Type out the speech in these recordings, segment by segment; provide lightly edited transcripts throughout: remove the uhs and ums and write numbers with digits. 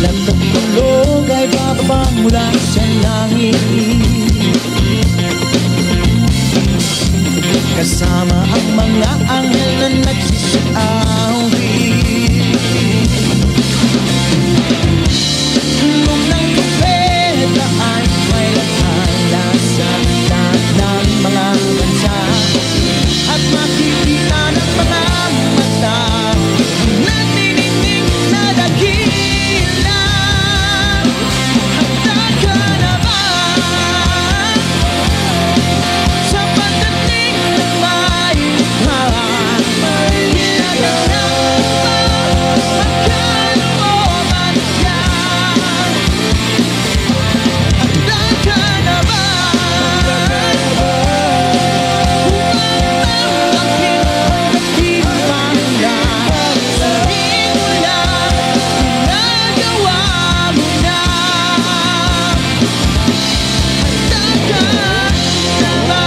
Kilat at kulog ay bababa mula sa langit, kasama ang mga anghel na nagsisiawit. Tunog ng trumpeta ay may lathala sa lahat ng mga bansa, at makikita ng mga mata nagniningning na dakila. Handa ka na ba sa pagdating ng may likha? Ginaganap ba ang kalooban niya? Handa ka na ba upang tanggapin ang gantimpala? Sundin mo lang, ginagawa mo na. Handa ka na ba?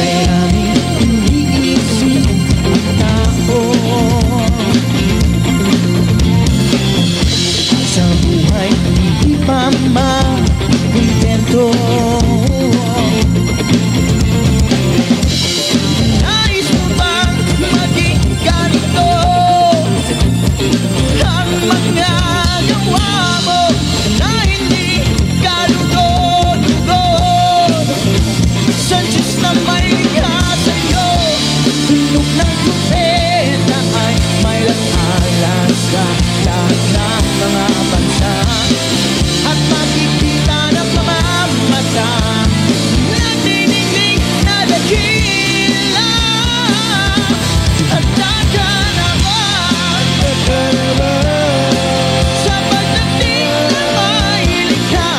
Kay raming iniisip ang tao sa buhay, hindi pa makontento. Nais mo bang maging ganito ang mga gawa mo na hindi kalugod-lugod sa Diyos na may likha sa'yo? Tunog ng trumpeta ay may lathala sa lahat ng mga bansa, at makikita ng mga mata nagniningning na dakila. Handa ka na ba sa pagdating ng may likha?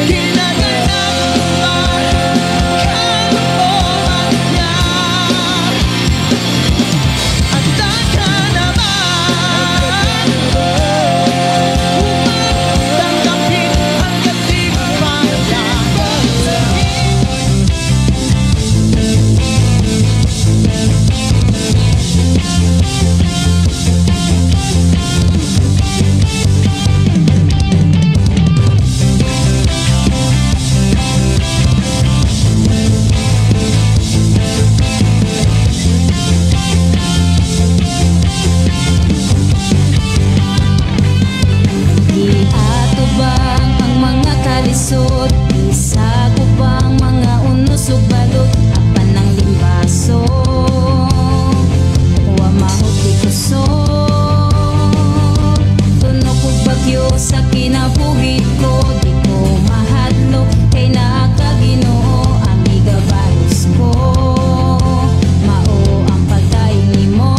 Ginaganap mo ba kalooban niya? Handa ka na ba upang tanggapin ang gantimpala? Giatubang ang mga kalisod, isagupang mga unos ug balot, apan ang limbaso wa mahot di kusog. Tunok og bagyo sa kinabuhi ko, di ko mahadlok kay naa ka, Ginoo, ang igabalos ko. Mao ang pagdayon nimo.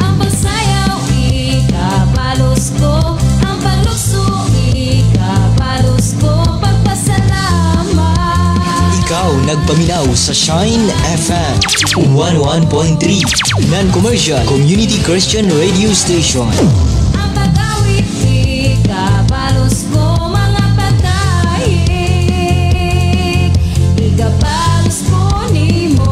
Ang pagsayaw ikabalos ko, ang paglukso ikabalos ko, pagpasalamat. Ikaw nagpaminaw sa Shine FM 11.3 Non-commercial Community Christian Radio Station. Ang pag-awit ikabalos ko, mga pagdahig igabalos ko nimo.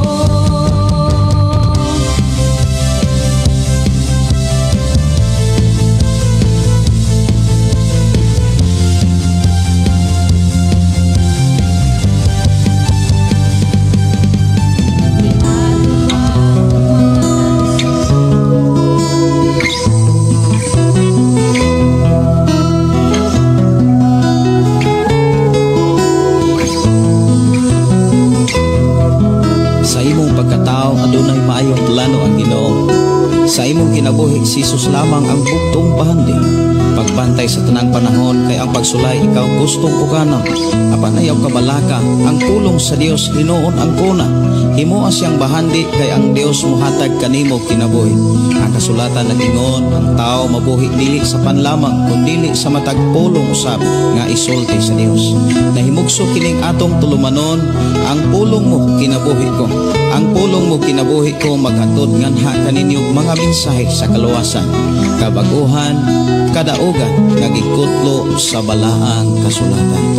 Sa imong pagkatao adunay maayong plano ang Ginoo. Sa imong kinabuhi si Jesus lamang ang bugtong pahandi. Pagbantay sa tanang panahon kay ang pagsulay ikaw gustong ukanon. Apan ayaw kabalaka ang pulong sa Dios hinuon ang kuna. Himoa siyang bahandi kay ang Dios mohatag kanimo kinabuhi. Ang kasulatan nag-ingon, ang tao mabuhi dili sa pan lamang kundili sa matag pulong usab nga isulti sa Dios. Nahimugso kining atong tulumanon, ang pulong mo kinabuhi ko. Ang pulong mo kinabuhi ko maghatod nganha kaninyo mga mensahe sa kaluwasan, kabaguhan, kadaugan nga gikutlo sa balaang kasulatan.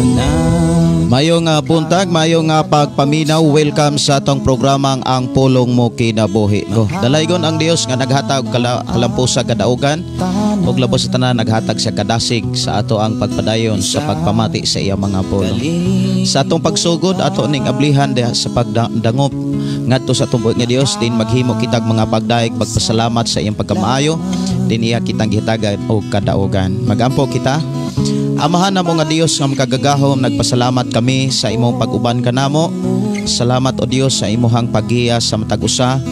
Mayo nga buntag, mayo nga pagpaminaw, welcome sa atong programang Ang Pulong Mo Kinabuhi Ko. Dalaygon ang Dios nga naghatag kalampusa kadaugan ug labos sa tanan naghatag sa kadasig sa ato ang pagpadayon sa pagpamati sa iya mga pulong. Sa atong pagsugod ato ning ablihan diha sa pagdangop ngadto sa atong buhi nga Dios, din maghimo kitag mga pagdaig pagpasalamat sa iyang pagkamaayo, din iya kitang gihatagan og kadaugan. Magampo kita. Amahan namo nga Dios nga makagagahom, nagpasalamat kami sa imong pag-uban kanamo. Salamat o Dios sa imuhang paggiya sa matag usa,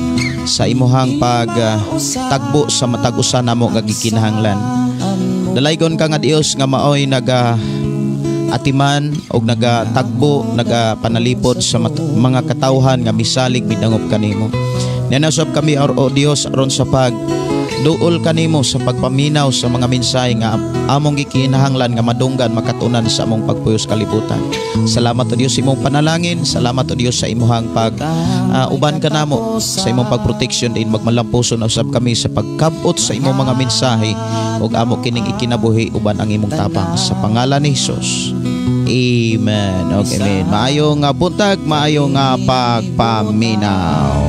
sa imuhang pagtagbo sa matag usa namo nga gikinahanglan. Dalaygon ka nga Dios nga maoy naga atiman og nagatagbo, nagapanalipod sa mga katawhan nga misalig midangop kanimo. Nanasop kami o Dios aron sa pag duol kanimo sa pagpaminaw sa mga mensahe nga among gikinahanglan nga madunggan makatunan sa among pagpuyos kalibutan. Salamat o Dios sa imong panalangin, salamat o Dios sa imuhang pag uban kanamo, sa imong pagproteksyon din magmalampuson na usab kami sa pagkabot sa imong mga mensahe ug amo kining ikinabuhi uban ang imong tapang sa pangalan ni Hesus. Amen. Okay, amen. Maayo nga buntag, maayo nga pagpaminaw.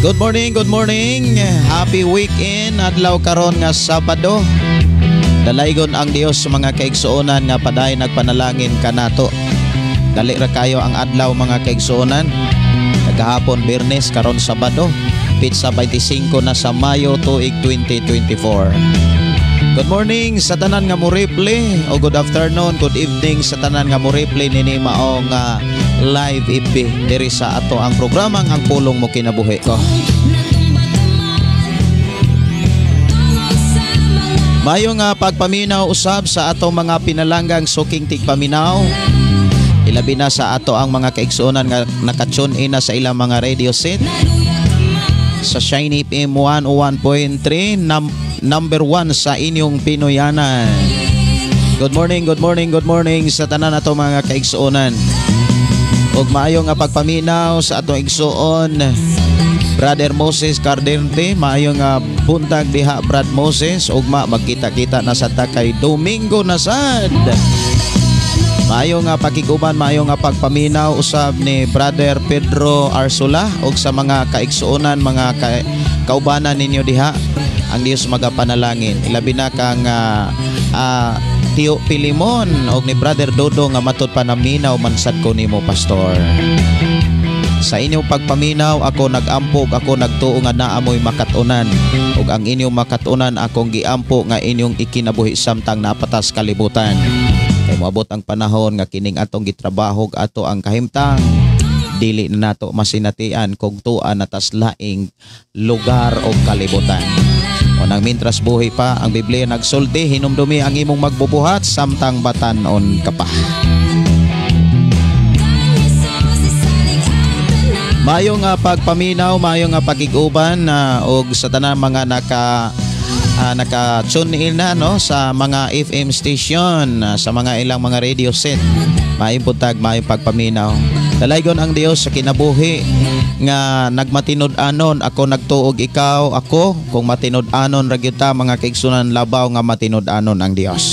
Good morning, good morning. Happy weekend. Adlaw karon nga Sabado. Dalaygon ang Dios sa mga kaigsuonan nga paday nagpanalangin kanato. Dali ra kayo ang adlaw mga kaigsuonan. Kagahapon Biyernes, karon Sabado. Pitsa 25 na sa Mayo tuig 2024. Good morning sa tanan nga mo replay o good afternoon, good evening sa tanan nga mo replay nini maong live FB diri sa ato ang programang Ang Pulong Mo Kinabuhi Ko. Mayo nga pagpaminaw usab sa atong mga pinalanggang suking tigpaminaw. Ilabi na sa ato ang mga kaigsuonan nga naka-tune in na sa ilang mga radio set sa Shine FM 101.3, number 1 sa inyong Pinoyanan. Good morning, good morning, good morning sa tanan ato mga kaigsuonan. Ug maayo nga pagpaminaw sa atong igsuon Brother Moses Cardente, maayo nga buntag diha Brad Moses. Ugma magkita-kita na sa ta kay Domingo na sad. Maayo nga pakiguban, maayo nga pagpaminaw usab ni Brother Pedro Arsula ug sa mga kaigsuonan, mga kaubanan ninyo diha. Ang Dios magapanalangin. Ilabi na kang Tio Pilimon og ni Brother Dodo nga matud pa naminaw mansad ko nimo pastor. Sa inyong pagpaminaw ako nagampog, ako nagtuo nga naamoy makatunan, ug ang inyong makatunan akong giampo nga inyong ikinabuhi samtang napatas kalibutan. Kay moabot ang panahon nga kining atong gitrabahog ato ang kahimtang, dili na nato masinatian kung tua natas laing lugar o kalibutan. O nang mintras buhi pa ang Biblia nagsulti, hinumdumi ang imong magbubuhat samtang batan-on ka pa. Mayo nga pagpaminaw, mayo nga pagiguban og sa tanan mga naka tune in na no sa mga FM station, sa mga ilang mga radio set. Maayong buntag, maayong pagpaminaw. Dalaygon ang Dios sa kinabuhi nga nagmatinud-anon ako nagtuog ikaw ako kung matinud-anon ra gyud ta mga kaigsunan, labaw nga matinud-anon ang Dios.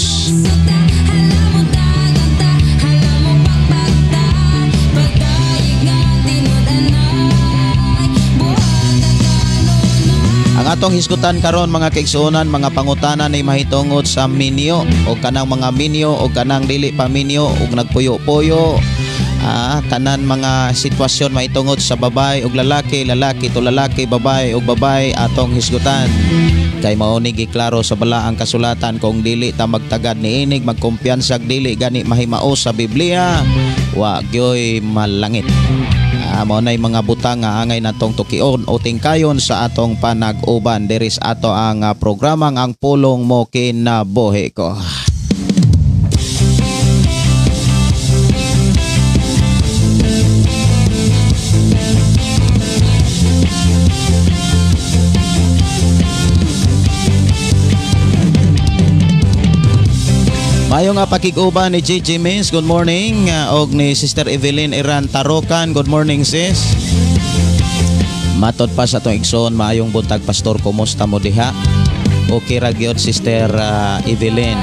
Ang atong hisgutan karon mga kaigsuonan, mga pangutana ni mahitungod sa minyo o kanang mga minyo o kanang dili pa minyo og nagpuyo-puyo. Tanan mga sitwasyon mahitungod sa babae og lalaki, lalaki to lalaki, babae og babae atong hisgutan. Kay mao ni giklaro sa balaang kasulatan kung dili ta magtagad niinig, magkumpiyansag dili gani mahimao sa Biblia, wa gyoy malangit. Mao nay mga butang nga angay natong tukion o tingkayon sa atong panag-uban diri sa ato ang programang Ang Pulong Mo Kinabuhi Ko. Mayo nga pakig-uban ni Gigi Miss, good morning. Og ni Sister Evelyn Iran Tarokan, good morning, sis. Matod pa sa atong igsoon, maayong buntag, pastor, kumusta mo diha? Okay ra gyud, Sister Evelyn.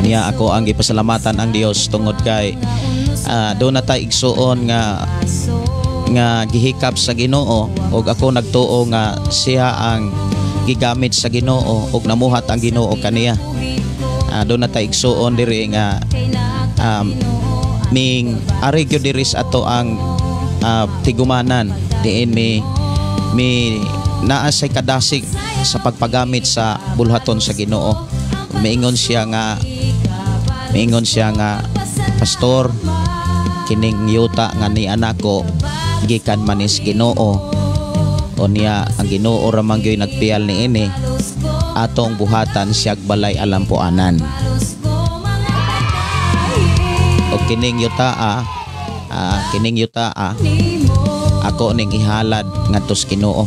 Niya ako ang gipasalamatan ang Dios tungod kay doon na tay igsuon nga nga gihikap sa Ginoo, ug ako nagtuo nga siya ang gigamit sa Ginoo ug namuhat ang Ginoo kaniya. Doon na tay igsuon diri nga ming ari gyud diri sa ato ang tigumanan diin mi mi naa say kadasig sa pagpagamit sa bulhaton sa Ginoo. Miingon siya nga, "Pastor, kining yuta nga ni anak ko gikan manis Ginoo, o niya ang Ginoo ra man gyud nagpiyal niini, atong buhatan siyag balay alampuanan. O kining yuta ako ning ihalad ngadto sa Ginoo.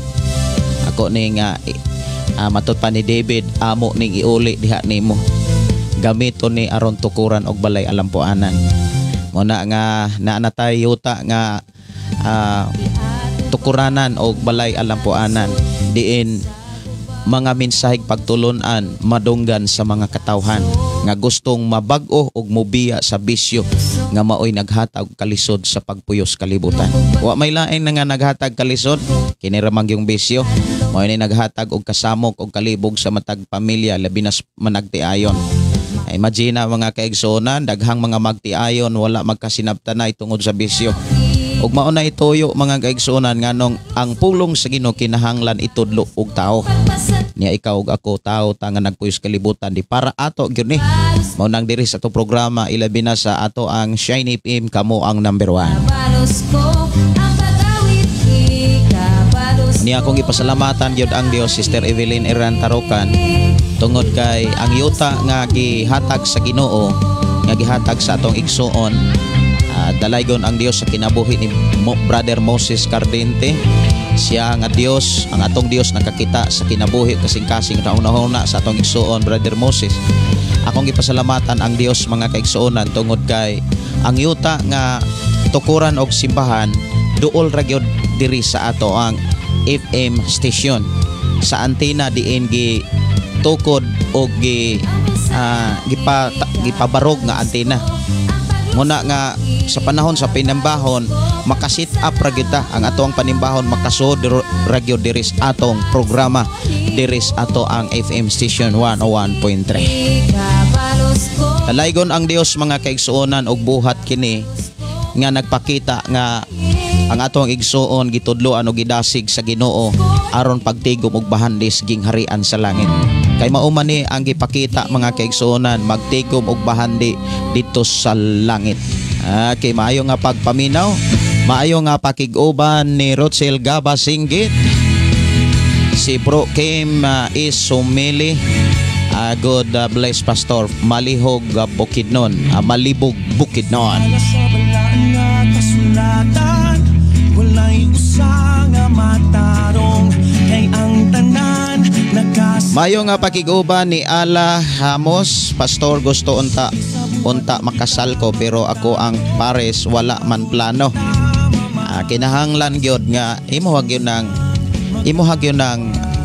Ako ning matud pa ni David, amo ning iuli diha nimo. Gamiton ni aron tukuran og balay alampuanan." Mo na nga naa na tay yuta nga tukuranan og balay alampuanan diin mga mensaheng pagtulunan madunggan sa mga katawhan nga gustong mabag-o og mobiya sa bisyo nga maoy naghatag kalisod sa pagpuyos kalibutan. Wa may lain na nga naghatag kalisod kini ra man yung bisyo. Mao ni naghatag og kasamok og kalibog sa matag pamilya, labi na managtiayon. Imagine na, mga kaigsuonan, daghang mga magtiayon wala magkasinabtanay tungod sa bisyo. Ug mao na ituyo, mga kaigsuonan, nganong ang pulong sa Ginoo kinahanglan itudlo og tao. Niya ikaw ug ako, tao ta nga nagpuyos kalibutan, di para ato gyud ni. Mao nang diri sa ato programa, ilabi na sa ato ang Shine FM, kamo ang number one. Niya akong ipasalamatan gyud ang Dios, Sister Evelyn Iran Tarokan, tungod kay ang yuta nga gihatag sa Ginoo, nga gihatag sa atong igsuon, dalaygon ang Dios sa kinabuhi ni Brother Moses Cardente. Siya nga Dios, ang atong Dios nakakita sa kinabuhi kasing-kasing taon-una sa atong igsuon Brother Moses. Akong gipasalamatan ang Dios, mga kaigsuonan, tungod kay ang yuta nga tukuran og simbahan duol ra gyud diri sa ato ang FM station sa antenna diin gi tukod og gi gipabarog nga antena. Muna nga sa panahon sa panimbahon makasit up ra gyud ta ang ato ang panimbahon, makasud ra gyud diri sa atong programa diri sa ato ang FM station 101.3. Dalaygon ang Dios, mga kaigsuonan, og buhat kini nga nagpakita nga ang atong igsuon gitudloan og gidasig sa Ginoo aron pagtigom og bahandis gingharian sa langit. Kay mao man ni ang gipakita, mga kaigsuonan, magtigom og bahandi dito sa langit. Okay, maayo nga pagpaminaw, maayo nga pakig-uban ni Rochel Gaba Singgit. Si Bro Kim is Sumili. Good bless, Pastor. Malihog Bukidnon. Malibog Bukidnon. Sa balaan nga kasulatan, walay usa nga matarong, kay ang tanan nakas Mayo nga pakig-uban ni Ala Hamos, "Pastor, gusto unta unta makasal ko pero ako ang pares wala man plano." Kinahanglan gyud nga imo gyud ng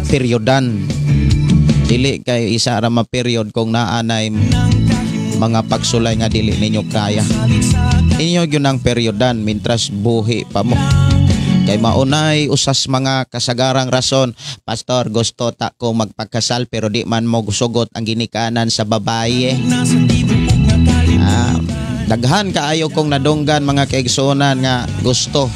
peryodan. Dili kay isa ra ma period kung naa nay mga pagsulay nga dili ninyo kaya. Inyo gyud ng peryodan mintras buhi pa mo. Kay maunay usas mga kasagarang rason, "Pastor, gusto ta ko magpakasal pero di man mo sugot ang ginikanan sa babaye." Nasa tibuok nga kalibutan. Daghan kaayo kong nadunggan, mga kaigsuonan, nga gusto.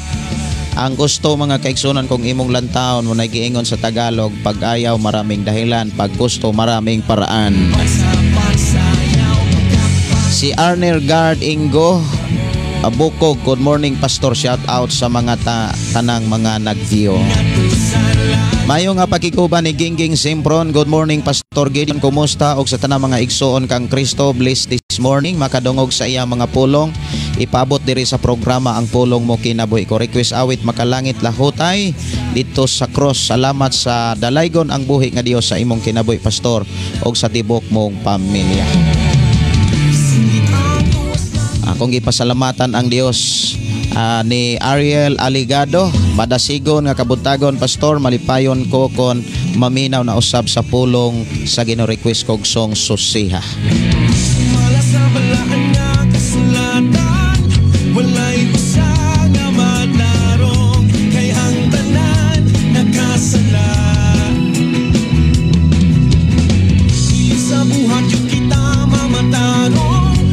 Ang gusto, mga kaigsuonan, kung imong lantawon mo giingon sa Tagalog, pag ayaw maraming dahilan, pag gusto maraming paraan. Sa pagsayaw. Si Arner Guard Ingo Abukog, good morning, Pastor, shout out sa mga tanang mga nag-view. Mayo nga pakikuban ni Gingging Simpron, good morning, Pastor Gideon, kumusta og sa tanang mga igsuon kang Kristo, bless this morning, makadungog sa iya mga pulong, ipabot diri sa programa ang pulong mo kinabuhi ko. Request awit Makalangit Lahutay dito sa cross. Salamat sa dalaygon ang buhi nga Dios sa imong kinabuhi, Pastor, og sa tibok mong pamilya. Akong gipasalamatan ang Dios ni Ariel Aligado, madasigon nga kabuntagon pastor, malipayon ko kon maminaw na usab sa pulong sa Ginoo, request kog song Susiha. Sumala sa balaan nga kasulatan, walay usa nga matarong, kay ang tanan nakasala. Dili sa buhat yung kita mamatarong,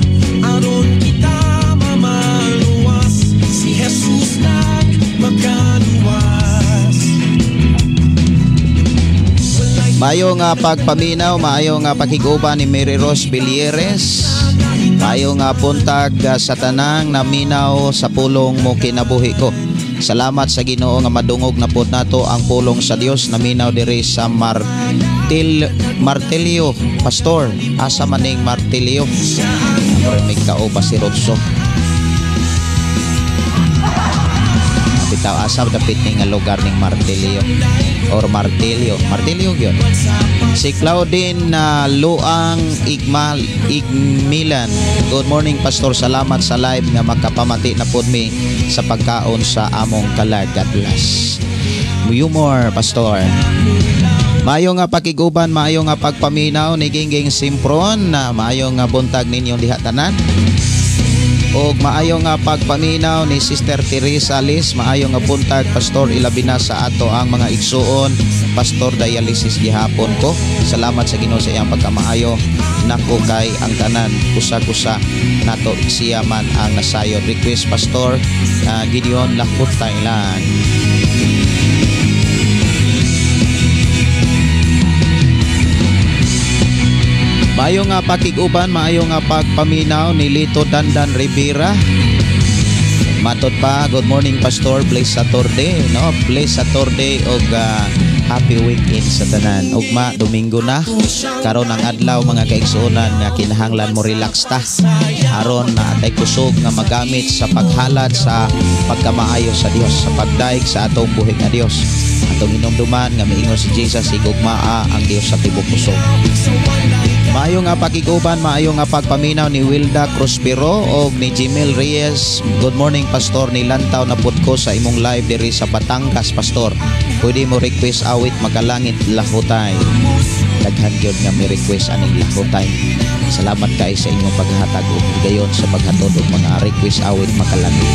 aron kita mamaluwas, si Jesus lang makaluwas. Walay Maayo nga pagpaminaw, maayo nga pakig-uban ni Mary Rose Bilieres. Maayo nga buntag sa tanang naminaw sa pulong mo kinabuhi ko. Salamat sa Ginoo nga madungog na pod nato ang pulong sa Dios naminaw diri sa Martilyo, Pastor. Asa maning Martilyo? May kauba si Rodso. Bitaw asa dapit ni nga lugar ning Martilyo or Martilyo. Martilyo gyud. Si Claudine na Luang Igmal Igmilan. Good morning Pastor, salamat sa live nga makapamati na pod mi sa pagkaon sa among kalag. God bless. Humor Pastor. Maayo nga pakiguban, maayo nga pagpaminaw ni Gingging Simpron, na maayo nga buntag ninyong diha tanan. Og maayo nga pagpaminaw ni Sister Teresa Liz, maayo nga buntag Pastor, ilabi na sa ato ang mga igsuon, Pastor dialysis gihapon ko. Salamat sa Ginoo sa iyang pagkamaayo nako kay ang tanan usa-usa nato siya man ang nasayod. Request Pastor Gideon Lakut Thailand. Maayo nga pakig-uban, maayo nga pagpaminaw ni Lito Dandan Rivera. Matod pa, good morning Pastor, bless Saturday, no? Bless Saturday og happy weekend sa tanan. Ugma Domingo na. Karon ang adlaw mga kaigsuonan nga kinahanglan mo relax ta. Aron na atay kusog nga magamit sa paghalad sa pagkamaayo sa Dios, sa pagdaig sa atong buhi nga Dios. Atong hinumduman nga miingon si Jesus, higugmaa ang Dios sa tibuok kusog. Maayo nga pakiguban, maayo nga pagpaminaw ni Wilda Cruzpiro og ni Jimil Reyes. Good morning Pastor, ni lantaw na pud ko sa imong live diri sa Batangas Pastor. Pwede mo request awit makalangit lahutay. Daghan gyud nga mi request aning lahutay. Salamat kay sa inyong paghatag og higayon sa paghatod og mga request awit makalangit.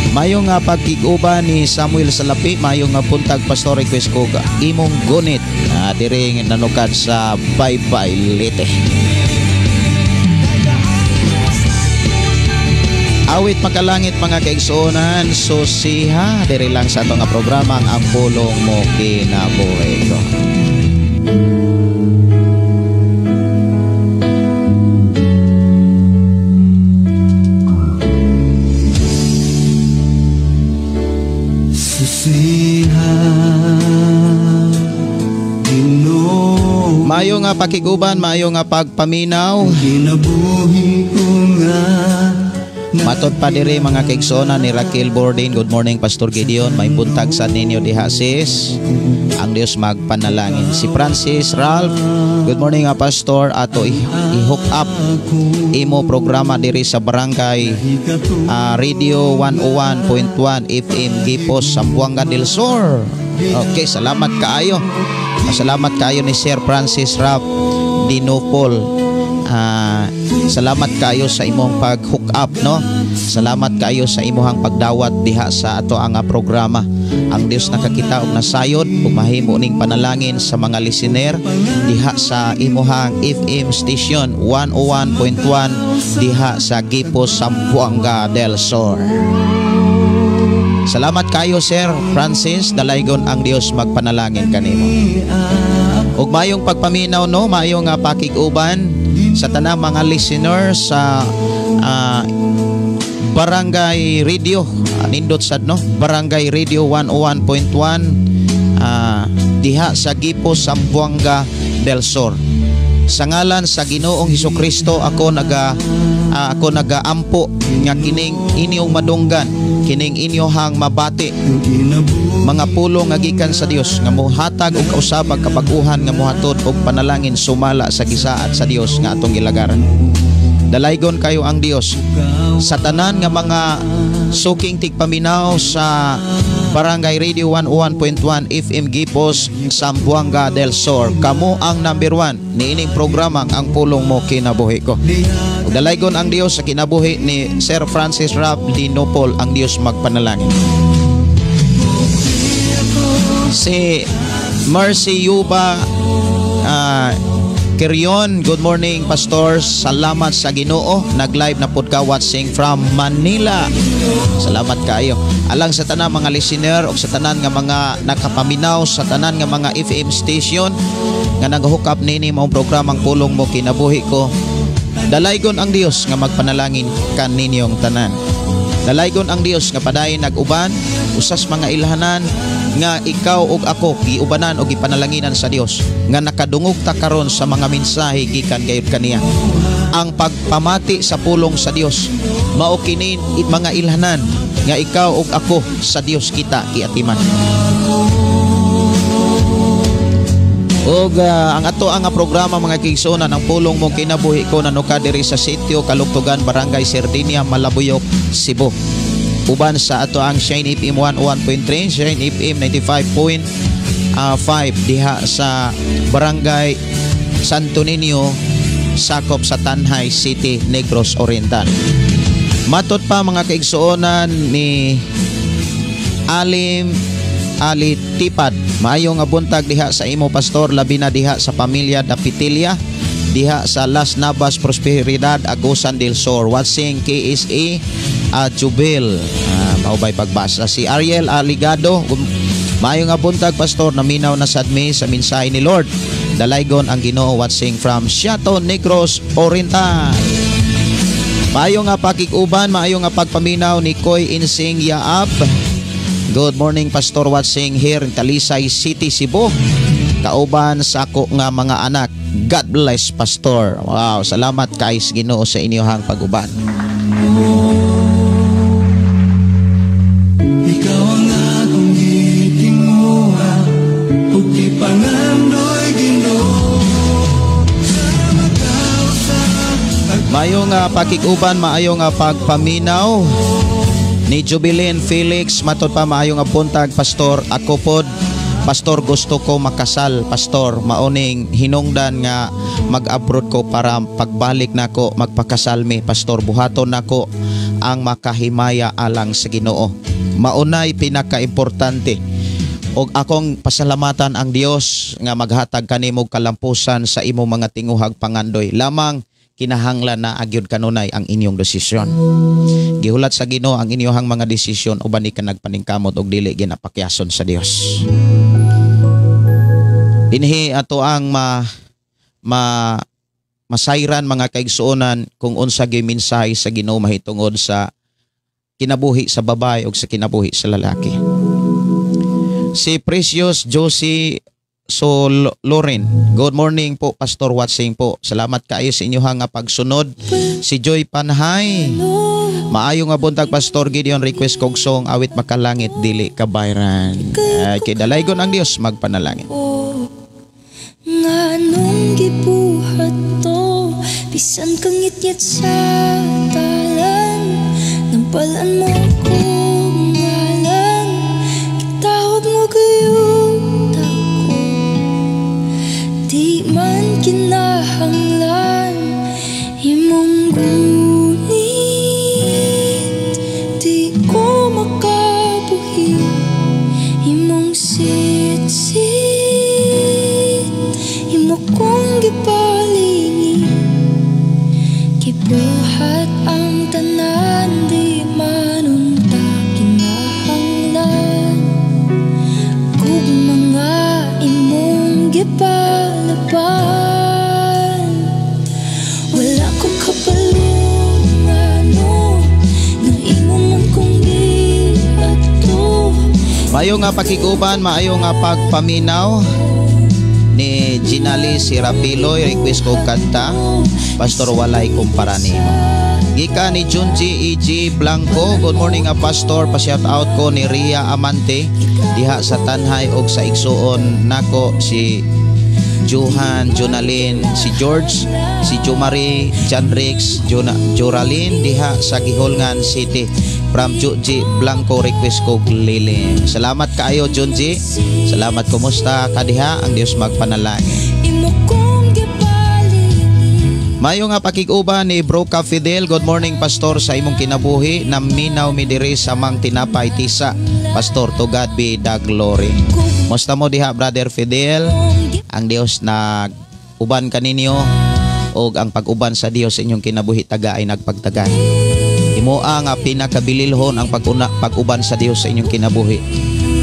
Maayo nga pagkiguban ni Samuel Salapi, maayo nga buntag Pastor, request ko imong gunit diri nanukad sa Baybay Leyte. Awit makalangit mga kaigsuonan, susiha diri lang sa ato nga programa ang Pulong Mo Kinabuhi Ko. Maayo nga pakiguban, maayo nga pagpaminaw. Matod pa diri mga kaigsoona ni Raquel Bordin. Good morning Pastor Gideon, may buntag sa ninyo diha sis. Ang Dios magpanalangin. Si Francis Ralph, good morning nga Pastor, ato i-hook up imo programa diri sa Barangay Radio 101.1 FM Gipos, Zamboanga del Sur. Okay, salamat kaayo. Salamat kaayo ni Sir Francis Ralph Dinopol. Salamat kayo sa imong pag-hook up, no? Salamat kayo sa imuhang pagdawat diha sa ato ang programa. Ang Dios nakakita og nasayod ug mahimo ning panalangin sa mga listener diha sa imuhang FM station 101.1 diha sa Gipos, Zamboanga del Sur. Salamat kayo Sir Francis, dalaygon ang Dios magpanalangin kanimo. Ug maayong pagpaminaw, no, maayong pakig-uban sa tanang mga listener sa Barangay Radio, nindot sad no, Barangay Radio 101.1 diha sa Gipos, Zamboanga del Sur. Sa ngalan sa Ginoong Hesukristo ako nagaampo nga kining inyong madunggan, kining inyohang mabati mga pulong nga gikan sa Dios nga mohatag og kausabag kabag-uhan nga mohatod og panalangin sumala sa gisaad sa Dios nga atong gilagaran. Dalaygon kayo ang Dios sa tanan nga mga suking tigpaminaw sa Barangay Radio 101.1 FM Guipos, Zamboanga del Sur. Kamo ang number 1 niining programang Ang Pulong Mo Kinabuhi Ko. Ug dalaygon ang Dios sa kinabuhi ni Sir Francis Rap Dinopol, ang Dios magpanalangin. Si Mercy Yuba Kerion, good morning, Pastor. Salamat sa Ginoo. Nag-live na pud ka, watching from Manila. Salamat kaayo. Alang sa tanan mga listener o sa tanan nga mga nakapaminaw sa tanan nga mga FM station nga nag-hook up nini maong programang Pulong Mo Kinabuhi Ko. Dalaygon ang Dios nga magpanalangin kaninyong tanan. Dalaygon ang Dios nga padayon nag-uban usas mga ilhanan nga ikaw ug ako giubanan og gipanalanginan sa Dios nga nakadungog ta karon sa mga mensahe gikan gayud kaniya. Ang pagpamati sa pulong sa Dios mao kini mga ilhanan nga ikaw ug ako sa Dios kita giatiman. Ug ang ato ang programa, mga kaigsuonan, Ang Pulong Mo Kinabuhi Ko, nanuka diri sa sitio Kalugtugan, Barangay Sardinia, Malabuyok, Cebu. Uban sa ato ang Shine FM 101.3, Shine FM 95.5 diha sa Barangay Santo Niño, sakop sa Tanjay City, Negros Oriental. Matod pa, mga kaigsuonan, ni Alim Ali Tipad. Maayo nga buntag diha sa imo, Pastor, labi na diha sa pamilya Dapitilia diha sa Las Navas, Prosperidad, Agusan del Sur. Watching KSA Jubil. Mao bay pagbasa. Si Ariel Aligado, maayo nga buntag, Pastor, naminaw na sad mi sa mensahe ni Lord. Dalaygon ang Ginoo, watching from Siaton, Negros Oriental. Maayo nga pakig-uban, maayo nga pagpaminaw ni Koy Insing Yaab. Good morning, Pastor, watching here in Talisay City, Cebu. Kauban sa ako nga mga anak. God bless, Pastor. Wow, salamat kay Ginoo sa inyong pag-uban. Ikaw ang akong gitinguha ug gipangandoy, Ginoo. Maayo nga pakig-uban, maayo nga pagpaminaw ni Jubilin Felix. Matod pa, maayo nga buntag, Pastor. Ako pod, Pastor, gusto ko makasal, Pastor. Maoning hinungdan nga mag-abroad ko para pagbalik nako magpakasal mi, Pastor. Buhaton nako ang makahimaya alang sa Ginoo. Maunay pinakaimportante. Og akong pasalamatan ang Dios nga maghatag kanimo kalampusan sa imong mga tinguhag pangandoy. Lamang kinahanglan na agyod kanunay ang inyong desisyon. Gihulat sa Ginoo ang inyong mga desisyon uban ni ka nagpaningkamot og dili ginapakyason sa Dios. Dinhi ato ang ma, ma masayran, mga kaigsuonan, kung unsa gyud mensahe sa Ginoo mahitungod sa kinabuhi sa babae ug sa kinabuhi sa lalaki. Si Precious Josie So Loren, good morning po, Pastor, watching po. Salamat kaayo sa inyong nga pagsunod. Si Joy Panhay. Maayo nga buntag, Pastor Gideon, request kog song Awit Makalangit Dili Kabayran. Ay, kay dalaygon ang Dios magpanalangin. Nganong gibuhat to? Bisan kang ngitngit sa talan, nampalan mo ko ngalan. Gitawag mo gayud ako. Di man kinahanglan imong gunit. Di ko makabuhi imong sitsit. Imo kong gipalingi. Gibuhat ang tanan, di man unta kinahanglan. Kung mga imong gipalaban, wala ko kabalo ngano nang imo man kong giadto. Maayo nga pakiguban, maayo nga pagpaminaw ni Ginali Sirapiloy, request ko kanta, Pastor, Walay Kumpara Nimo. Gika ni Junji E.G. Blanco, good morning nga Pastor, pa-shout out ko ni Ria Amante diha sa Tanjay og sa igsuon nako si Johan, Jonalyn, si George, si Jomari, John Rix, Jona, Joralyn diha sa Guihulngan City. From Joji Blanco, request ko Lilim. Salamat kaayo, Junji. Salamat, kumusta ka diha? Ang Dios magpanalangin. Imo kong gipalili. Mayo nga pakig-uban ni Bro Ka Fidel. Good morning, Pastor, sa imong kinabuhi. Naminaw mi diri sa Mang Tinapay Tisa. Pastor, to God be the glory. Musta mo diha, Brother Fidel? Ang Dios nag uban kaninyo og ang pag-uban sa Dios sa inyong kinabuhi taga ay nagpagtagan. Imoa nga pinakabililhon ang pag-una, pag-uban sa Dios sa inyong kinabuhi.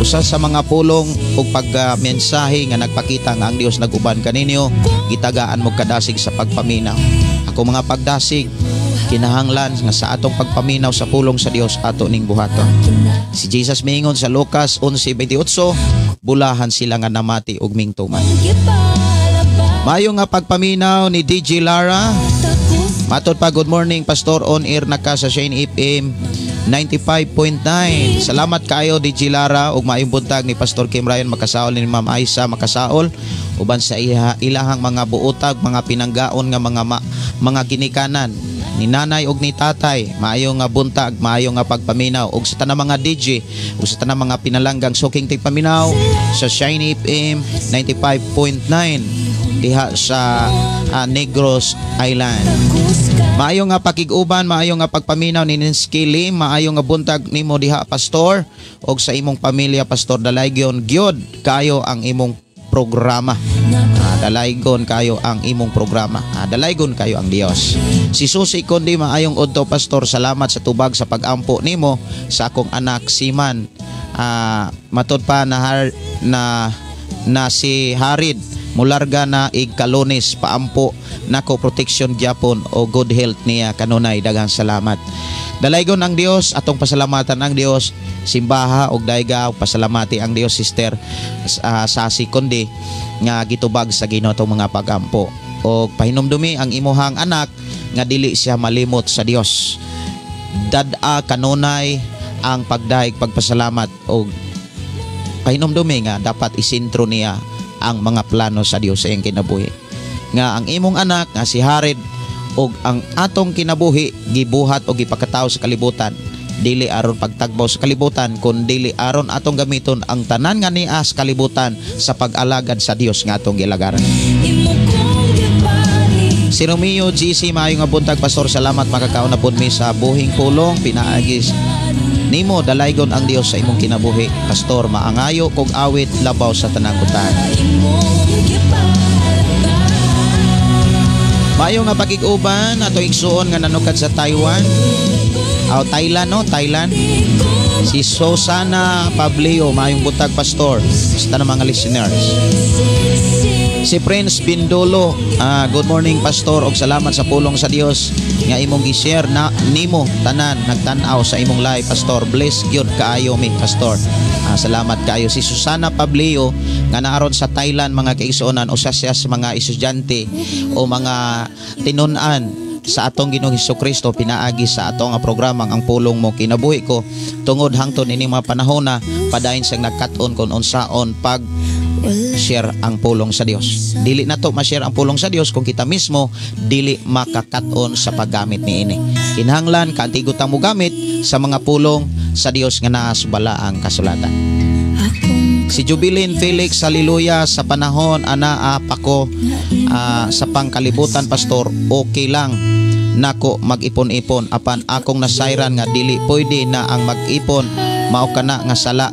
Usa sa mga pulong ug pagmensahe nga nagpakita nga ang Dios nag-uban kaninyo, gitagaan mo kadasig sa pagpaminaw. Ako mga pagdasig, kinahanglan nga sa atong pagpaminaw sa pulong sa Dios ato ning buhaton. Si Jesus miingon sa Lucas 11:28, bulahan sila nga namati ug mingtuman. Gipalabas. Mayo nga pagpaminaw ni DJ Lara. Takos. Matod pa, good morning, Pastor, on air na ka sa Shine FM 95.9. Salamat kaayo, DJ Lara, ug maayong buntag ni Pastor Kim Ryan Makasaol, ni Ma'am Aisa Makasaol uban sa ilahang mga buotag, mga pinanggaon nga mga ginikanan ni nanay og ni tatay. Maayo nga buntag, maayo nga pagpaminaw ug sa tanang mga DJ ug sa tanang mga pinalanggang suking tigpaminaw sa Shine FM 95.9 diha sa Negros Island. Takos ka. Maayo nga pakig-uban, maayo nga pagpaminaw ni Ninski Lim, maayo nga buntag nimo diha, Pastor, ug sa imong pamilya, Pastor. Dalaygon gyud kayo ang imong programa. Dalaygon kayo ang imong programa. Dalaygon kayo ang Dios. Si Susi Kundi, maayong udto, Pastor, salamat sa tubag sa pagampo nimo sa akong anak Siman. Matod pa na, na na si Harid mularga na igkalunes, paampo nako, protection gyapon o good health niya kanunay. Daghang salamat. Dalaygon ang Dios, atong pasalamatan ang Dios, simbaha og dayga og pasalamati ang Dios, Sister Sasi Kundi, nga gitubag sa Ginoo atong mga pagampo. Og pahinumdumi ang imuhang anak nga dili siya malimot sa Dios. Dad-a kanunay ang pagdayeg pagpasalamat og pahinumdumi nga dapat isentro niya ang mga plano sa Dios sa iyang kinabuhi. Nga ang imong anak nga si Harid og ang atong kinabuhi gibuhat og gipakatawo sa kalibutan dili aron pagtagbaw sa kalibutan kun dili aron atong gamiton ang tanan nga nias kalibutan sa pag-alagad sa Dios nga atong gilagaran. Imo kong gipalili. Si Romeo GC, maayo nga buntag, Pastor, salamat, makakaon na pud mi sa buhing pulong pinaagi nimo. Dalaygon ang Dios sa imong kinabuhi, Pastor. Maangayo kog awit "Labaw sa Tanang Butang." Imong gipalabas. Maayo nga pakig-uban ato igsuon nga nanukad sa Taiwan. Aw, Thailand, no, Thailand. Si Susana Pablio, maayong buntag, Pastor. Sa tanang mga listeners. Si Prince Bindolo, good morning, Pastor, og salamat sa pulong sa Dios nga imong gi-share na nimo tanan nagtan-aw sa imong live, Pastor. Bless gyud kaayo mi, Pastor. Salamat kaayo si Susana Pablio nga naaron sa Thailand, mga kaigsuonan, usa siya sa mga estudyante o mga tinun-an sa atong Ginoong Hesus Kristo pinaagi sa atong nga programang "Ang Pulong Mo Kinabuhi Ko," tungod hangtod ini mga panahon na padayon siyang nagkat-on kung unsaon pag share ang pulong sa Dios. Dili na to ma-share ang pulong sa Dios kung kita mismo dili makakaton sa paggamit niini. Kinahanglan kaantigo ta mo gamit sa mga pulong sa Dios nga naa sa balaang kasulatan. Si Jubilin Felix, hallelujah, sa panahon anaa pa ko sa pangkalibutan, Pastor, okay lang nako mag-ipon-ipon, apan akong nasayran nga dili pwede na ang mag-ipon, mao kana nga sala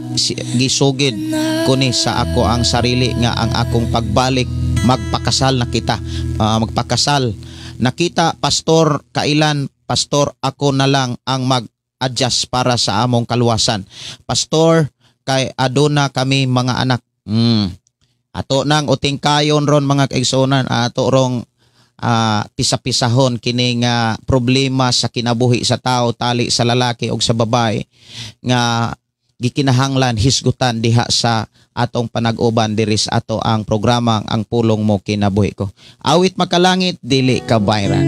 gisugid kuni sa ako ang sarili nga ang akong pagbalik magpakasal na kita. Magpakasal nakita, Pastor. Kailan, Pastor, ako na lang ang mag-adjust para sa among kaluwasan, Pastor, kay aduna kami mga anak. Ato nang uting kayon ron, mga kaigsuonan, ato rong pisa-pisahon kini nga problema sa kinabuhi sa tao, tali sa lalaki o sa babae, nga gikinahanglan hisgutan diha sa atong panag-uban diri sa ato ang programang "Ang Pulong Mo Kinabuhi Ko." Awit "Makalangit Dili Kabayran."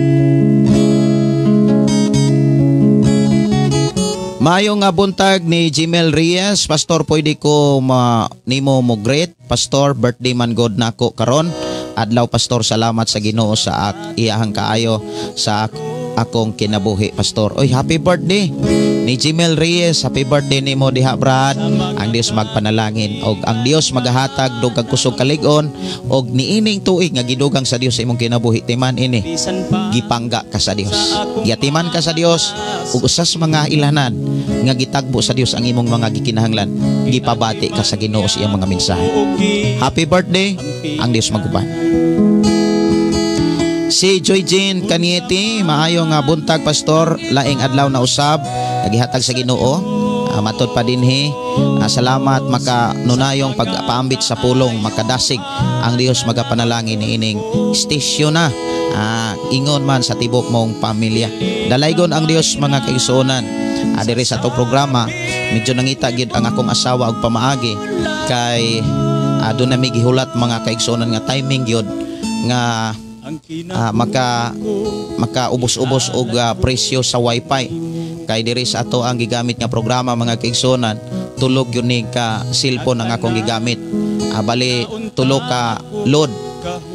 Mayo nga buntag ni Jimel Reyes, Pastor, pwede ko ma, nimo mo greet. Pastor, birthday man god nako karon. Adlaw, pastor, salamat sa Ginoo sa iyahang kaayo sa akong kinabuhi, pastor. Oy, happy birthday ni Jimel Reyes. Happy birthday nimo diha, Brad. Ang Dios magpanalangin og ang Dios magahatag dugag kusog, kalig-on og niining tuig nga gidugang sa Dios sa imong kinabuhi, timan ini. Gipangga ka sa Dios. Giatiman ka sa Dios ug usa sa mga ilanan nga gitagbo sa Dios ang imong mga gikinahanglan. Gipabati ka sa Ginoo sa iyang mga mensahe. Happy birthday, ang Dios maguban. Si Joy Jean Caniete, maayo nga buntag, pastor, laing adlaw na usab, nagihatag sa Ginoo. Matod pa dinhi, salamat maka nunayong pagpaambit sa pulong, makadasig ang Dios magapanalangin niining station na. Ingon man sa tibok mong pamilya. Dalaygon ang Dios, mga kaigsuonan. Diri sa atong programa, medyo nangita gid ang akong asawa og pamaagi kay doon na mi gihulat, mga kaigsuonan, nga timing gyud nga maka makaubos-ubos og presyo sa wifi, kay diri sa ato ang gigamit nga programa, mga kaigsuonan, tulog yun ni ka cellphone ang akong gigamit. Bali tulo ka load.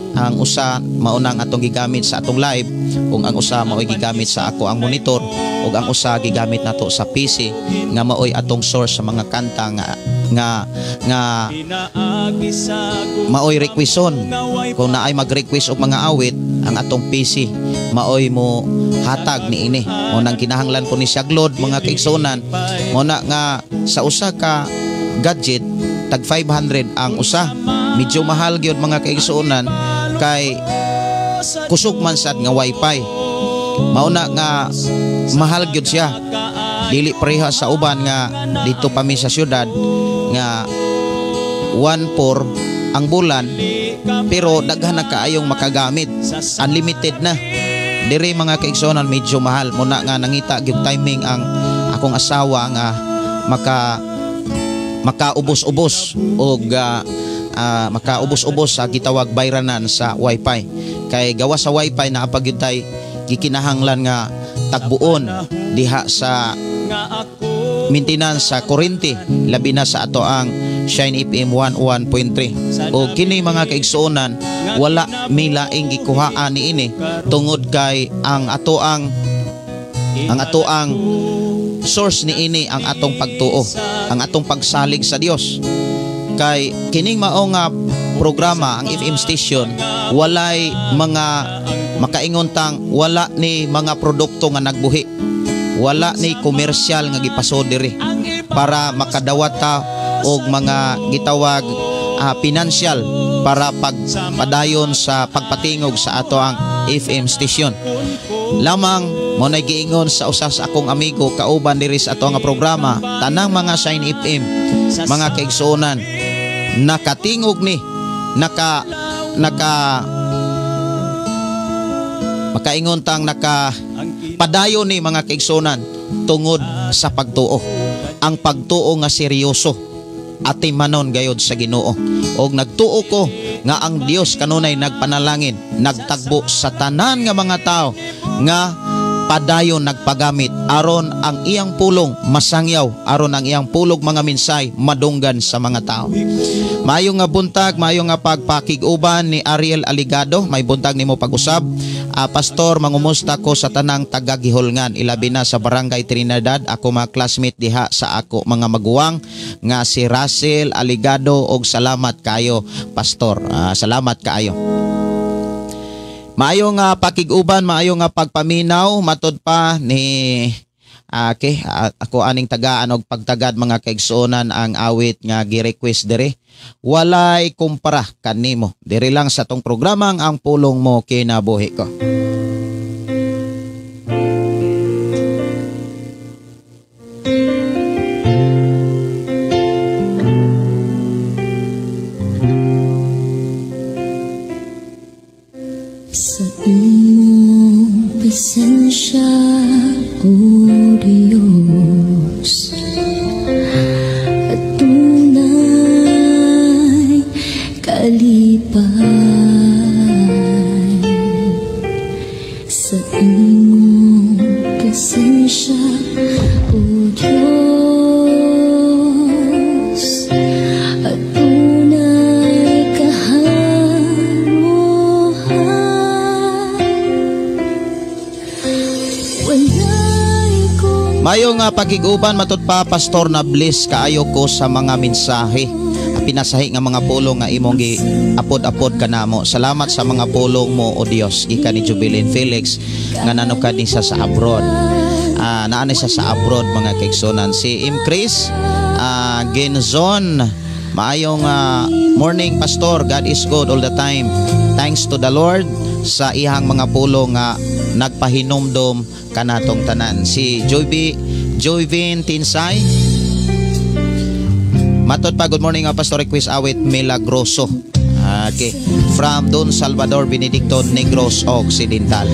Ang usa mauna ang atong gigamit sa atong live, ug ang usa maoy gigamit sa ako ang monitor, ug ang usa gigamit nato sa PC nga maoy atong source sa mga kanta nga maoy requeston. Kung naay mag-request og mga awit, ang atong PC maoy mo hatag niini. Mo nang kinahanglan po ni siya load, mga kaigsuonan. Mo na nga sa usa ka gadget, tag 500 ang usa. Medyo mahal gyud, mga kaigsuonan, kay kusog man sad nga wifi. Mao na nga mahal gyud siya, dili pareha sa uban nga dito pa mi sa syudad nga 1.4 ang bulan, pero daghan na kaayong makagamit, unlimited na. Diri, mga kaigsuonan, medyo mahal. Muna nga nangita gyud timing ang akong asawa nga makaubos-ubos og makaubos-ubos sa gitawag bayranan sa wifi, kay gawa sa wifi naa pa gyud tay gikinahanglan nga tagbuon diha sa maintenance sa kuryente, labi na sa ato ang Shine FM 101.3. O kini, mga kaigsuonan, wala milaing gikuhaan niini tungod kay ang ato ang source niini ang atong pagtuo, ang atong pagsalig sa Dios, kay kining mao nga programa, ang FM station, walay mga makaingon tang wala ni mga produkto nga nagbuhi, wala ni komersyal nga gipasod diri para makadawat ta og mga gitawag financial para pagpadayon sa pagpatingog sa ato ang FM station. Lamang mo na giingon sa usa sa akong amigo kauban diri sa ato nga programa, tanang mga Shine FM, mga kaigsuonan, nakatingog ni naka naka makaingon tang naka padayon ni, mga kaigsuonan, tungod sa pagtuo. Ang pagtuo nga seryoso, atimanon gayod sa Ginoo. Og nagtuo ko nga ang Dios kanunay nagpanalangin, nagtagbo sa tanan nga mga tao nga padayon nagpagamit aron ang iyang pulong masangyaw, aron ang iyang pulong mga minsay madunggan sa mga tao. Maayo nga buntag, maayo nga pagpakig-uban ni Ariel Aligado. May buntag nimo pag-usab. Pastor, mangumusta ko sa tanang taga-Gihulngan, ilabi na sa Barangay Trinidad, ako mga classmate diha sa ako mga maguwang nga si Russell Aligado, og salamat kayo, pastor. Salamat kaayo. Maayo nga pakig-uban, maayo nga pagpaminaw, matod pa ni okay, ako aning tagaan og pagtagad, mga kaigsuonan, ang awit nga gi-request diri. Walay kumpara kanimo. Diri lang sa tong programang Ang Pulong Mo Kinabuhi Ko. Sa imong presensya, O Diyos, adunay kalipay. Sa imong presensya, O Diyos, adunay kaharumdum. Mayo nga pagiguban matud pa, Pastor, na bless kaayo ko sa mga mensahe. Pinasahi nga mga pulong nga imong gi apod-apod kanamo. Salamat sa mga pulong mo, o Dios, gikan ni Jubilin Felix nga nanukad ni sa abroad. Naa ni siya sa abroad, mga kaigsunan. Si Im Chris Genzon, maayong morning, Pastor. God is good all the time. Thanks to the Lord sa ihang mga pulong nga nagpahinumdom kanatong tanan. Si Joyby Joyvin Tinsay, matod pa, good morning, Pastor, request awit Milagroso. Okay. From Don Salvador Benedicto, Negros Occidental.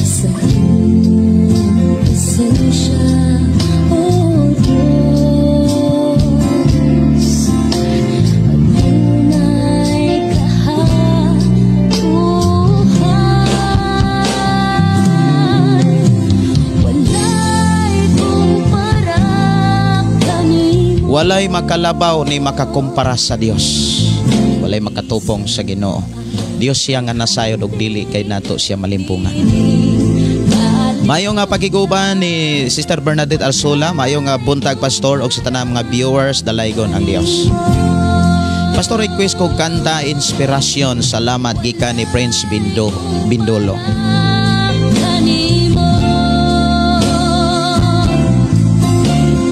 Sa iyong presensya, O Diyos, adunay kahakuhan. Walay kumpara kanimo. Walay makalabaw ni makakumpara sa Dios. Walay makatupong sa Ginoo. Dios siya nga nasayod og dili kay nato siya malimpungan. Mayo nga pagiguban ni Sister Bernadette Arsula, mayo nga buntag, Pastor, og sa tanang mga viewers, dalaygon ang Dios. Pastor, request ko kanta Inspirasyon. Salamat, gikan ni Prince Bindo Bindolo. Kanimo.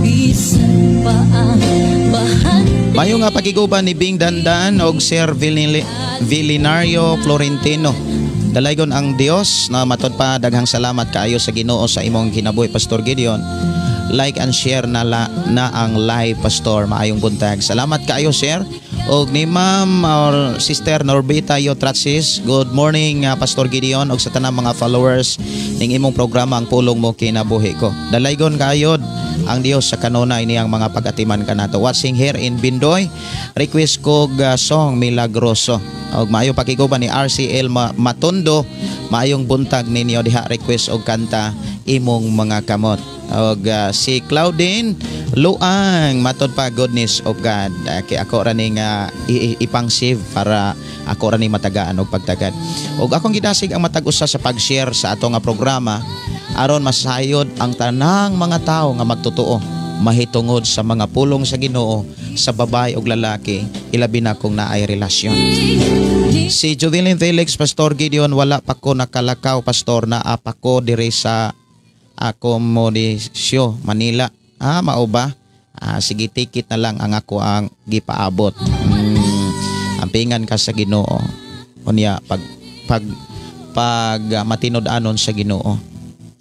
Bisan pa ang bahan. Mayo nga pagiguban ni Bing Dandan og Sir Vilinario Florentino. Dalaygon ang Dios na matod pa, daghang salamat kaayo sa Ginoo sa imong kinabuhi, Pastor Gideon. Like and share na, na ang live, Pastor. Maayong buntag. Salamat kaayo, sir. Og ni Ma'am or Sister Norbita Yotratsis, good morning, Pastor Gideon og sa tanang mga followers ning imong programa Ang Pulong Mo Kinabuhi Ko. Dalaygon kaayod ang Dios sa kanunay niyang mga pagatiman kanato. Watching here in Bindoy, request kog song Milagroso. Og maayo pakiguban ni RCL Matondo, maayong buntag ninyo diha, request og kanta Imong Mga Kamot. Og si Claudine Luang, matod pa, goodness of God. Kay ako ra ning ipang-save para ako ra ning matagaan og pagtagad. Og akong gidasig ang matag usa sa pag-share sa ato nga programa aron masayod ang tanang mga tawo nga magtotoo mahitungod sa mga pulong sa Ginoo sa babae ug lalaki, ilabi na kung naay relasyon. Si Juvelin Felix, Pastor Gideon, wala pa ko nakalakaw, Pastor, na apa ko dire sa Acomodisyo, Manila. Ah, mao ba? Ah, sige, ticket na lang ang ako ang gipaabot. Ampingan ka sa Ginoo. Unya pag pag pag matinud-anon sa Ginoo.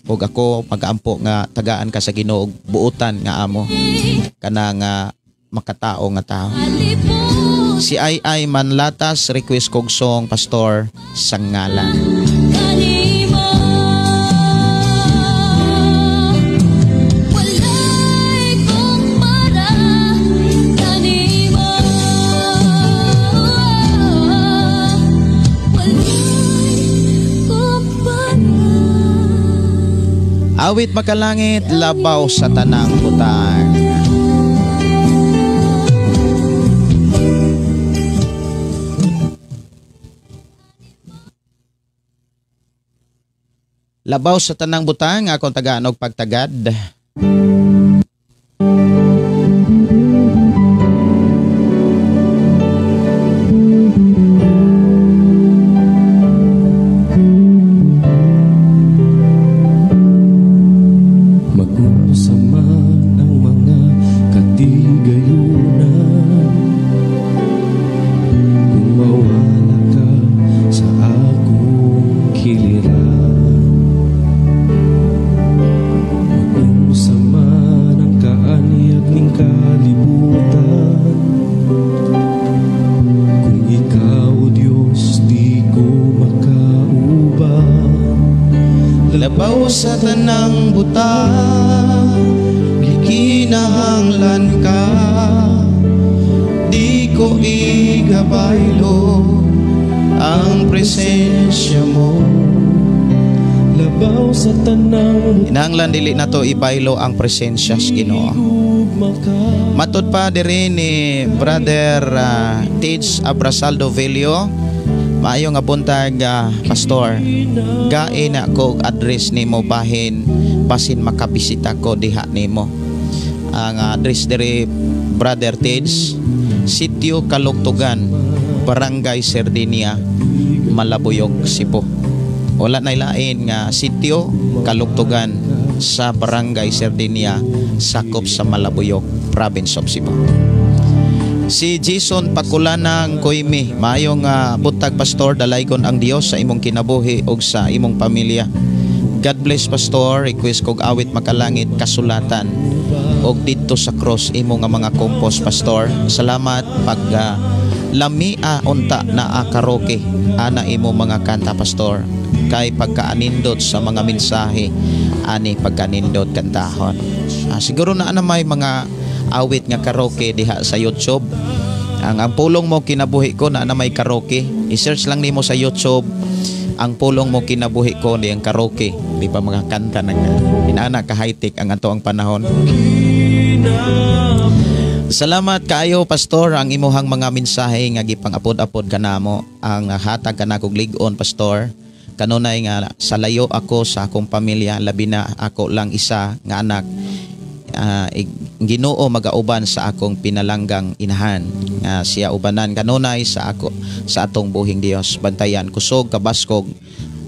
Ug ako pag-ampo nga tagaan ka sa Ginoo og buutan nga amo kana nga makatao nga tao. Si Ay Ay Manlatas, request kog song, Pastor, sa ngalan. Kanimo. Walay kumpara kanimo. Walay kumpara. Awit Makalangit, Labaw sa Tanang Butang. Labaw sa Tanang Butang, akong tagaan og pagtagad. Mag-unsa man ang mga katigayunan, kung mawala ka sa akong kiliran, mag-unsa man ang kaanyag ning kalibutan, kung ikaw, O Diyos, di ko makauban. Labaw sa tanang butang, gikinahanglan ka. Di ko igabaylo ang presensya mo. Labaw sa tanang Kinahanglan dili na to ibaylo ang presensya sa Ginoo. Matod pa diri ni Brother Tej Abrasaldo Velio, maayo nga buntag, pastor. Gae na ko og address nimo bahin basin makabisita ko diha nimo. Ang address diri, Brother Tej, Sitio Kalugtugan, Barangay Sardinia, Malabuyok, Cebu. Wala na ilain nga Sitio Kalugtugan sa Barangay Sardinia, sakop sa Malabuyok, Province of Cebu. Si Jason Pakulanang Koymi, maayong buntag, pastor, dalaygon ang Dios sa imong kinabuhi ug sa imong pamilya. God bless, pastor, request kog awit Makalangit Kasulatan og Didto sa Cross, imo nga mga compose, pastor. Salamat pag lamia unta na karaoke ana imo mga kanta, pastor, kay pagkaanindot sa mga mensahe ani, pagkanindot kantahon. Siguro na may mga awit nga karaoke diha sa YouTube. Ang Pulong Mo Kinabuhi Ko na may karaoke. I-search lang nimo sa YouTube "Ang Pulong Mo Kinabuhi Ko" di ang karaoke. Di pa mga kanta nag inana ka high-tech ang ato ang panahon. Salamat kaayo, pastor, ang imuhang mga mensahe nga gipang-apod-apod kanamo ang hatag kanakog lig-on, pastor. Kanunay nga sa layo ako sa akong pamilya, labi na ako lang isa nga anak, Ginoo magauban sa akong pinalanggang inahan nga siya ubanan kanunay sa ako sa atong buhing Dios bantayan, kusog kabaskog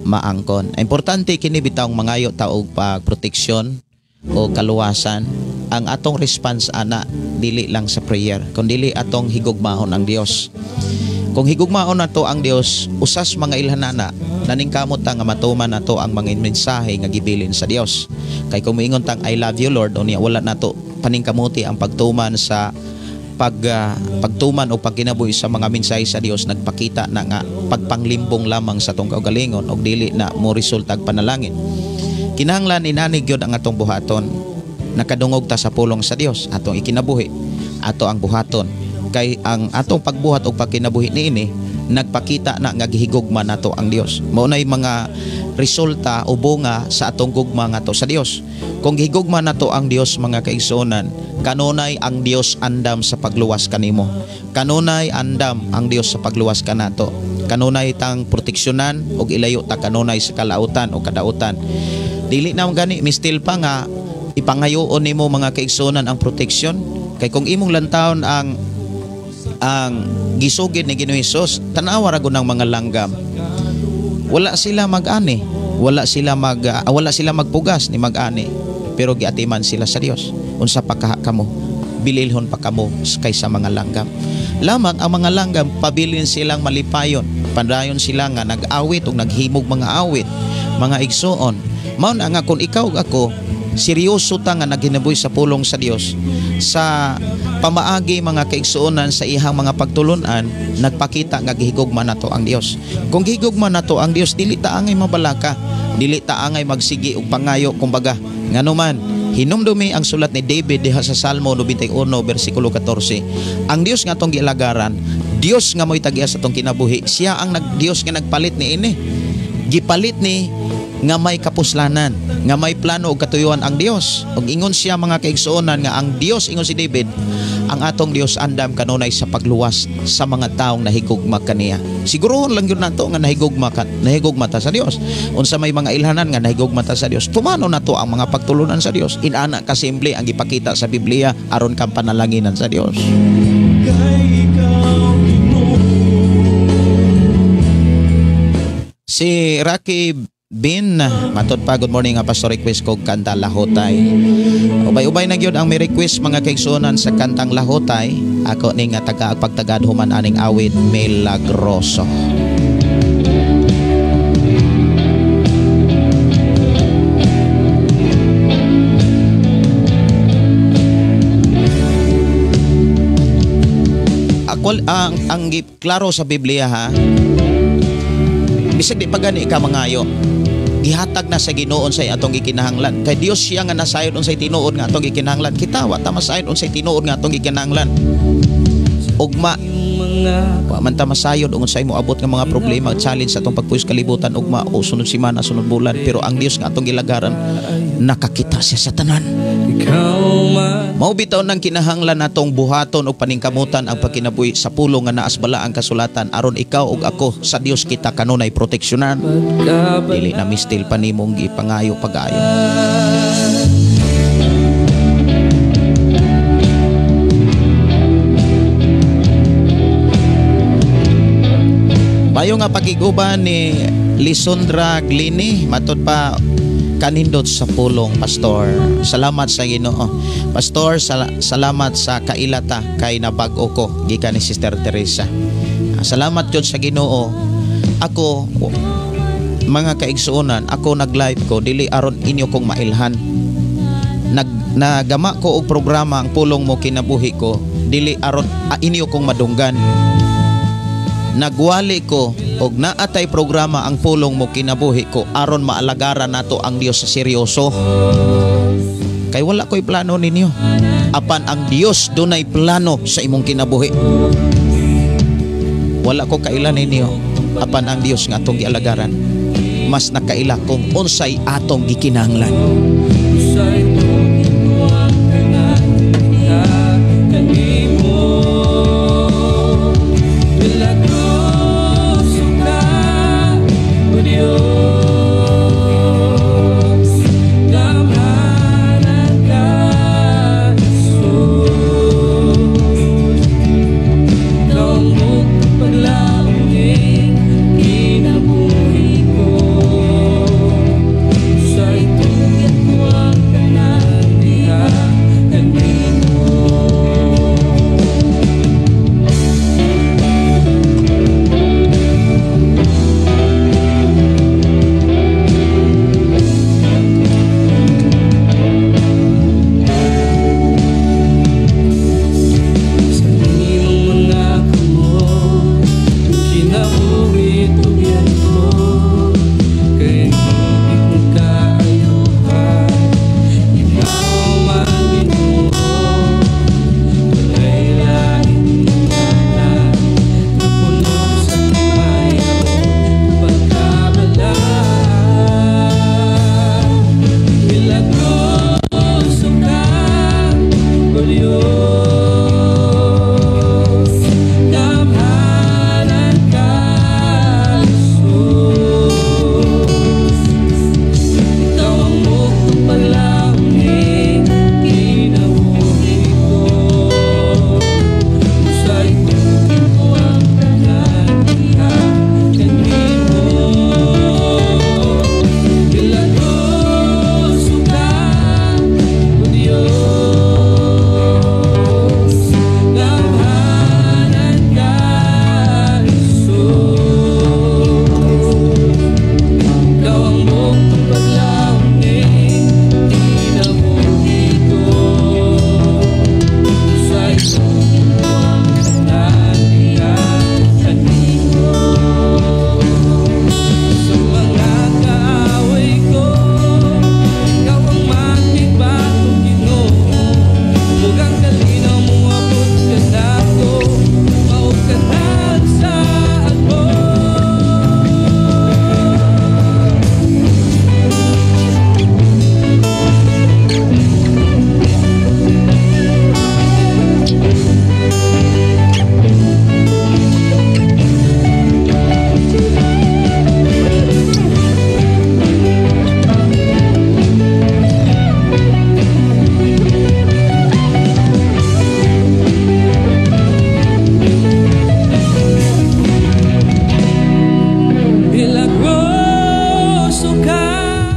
maangkon. Importante kini bitawng mangayo ta og pagproteksyon o kaluwasan. Ang atong response ana dili lang sa prayer kun dili atong higugmaon ang Dios. Kung higugmaon nato ang Dios, usas mga ilhanana naningkamot ta nga matuman nato ang mga mensahe nga gibilin sa Dios. Kay kung moingon tang "I love you, Lord," unya wala nato paningkamuti ang pagtuman sa pagtuman o pagkinabuhi sa mga mensahe sa Dios, nagpakita na nga pagpanglimbong lamang sa atong kaugalingon og dili na mo resulta panalangin. Kinahanglan inani gyud ang atong buhaton. Nakadungog ta sa pulong sa Dios, atong ikinabuhi, ato ang buhaton, kay ang atong pagbuhat og pagkinabuhi niini nagpakita na nga gihigugma nato ang Dios. Mao nay mga resulta o bunga sa atong gugma ngadto sa Dios. Kung gihigugma nato ang Dios, mga kaigsuonan, kanunay ang Dios andam sa pagluwas kanimo. Kanunay andam ang Dios sa pagluwas kanato. Kanunay tang proteksyonan ug ilayo ta kanunay sa kalautan o kadautan. Dili na gani mistil pa nga ipangayoon nimo, mga kaigsuonan, ang proteksyon, kay kung imong lantawon ang gisugid ni Ginoong Hesus, tanawa ra gud ng mga langgam. Wala sila mag-ani, wala sila magpugas ni mag-ani, pero giatiman sila sa Dios. Unsa pa kaha kamo, bililhon pa kamo kaysa mga langgam? Lamang ang mga langgam pabilin silang malipayon, padayon sila nga nag-awit ug naghimog mga awit, mga igsuon. Mao na nga kung ikaw ug ako seryoso ta nga naginabuhi sa pulong sa Dios sa pamaagi, mga kaigsuonan, sa ihang mga pagtulunan, nagpakita nga gihigugma nato ang Dios. Kung gihigugma nato ang Dios, dili ta angay mabalaka, dili ta angay magsigi og pangayo kumbaga. Nganuman, hinumdumi ang sulat ni David diha sa Salmo 91 bersikulo 14. Ang Dios nga atong gialagaran, Dios nga mo'y tag-iya sa atong kinabuhi, siya ang nag Dios nga nagpalit ni ini. Gipalit ni nga may kapuslanan, nga may plano ug katuyuan ang Dios. Ug ingon siya, mga kaigsuonan, nga ang Dios, ingon si David, ang atong Dios andam kanunay sa pagluwas sa mga taong nahigugma kaniya. Sigurohon lang yun nato nga nahigugma ta sa Dios. Unsa may mga ilhanan nga nahigugma ta sa Dios, tumano nato ang mga pagtulunan sa Dios. Inana kasimple ang gipakita sa Biblia aron kang panalanginan sa Dios. Kay ikaw, Ginoo. Si Rocky Bin, matod pa, "Good morning nga pastor, request ko kanta Lahotay." Ubay-ubay na gyud ang may request, mga kaigsuonan, sa kantang Lahotay. Ako ni nga taga pagtagad human aning awit Milagroso. Ako ang klaro sa Biblia ha. Bisag di pa gani ka mangayo, gihatag na sa Ginoo unsay atong gikinahanglan. Kay Dios siya nga nasayod unsay tinuod nga atong gikinahanglan. Kita wa ta masayod unsay tinuod nga atong gikinahanglan. Ugma wa man ta masayod ug unsay moabot nga mga problema, challenge sa atong pagpuyo sa kalibutan ugma o sunod semana, sunod bulan, pero ang Dios nga atong gilagaran, nakakita siya sa tanan. Mao bitaw nang kinahanglan natong buhaton og paningkamutan ang pagkinabuhi sa pulong nga naas bala ang kasulatan aron ikaw ug ako sa Dios kita kanunay proteksyonan. Dili na mistil pa nimong gipangayo pag-ayo. Mayo nga pagiguban ni Lisondra Glini, matod pa kanindot sa pulong, Pastor. Salamat sa Ginoo. Pastor, salamat sa kailata kay nabag-o ko gikan ni Sister Teresa. Salamat jud sa Ginoo. Ako mga kaigsuonan, ako nag-live ko dili aron inyo kong mailhan. Nagama ko og programa ang pulong mo kinabuhi ko dili aron inyo kong madunggan. Nagwali ko og naatay programa ang pulong mo kinabuhi ko aron maalagaran nato ang Dios sa seryoso. Kay wala ko'y plano ninyo. Apan ang Dios dunay plano sa imong kinabuhi. Wala ko kaila ninyo apan ang Dios nga atong gialagaran. Mas nakaila kung unsay atong gikinahanglan.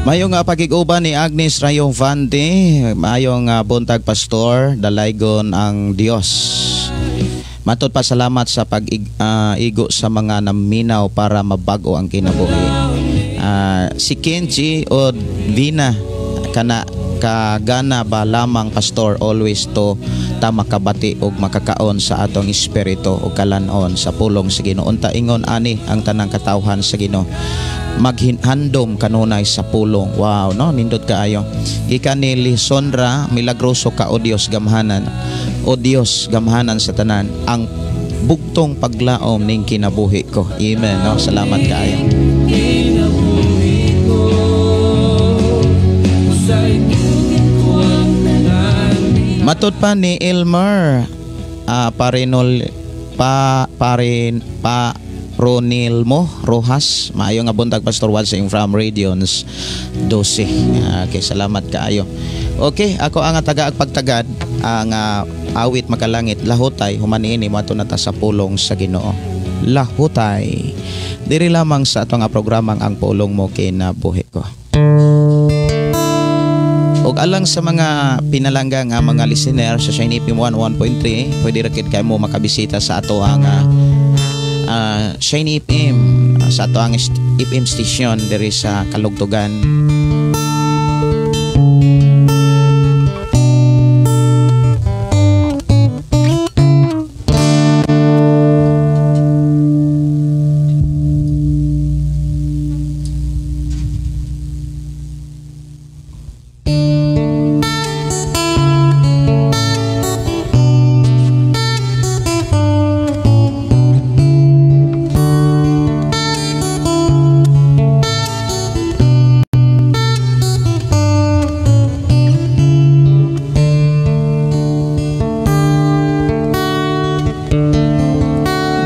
Mayong pagig-uban ni Agnes Rayovante, mayong buntag pastor, dalaygon ang Dios. Matod pa salamat sa pag-igo sa mga naminaw para mabago ang kinabuhi. Si Kenji o Vina kana kagana ba lamang pastor always to ta makabati og makakaon sa atong espiritu og kalanon sa pulong sa Ginoo. Unta ingon ani ang tanang katawhan sa Ginoo. Maghandom kanunay sa pulong. Wow, no, nindot kaayo. Gikan ni Lisondra, milagroso ka o Dios gamhanan. O Dios gamhanan sa tanan ang bugtong paglaom ning kinabuhi ko. Amen, no. Salamat kaayo. Kinabuhi ko sa itugin ko ang tanan. Matod pa ni Elmer Parinol pa Parin pa Ronilmo Rojas, maayo nga buntag Pastor Watson from Radions 12. Okay, salamat kaayo. Okay, ako ang taga pagtagad ang awit makalangit lahutay human niini moadto na ta sa pulong sa Ginoo. Lahutay. Diri lamang sa atong programang Ang Pulong Mo Kinabuhi Ko. Og alang sa mga pinalangga nga mga listener sa Shine FM 101.3, pwede ra kid kay mo makabisita sa ato ang Shine FM, sa ato ang FM station diri sa Kalugtugan.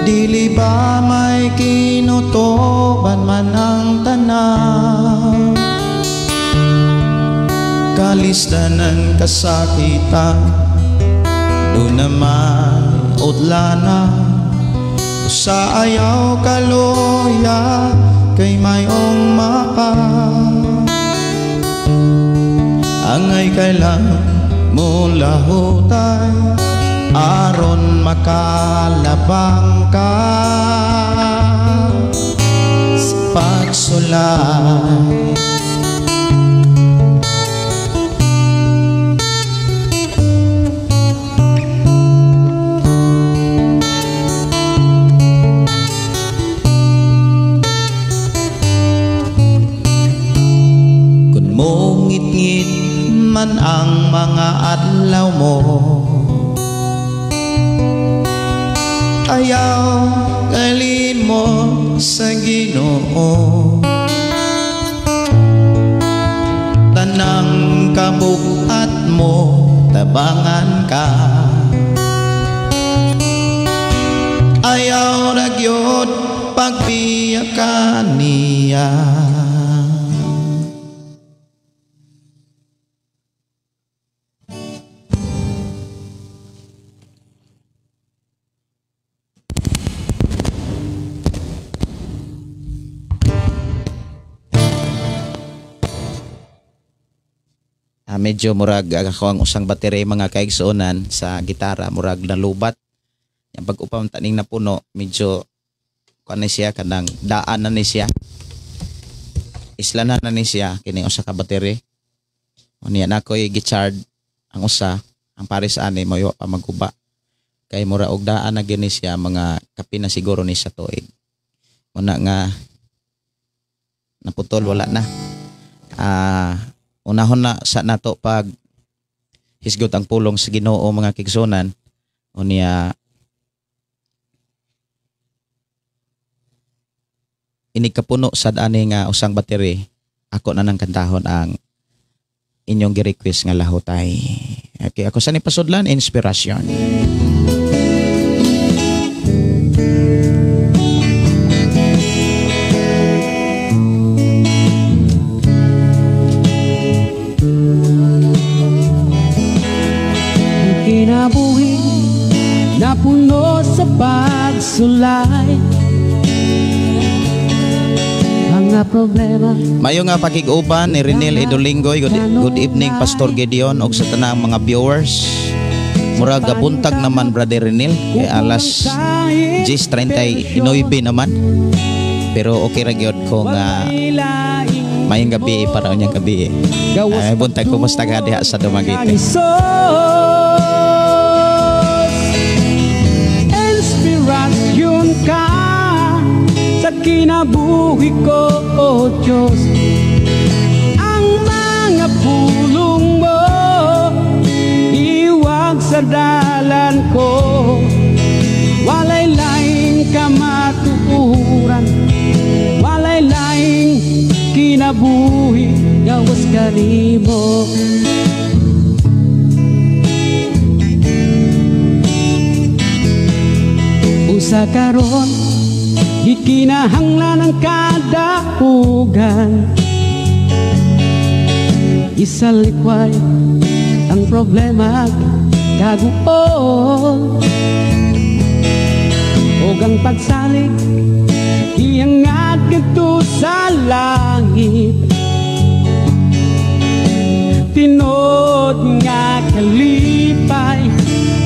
Dili ba may kinutuban man ang tanan, kalisdanan kasakitan, doon naman udlana, sa ayaw kaluya kay mayong maka. Angay kailang mula hutay aron makalabang ka sa pagsulay. Kung mongit-ngit man ang mga adlaw mo, ayaw kalimot sa Ginoo. Tanang kabukat mo tabangan ka, ayaw ra gyud pagbiya ka niya. Medyo murag ako ang usang baterya mga kaigsuonan sa gitara, murag nalubat. Yang pag-upam taning napuno, medyo kuan ni siya kanang daan na ni siya. Isla na ni siya kini usa ka baterya. Unya na ako'y gi-charge ang usa, ang pares ani mo pa magguba. Kay mura og daan na gini siya mga kapin na siguro ni sa tuig. Muna nga naputol, wala na. Unahon na sa nato pag hisgot ang pulong sa Ginoo mga kigsunan. Unya inig kapuno sad ani nga usang battery, ako na nang kantahon ang inyong gi-request nga lahutay. Okay, ako sa ni pasudlan inspirasyon. Kinabuhi napuno sa pagsulay, mga problema. Mayo nga pakig-uban ni Renel Edolinggoy. Good evening Pastor Gideon og sa tanang mga viewers. Murag buntag naman Brother Renel kay alas 10:39 naman. Pero okay ra gyud kung mayong gabi para unyang gabi. Ay buntag, kumusta ka diha sa Dumaguete? Inspirasyon ka sa kinabuhi ko, O Diyos. Ang mga pulong mo iwag sa dalan ko. Walay laing kamatuoran, walay laing kinabuhi, gawas kanimo. Busa karon, gikinahanglan ang kadaugan. Isalikway ang problema kaguol ug ang pagsalig iangat ngadto sa langit. Tinuod nga kalipay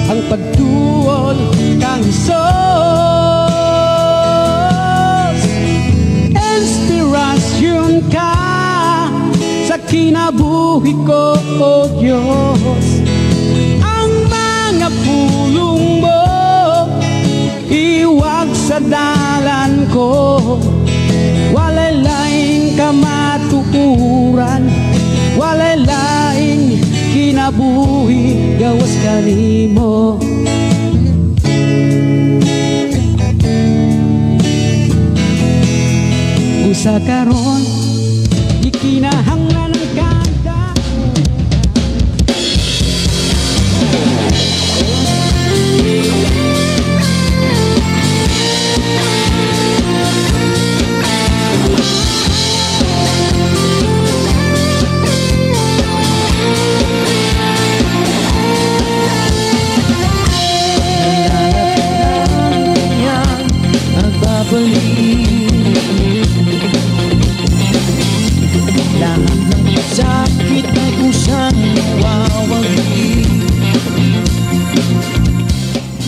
ang pagtuol kang Jesus. Inspirasyon ka sa kinabuhi ko, O Diyos. Ang mga pulong mo iwag sa dalan ko. Walay laing kamatuoran, walay laing kinabuhi gawas kanimo. Usa karon gikinahanglan ang kada. Lahat ng sakit ay kusang nawawagi.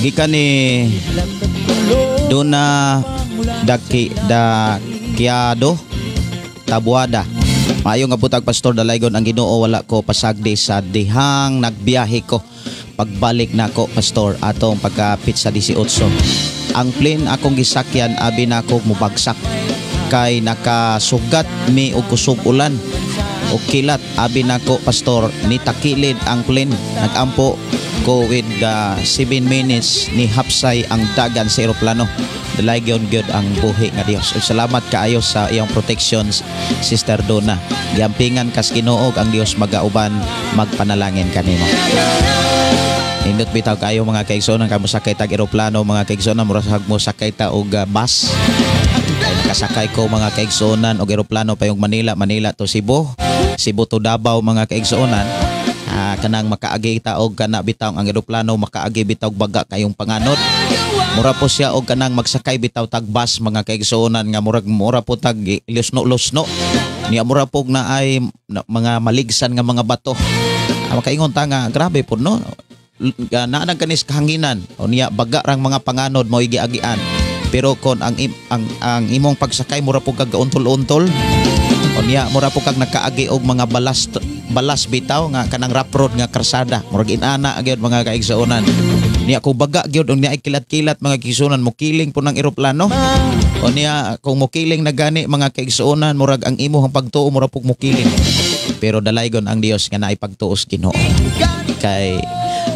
Gikan ni Dona Daki Dakiado Tabuada. Maayo nga butag, Pastor Dalaygon ang Ginoo, wala ko pasagdi sa dihang nagbiyahe ko. Pagbalik nako, Pastor, atong pagkapit sa 18. Ang plane akong gisakyan abi nako mubagsak kay nakasugat mi og kusog ulan og kilat. Abi nako, Pastor, ni takilid ang plane. Nagampo ko with 7 minutes ni hapsay ang dagan sa eroplano. Dalaygon gyud ang buhi nga Dios. Ug salamat kaayo sa iyong protection, Sister Donna. Giampingan kas Ginoo ang Dios magauban magpanalangin kanimo. Nindot bitaw kaayo mga kaigsoon kamo sakay tag eroplano mga kaigsoon, murag mo sakay ta og bus. Kay nakasakay ko mga kaigsuonan og eroplano payong Manila, Manila to Cebu, Cebu to Davao mga kaigsuonan. Kanang makaagi ta og kana bitaw ang eroplano makaagi bitaw baga kayong panganod. Mura po siya og kanang magsakay bitaw tag bus mga kaigsuonan nga murag mura po tag lusno-lusno. Niya mura po na ay na, mga maligsan nga mga bato. Makaingon ta nga grabe po no. Naanang kanis kahanginan o niya baga rang mga panganod mo giagian. Pero kon ang imong pagsakay mura po kag untol-untol o niya mura po kag nakaagi og mga balas bitaw nga kanang rough road nga karsada murag inana gyud mga kaigsuonan. Niya ko baga gyud og niya ay kilat-kilat mga kaigsuonan mokiling po ng eroplano. O niya kung mokiling na gani mga kaigsuonan murag ang imong pagtuo mura pug mokiling. Pero dalaygon ang Dios nga naay pagtuos Ginoo kay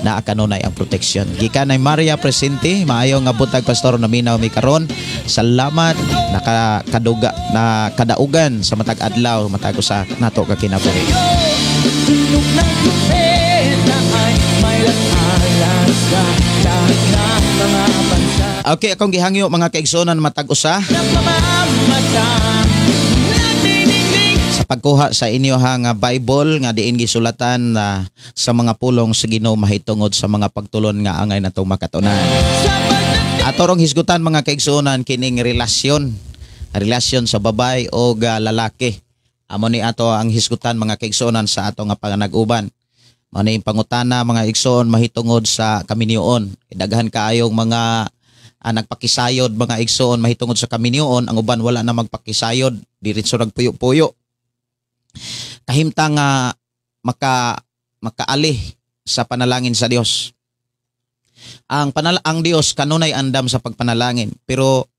naa kanunay ang proteksyon. Gikan ay Maria Presente, maayo nga buntag Pastor, naminaw mi karon. Salamat nakakaduga na kadaugan sa matag adlaw matag usa nato ka kinabuhi. Tunog ng trumpeta ay may latalas sa lahat ng mga bansa. Okay, akong gihangyo mga kaigsuonan matag usa Nagmamata, nagniningning. Sa pagkuha sa inyo ha nga Bible nga diin gisulatan na sa mga pulong sa Ginoo mahitungod sa mga pagtulon nga angay natong makatunan. Ato rong hisgutan mga kaigsuonan kining relasyon, relasyon sa babay o lalaki. Amo ni ato ang hisgutan mga kaigsuonan sa ato nga panganag-uban. Mao ni pangutana mga igsoon mahitungod sa kaminyoon. Daghan kaayong mga nagpakisayod mga igsoon mahitungod sa kaminyoon, ang uban wala na magpakisayod, diretso nagpuyo-puyo. Kahimtang nga makaali sa panalangin sa Dios. Ang Dios kanunay andam sa pagpanalangin, pero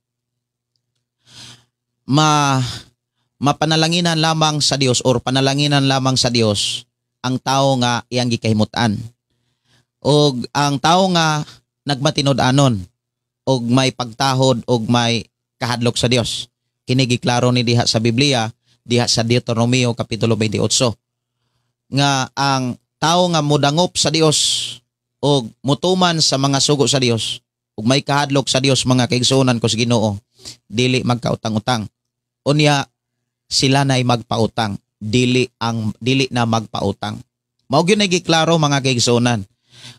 mapanalanginan lamang sa Dios or panalanginan lamang sa Dios ang tao nga iyang gikahimutan. Og ang tao nga nagmatinud-anon og may pagtahod og may kahadlok sa Dios. Kini giklaro ni diha sa Biblia, diha sa Deuteronomio kapitulo 28 nga ang tao nga modangop sa Dios og mutuman sa mga sugo sa Dios, Ug may kahadlok sa Dios, mga kaigsuonan ko sa Ginoo, dili magkautang-utang. Unya sila na'y magpautang, dili na magpautang. Mao gyud na giklaro, mga kaigsuonan.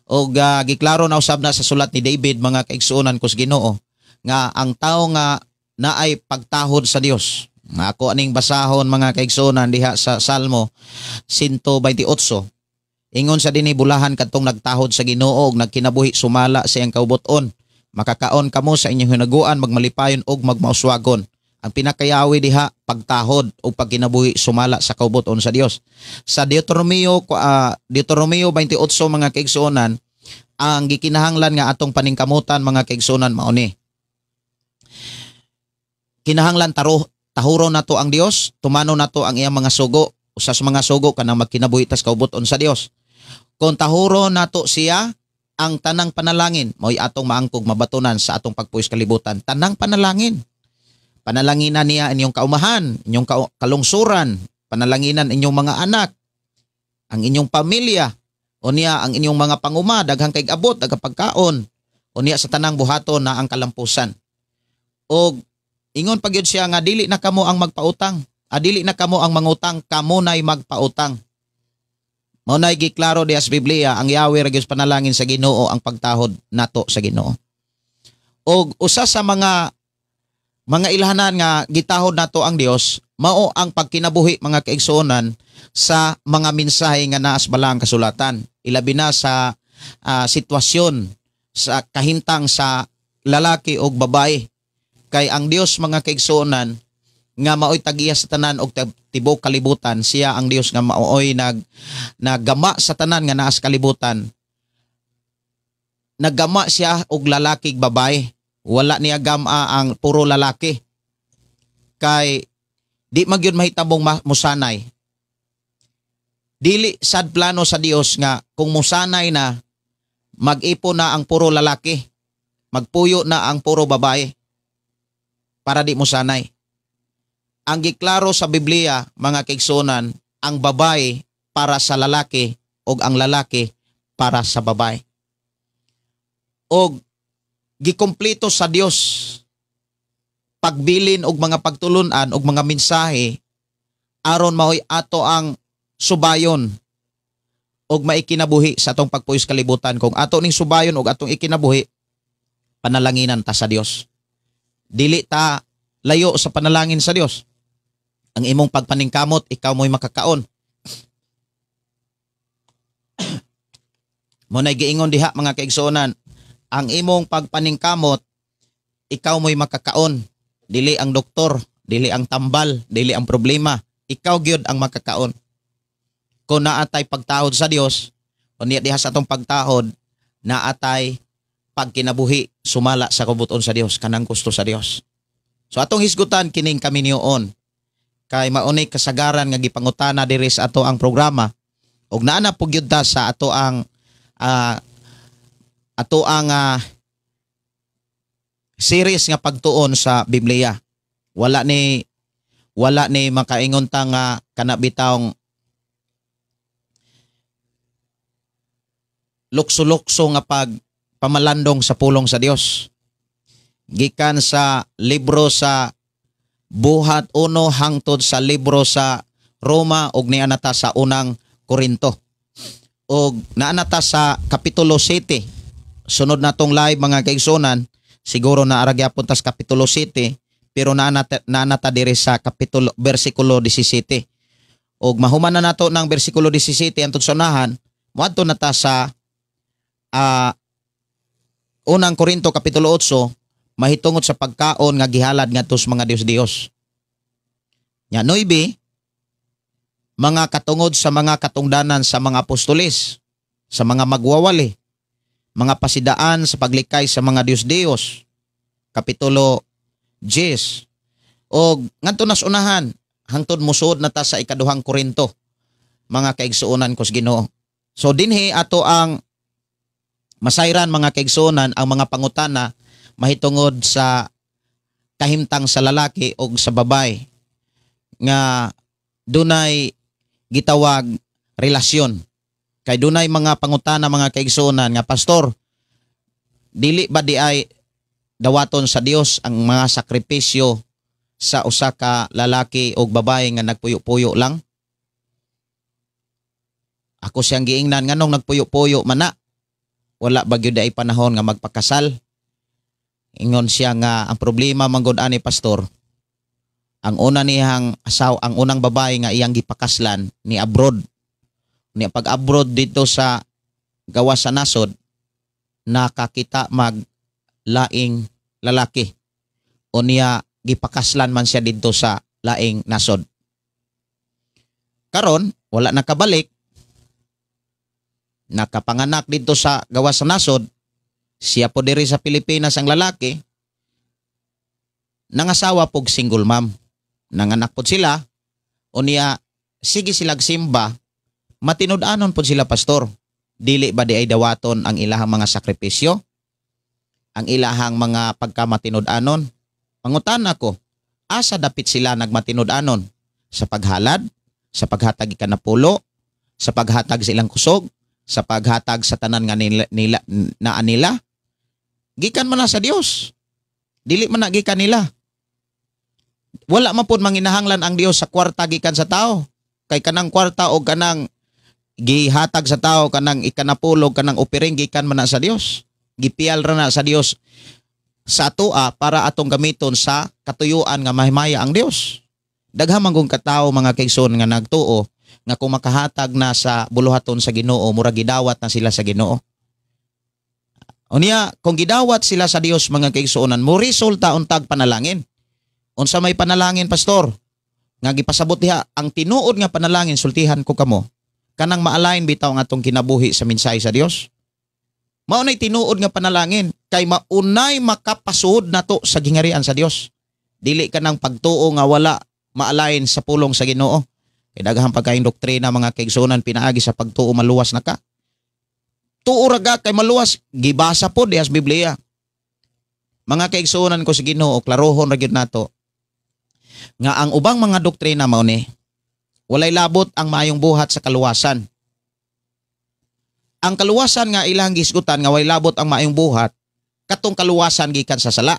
Og giklaro na usab na sa sulat ni David, mga kaigsuonan ko sa Ginoo, nga ang tao nga naay pagtahod sa Dios. Nga ako aning basahon, mga kaigsuonan, diha sa Salmo 128. Ingon sa dinhi, "Bulahan kadtong nagtahod sa Ginoo ug nagkinabuhi sumala sa iyang kaubuton. Makakaon kamo sa inyong hinaguan, magmalipayon og magmauswagon." Ang pinakayawi diha, pagtahod o pagkinabuhi sumala sa kaubuton sa Dios. Sa Deuteronomio 28, mga kaigsuonan, ang gikinahanglan nga atong paningkamutan, mga kaigsuonan, mao ni. Kinahanglan tahuro nato ang Dios, tumano nato ang iyang mga sugo. Usa sa mga sugo, kanang magkinabuhi tas kaubuton sa Dios. Kung tahuro nato siya, ang tanang panalangin mao'y atong maangkog mabatunan sa atong pagpuyo kalibutan. Tanang panalangin. Panalanginan niya inyong kaumahan, inyong kalungsuran, panalanginan inyong mga anak, ang inyong pamilya, unya ang inyong mga panguma, daghang kay abot, daghang pagkaon, unya sa tanang buhaton na ang kalampusan. Og ingon pa gyud siya nga dili na kamo ang magpautang, dili na kamo ang mangutang, kamo na'y magpautang. Mao na'y giklaro diha sa Biblia, ang yawi ra gyud sa panalangin sa Ginoo ang pagtahod nato sa Ginoo. Og usa sa mga ilhanan nga gitahod nato ang Dios mao ang pagkinabuhi, mga kaigsuonan, sa mga mensahe nga naa sa Balaang Kasulatan, ilabi na sa sitwasyon sa kahimtang sa lalaki o babae, kay ang Dios, mga kaigsuonan, nga maoy tag-iya sa tanan og tibuok kalibutan. Siya ang Dios nga maoy naggama sa tanan nga naa sa kalibutan. Naggama siya og lalaki ug babae. Wala niya gama ang puro lalaki, kay di magyud mahitabong musanay. Dili sad plano sa Dios nga kung musanay na, mag-ipon na ang puro lalaki, magpuyo na ang puro babae para di musanay. Ang giklaro sa Biblia, mga kaigsuonan, ang babae para sa lalaki ug ang lalaki para sa babae. Og gikompleto sa Dios pagbilin og mga pagtulunan og mga mensahe aron maoy ato ang subayon og maikinabuhi sa atong pagpuyo sa kalibutan. Kung ato ning subayon og atong ikinabuhi, panalanginan ta sa Dios. Dili ta layo sa panalangin sa Dios. Ang imong pagpaningkamot, ikaw mo'y makakaon. Mao na'y giingon diha, mga kaigsuonan, ang imong pagpaningkamot, ikaw mo'y makakaon. Dili ang doktor, dili ang tambal, dili ang problema. Ikaw gyud ang makakaon. Kung naatay pagtahod sa Dios, unya diha sa atong pagtahod, naatay pagkinabuhi sumala sa kabuton sa Dios, kanang gusto sa Dios. So atong hisgutan kining kaminyoon kay maunay kasagaran nga gipangutana diri sa ato ang programa ug naa na pud gyud ta sa ato ang series nga pagtuon sa Biblia. Wala ni makaingon ta nga kana bitawng lukso-lukso nga pag pamalandong sa pulong sa Dios. Gikan sa libro sa Buhat 1 hangtod sa libro sa Roma ug niya ta sa Unang Korinto. Og naa na ta sa Kapitulo 7. Sunod na tong live, mga kaigsuonan, siguro na ara gyapon tas Kapitulo 7, pero naa na ta diri sa kapitulo bersikulo 17. Og mahuman na nato ng bersikulo 17 antod sa unahan, moadto na ta sa Unang Korinto Kapitulo 8 mahitungod sa pagkaon nga gihalad ngadto sa mga Dios-Dios. Nya 9, mga katungod sa mga katungdanan sa mga apostoles, sa mga magwawali, mga pasidaan sa paglikay sa mga Dios-Dios. Kapitulo 10. Og ngadto nas unahan hangtod musuod na ta sa Ikaduhang Korinto, mga kaigsuonan ko sa Ginoo. So dinhi ato ang masayran, mga kaigsuonan, ang mga pangutana mahitungod sa kahimtang sa lalaki o sa babae nga dunay gitawag relasyon. Kay dunay mga pangutana, mga kaigsuonan, nga, "Pastor, Dili ba di ay dawaton sa Dios ang mga sakripisyo sa usa ka lalaki o babae nga nagpuyo-puyo lang? Ako siyang giingnan, nganong nagpuyo-puyo man na? Wala ba gyud ay panahon nga magpakasal? Ingon siya nga ang problema manggod ani, pastor, ang una niyang asawa, ang unang babae nga iyang gipakaslan ni abroad. Ni pag abroad dito sa gawas sa nasod, nakakita mag laing lalaki. O niya gipakaslan man siya dito sa laing nasod. Karon wala nakabalik, nakapanganak dito sa gawas sa nasod, siya po diri sa Pilipinas ang lalaki, nangasawa pog single mom. Nanganak pod sila, o niya sige silag simba, matinud-anon pod sila, pastor. Dili ba di ay dawaton ang ilahang mga sakripisyo? Ang ilahang mga pagkamatinud-anon? Pangutan ako, asa dapit sila nagmatinud-anon? Sa paghalad? Sa paghatag ikanapulo? Sa paghatag sa ilang kusog? Sa paghatag sa tanan nga nila naa nila? Gikan man na sa Dios. Dili man na gikan nila. Wala man pud manginahanglan ang Dios sa kwarta gikan sa tao. Kay kanang kwarta o kanang gihatag sa tao, kanang ikanapulo, kanang opiring, gikan man na sa Dios. Gipial ra na sa Dios sa atoa para atong gamiton sa katuyuan nga mahimaya ang Dios. Daghan man kung katao, mga kaigsoon, nga nagtuo nga kung makahatag na sa buluhaton sa Ginoo, mura gidawat na sila sa Ginoo. Unya, kung gidawat sila sa Dios, mga kaigsuonan, mo resulta untag panalangin. Unsa may panalangin, pastor? Nga gipasabot diha, ang tinuod nga panalangin, sultihan ko kamo, kanang ma-align bitaw ang atong kinabuhi sa mensahe sa Dios. Mao nay tinuod nga panalangin kay maunay makapasuod nato sa gingarian sa Dios. Dili kanang pagtuo nga wala ma-align sa pulong sa Ginoo. Kay daghang pagkain doktrina, mga kaigsuonan, pinaagi sa pagtuo maluwas na ka. Tuo ra ka kay maluwas, gibasa po diha sa Biblia. Mga kaigsuonan ko sa Ginoo, klarohon ra gyud nato nga ang ubang mga doktrina mao ni walay labot ang maayong buhat sa kaluwasan. Ang kaluwasan nga ilang gisgutan nga walay labot ang maayong buhat, katong kaluwasan gikan sa sala.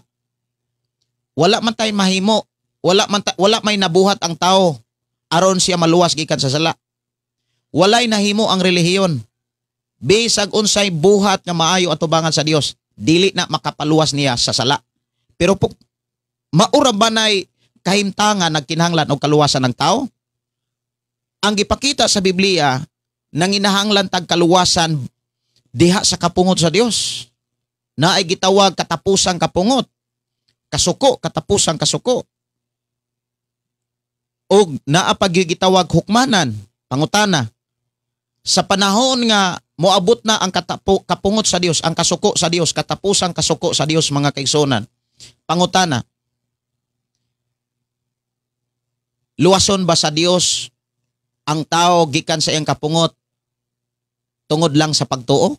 Wala man tay mahimo, wala may nabuhat ang tao aron siya maluwas gikan sa sala. Walay nahimo ang relihiyon. Bisag unsay buhat nga maayo atubangan sa Dios, dili na makapaluwas niya sa sala. Pero maura ba nay kahimtangan nagkinahanglan og kaluwasan ng tao? Ang gipakita sa Biblia nanginahanglan tag kaluwasan diha sa kapungot sa Dios. Naay gitawag katapusang kapungot. Kasuko, katapusang kasuko. Og naa pa gyud gitawag hukmanan, pangutana. Sa panahon nga moabot na ang kapungot sa Dios, ang kasuko sa Dios, katapusang kasuko sa Dios, mga kaigsuonan. Pangutana, luwason ba sa Dios ang tao gikan sa iyang kapungot tungod lang sa pagtuo?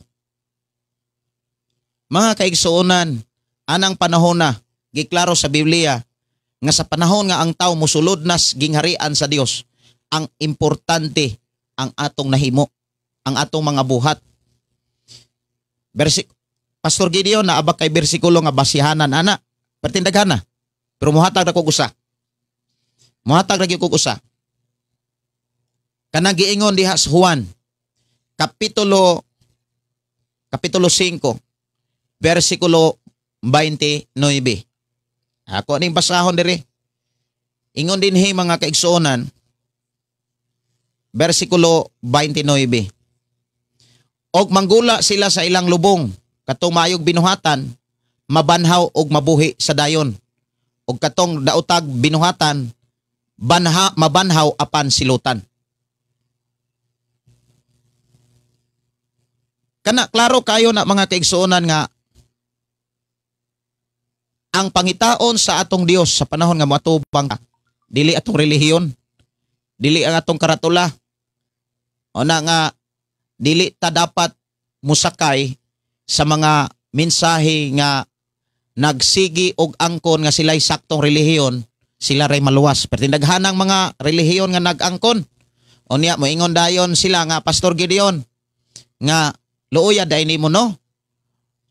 Mga kaigsuonan, anang panahon na giklaro sa Biblia nga sa panahon nga ang tao musulod nas gingharian sa Dios, ang importante ang atong nahimo, ang atong mga buhat. Pastor Gideon, naabak kay bersikulo nga basihanan ana, pertindaghan na. Pero muhatag ra kog usa. Muhatag ra gyud kog usa. Kanang giingon diha sa Juan kapitulo 5 bersikulo 29. Ako ning basahon diri. Ingon dinhi, mga kaigsuonan, bersikulo 29. Og manggula sila sa ilang lubong, katong maayog binuhatan, mabanhaw og mabuhi sa dayon. Og katong daotag binuhatan, mabanhaw apan silutan. Kana klaro kayo na, mga kaigsuonan, nga ang pangitaon sa atong Dios sa panahon nga moatubang ka, dili atong relihiyon, dili ang atong karatula. O na nga dili ta dapat musakay sa mga mensahe nga nagsigi og angkon nga sila'y saktong relihiyon, sila ray maluwas. Pero tindaghanang mga relihiyon nga nag-angkon. O niya, moingon dayon sila nga, Pastor Gideon, nga luoya dahil nimo no?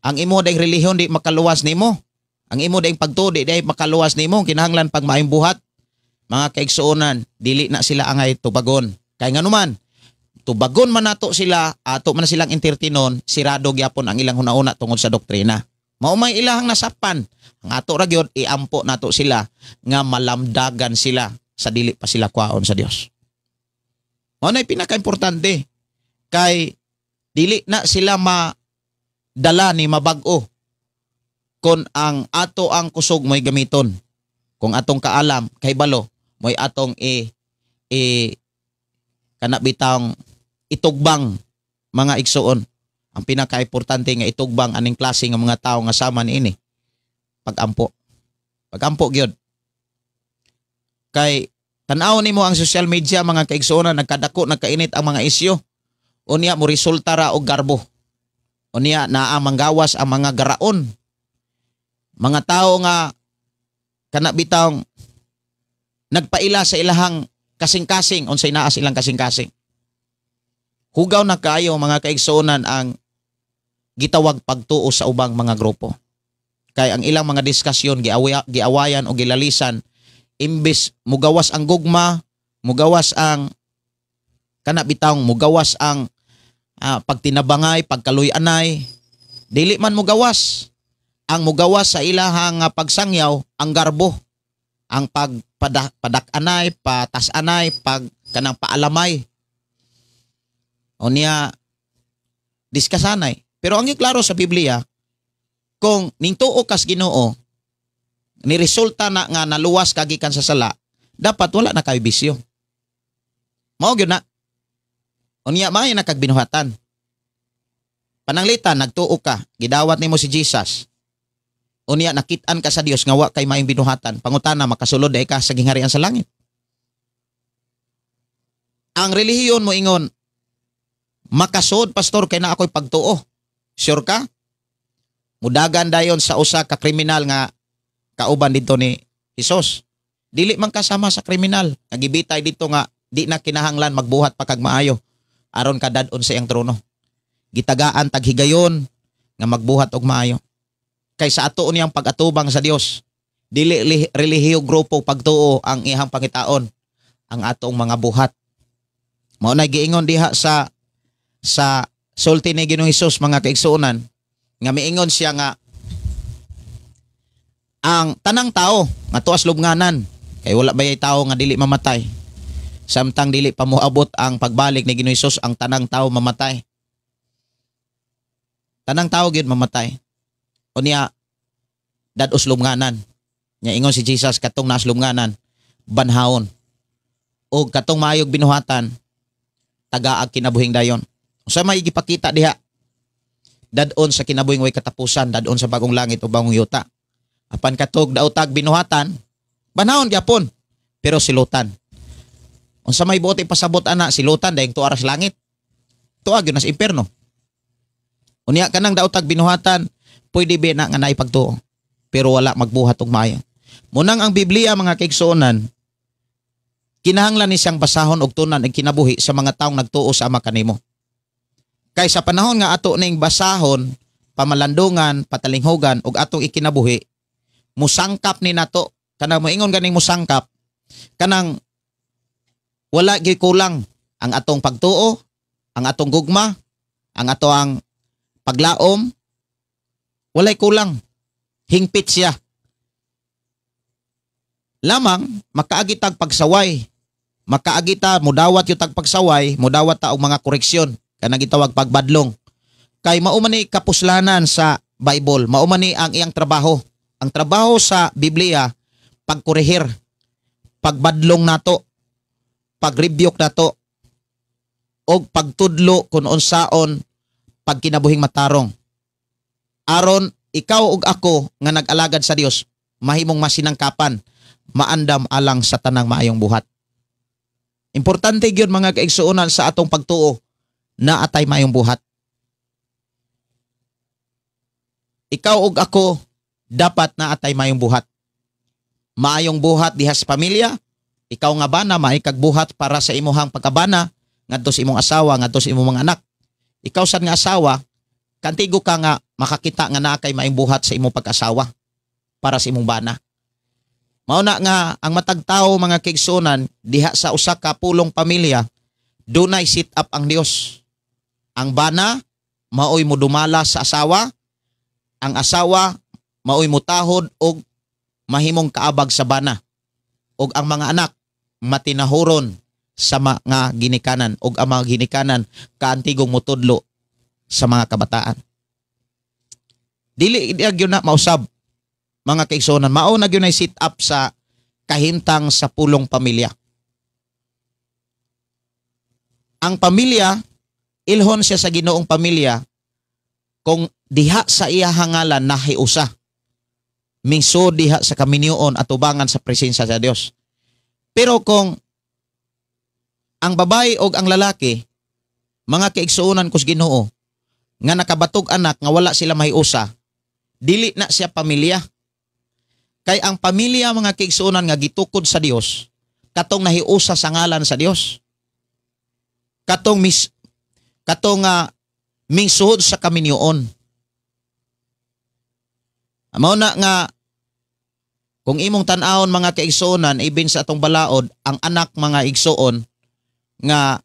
Ang imo dayng relihiyon di makaluwas nimo. Ang imo dayng pagtuo di day makaluwas nimo, kinahanglan pag maayong buhat. Mga kaigsuonan, dili na sila angay tubagon. Kay nganuman, tubagon man nato sila, ato man silang entertainon, sirado gyapon ang ilang hunahuna tungod sa doktrina. Mao may ilahang nasapan. Ang ato ra gyud, iampo nato sila nga malamdagan sila sa dili pa sila kwaon sa Dios. Mao na pinakaimportante kay dili na sila madala ni mabag-o kon ang ato ang kusog mo'y gamiton. Kung atong kaalam kay balo mo'y atong i i kana bitang itugbang, mga igsuon. Ang pinakaimportante nga itugbang aning klase nga mga tao nga sama niini, pagampo. Pagampo gyud. Kay tan-aw nimo ang social media, mga kaigsuonan, nagkadako, nagkainit ang mga isyu. Unya mo resulta ra og garbo. Unya naa manggawas ang mga garaon. Mga tao nga kana bitawng nagpaila sa ilahang kasing-kasing, unsay naa sa ilang kasing-kasing. Hugaw na kaayo, mga kaigsuonan, ang gitawag pagtuo sa ubang mga grupo. Kay ang ilang mga diskusyon giawayan o gilalisan, imbes mugawas ang gugma, mugawas ang kana bitawng mugawas ang pagtinabangay, pagkaluy-anay, dili man mugawas. Ang mugawas sa ilahang pagsangyaw ang garbo, ang pagpadak-anay, patas-anay, pag kanang paalamay. O niya diskasanay. Pero ang klaro sa Biblia, kung ningtuo kas Ginoo, ni resulta na nga naluwas ka gikan sa sala, dapat wala na kay bisyo. Mao gyud na. Unya maayo na kag binuhatan. Pananglitan nagtuo ka, gidawat nimo si Jesus. Unya nakit-an ka sa Dios nga wa kay maayong binuhatan, pangutana, makasulod diay ka sa gingharian sa langit? Ang relihiyon mo ingon, "Makasud, pastor, kay naa ako'y pagtuo." Sure ka? Mudagan dayon sa usa ka kriminal nga kauban dito ni Jesus. "Dili man kasama sa kriminal. Nagibitay dito nga di na kinahanglan magbuhat pa kag maayo aron ka dad-on sa iyang trono." Gitagaan tag higayon nga magbuhat og maayo. Kay sa ato niyang pag-atubang sa Dios, dili relihiyo, grupo, pagtuo ang iyang pangitaon, ang atong mga buhat. Mao na giingon diha sa sulti ni Ginoong Hesus, mga kaigsuonan, nga miingon siya nga ang tanang tao nga tuas lubnganan, kay wala bayay tao nga dili mamatay. Samtang dili pa moabot ang pagbalik ni Ginoong Hesus, ang tanang tao mamatay. Tanang tao gyud mamatay. Unya dad-os lubnganan. Nya ingon si Jesus, katong naas lubnganan banhawon og katong maayog binuhatan tagaag kinabuhing dayon. Unsa may gipakita diha? Dad-on sa kinabuhing way katapusan, dad-on sa bagong langit o bagong yuta. Apan katog daotag binuhatan, banhawon gyapon, pero silutan. Unsa may buot ipasabot ana, silutan dayong tuara sa langit? Tuag yun sa impierno. Unya kanang daotag binuhatan, pwede ba na nga naipagtuo, pero wala magbuhat og maayo. Munang ang Biblia, mga kaigsuonan, kinahanglan ni siyang basahon og tunan ang kinabuhi sa mga taong nagtuo sa ama kanimo. Kay sa panahon nga ato ning basahon, pamalandungan, patalinghugan ug atong ikinabuhi, musangkap ni nato. Kanang moingon ganing musangkap, kanang wala gyud kulang ang atong pagtuo, ang atong gugma, ang ato ang paglaom, walay kulang. Hingpit siya. Lamang makaagi tag pagsaway. Makaagi ta, mudawat yung tag pagsaway, mudawat ta og mga koreksyon kanang gitawag pagbadlong. Kay mao man ni kapuslanan sa Bible, mao man ni ang iyang trabaho. Ang trabaho sa Biblia, pagkorehir, pagbadlong nato, pag-rebuke nato, og pagtudlo kung unsaon pagkinabuhing matarong. Aron ikaw ug ako nga nag-alagad sa Dios mahimong masinangkapan, maandam alang sa tanang maayong buhat. Importante gyud, mga kaigsuonan, sa atong pagtuo na atay maayong buhat. Ikaw ug ako dapat na atay maayong buhat. Maayong buhat diha sa pamilya, ikaw nga bana maay kag buhat para sa imuhang pagkabana ngadto sa imong asawa, ngadto sa imong mga anak. Ikaw sad nga asawa, kantigo ka nga Makakita nga naa kay maayong buhat sa imong pag-asawa para sa imong bana. Mao na nga ang matag tawo, mga kaigsuonan, diha sa usa ka pulong pamilya, dunay set up ang Dios. Ang bana maoy modumala sa asawa, ang asawa maoy mutahod og mahimong kaabag sa bana, ug ang mga anak matinahuron sa mga ginikanan, ug ang mga ginikanan kaantigong motudlo sa mga kabataan. Dili gyud na mausab, mga kaigsuonan. Mao na gyud set up sa kahimtang sa pulong pamilya. Ang pamilya, ilhon siya sa Ginoong pamilya kung diha sa iya hangalan nahiusa. Mingso diha sa kaminyoon atubangan sa presensya sa Dios. Pero kung ang babae og ang lalaki, mga kaigsuonan kus Ginoo, nga nakabatog anak nga wala sila mahiusa, dili na siya pamilya. Kay ang pamilya, mga kaigsuonan, nga gitukod sa Dios, katong nahiusa sa ngalan sa Dios. Katong mingsuhod sa kaminyoon. Mao na nga kung imong tan-awon, mga kaigsuonan, ibin sa atong balaod, ang anak, mga igsuon, nga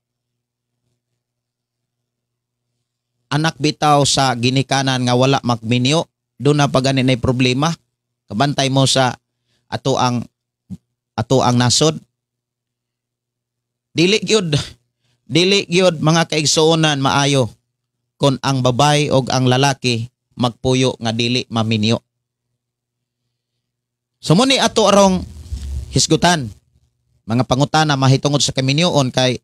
anak bitaw sa ginikanan nga wala magminyo, doon na pa gani nay problema. Kabantay mo sa ato ang nasod. Dili gyud, mga kaigsuonan, maayo kon ang babae og ang lalaki magpuyo nga dili maminyo. So mo ni ato arong hisgutan mga pangutana mahitungod sa kaminyoon, kay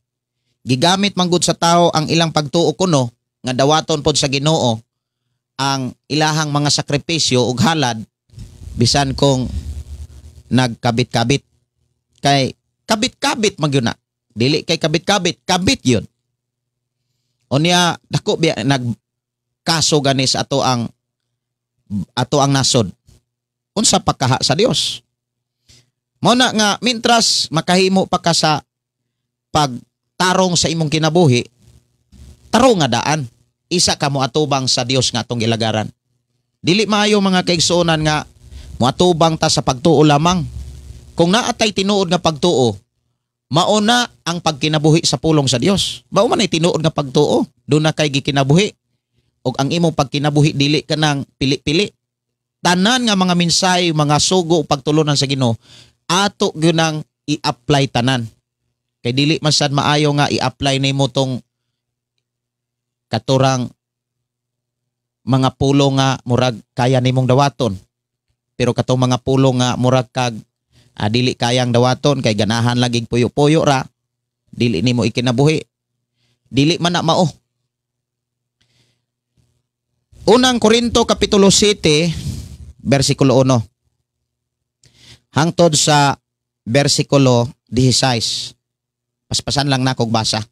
gigamit manggod sa tao ang ilang pagtuo kuno nga dawaton pod sa Ginoo ang ilahang mga sakripisyo ug halad bisan kung nagkabit-kabit, kay kabit-kabit man gyud na. Dili kay kabit-kabit, kabit yun. Unya dako biya nagkaso gani sa ato ang nasod, unsa pagkaha sa Dios. Mao na nga mintras makahimo pa ka sa pagtarong sa imong kinabuhi, tarong nga daan, isa ka mo atubang sa Dios nga atong gilagaran. Dili maayo, mga kaigsuonan, nga moatubang ta sa pagtuo lamang. Kung naatay tinuod nga pagtuo, mao na ang pagkinabuhi sa pulong sa Dios. Mao man ay tinuod nga pagtuo, doon na kay gikinabuhi. Og ang imong pagkinabuhi dili ka nang pili-pili. Tanan nga mga mensahe, mga sugo, pagtulunan sa Ginoo, ato gyud nang i-apply tanan. Kay dili man sad maayo nga i-apply nimo tong katurang mga pulo nga murag kaya nimong dawaton. Pero katong mga pulo nga murag kag dili kayang dawaton kay ganahan laging puyo-puyo ra, dili nimo ikinabuhi. Dili man na mao. Unang Korinto kapitulo 7 bersikulo 1 hangtod sa bersikulo 16. Paspasan lang nakog basa.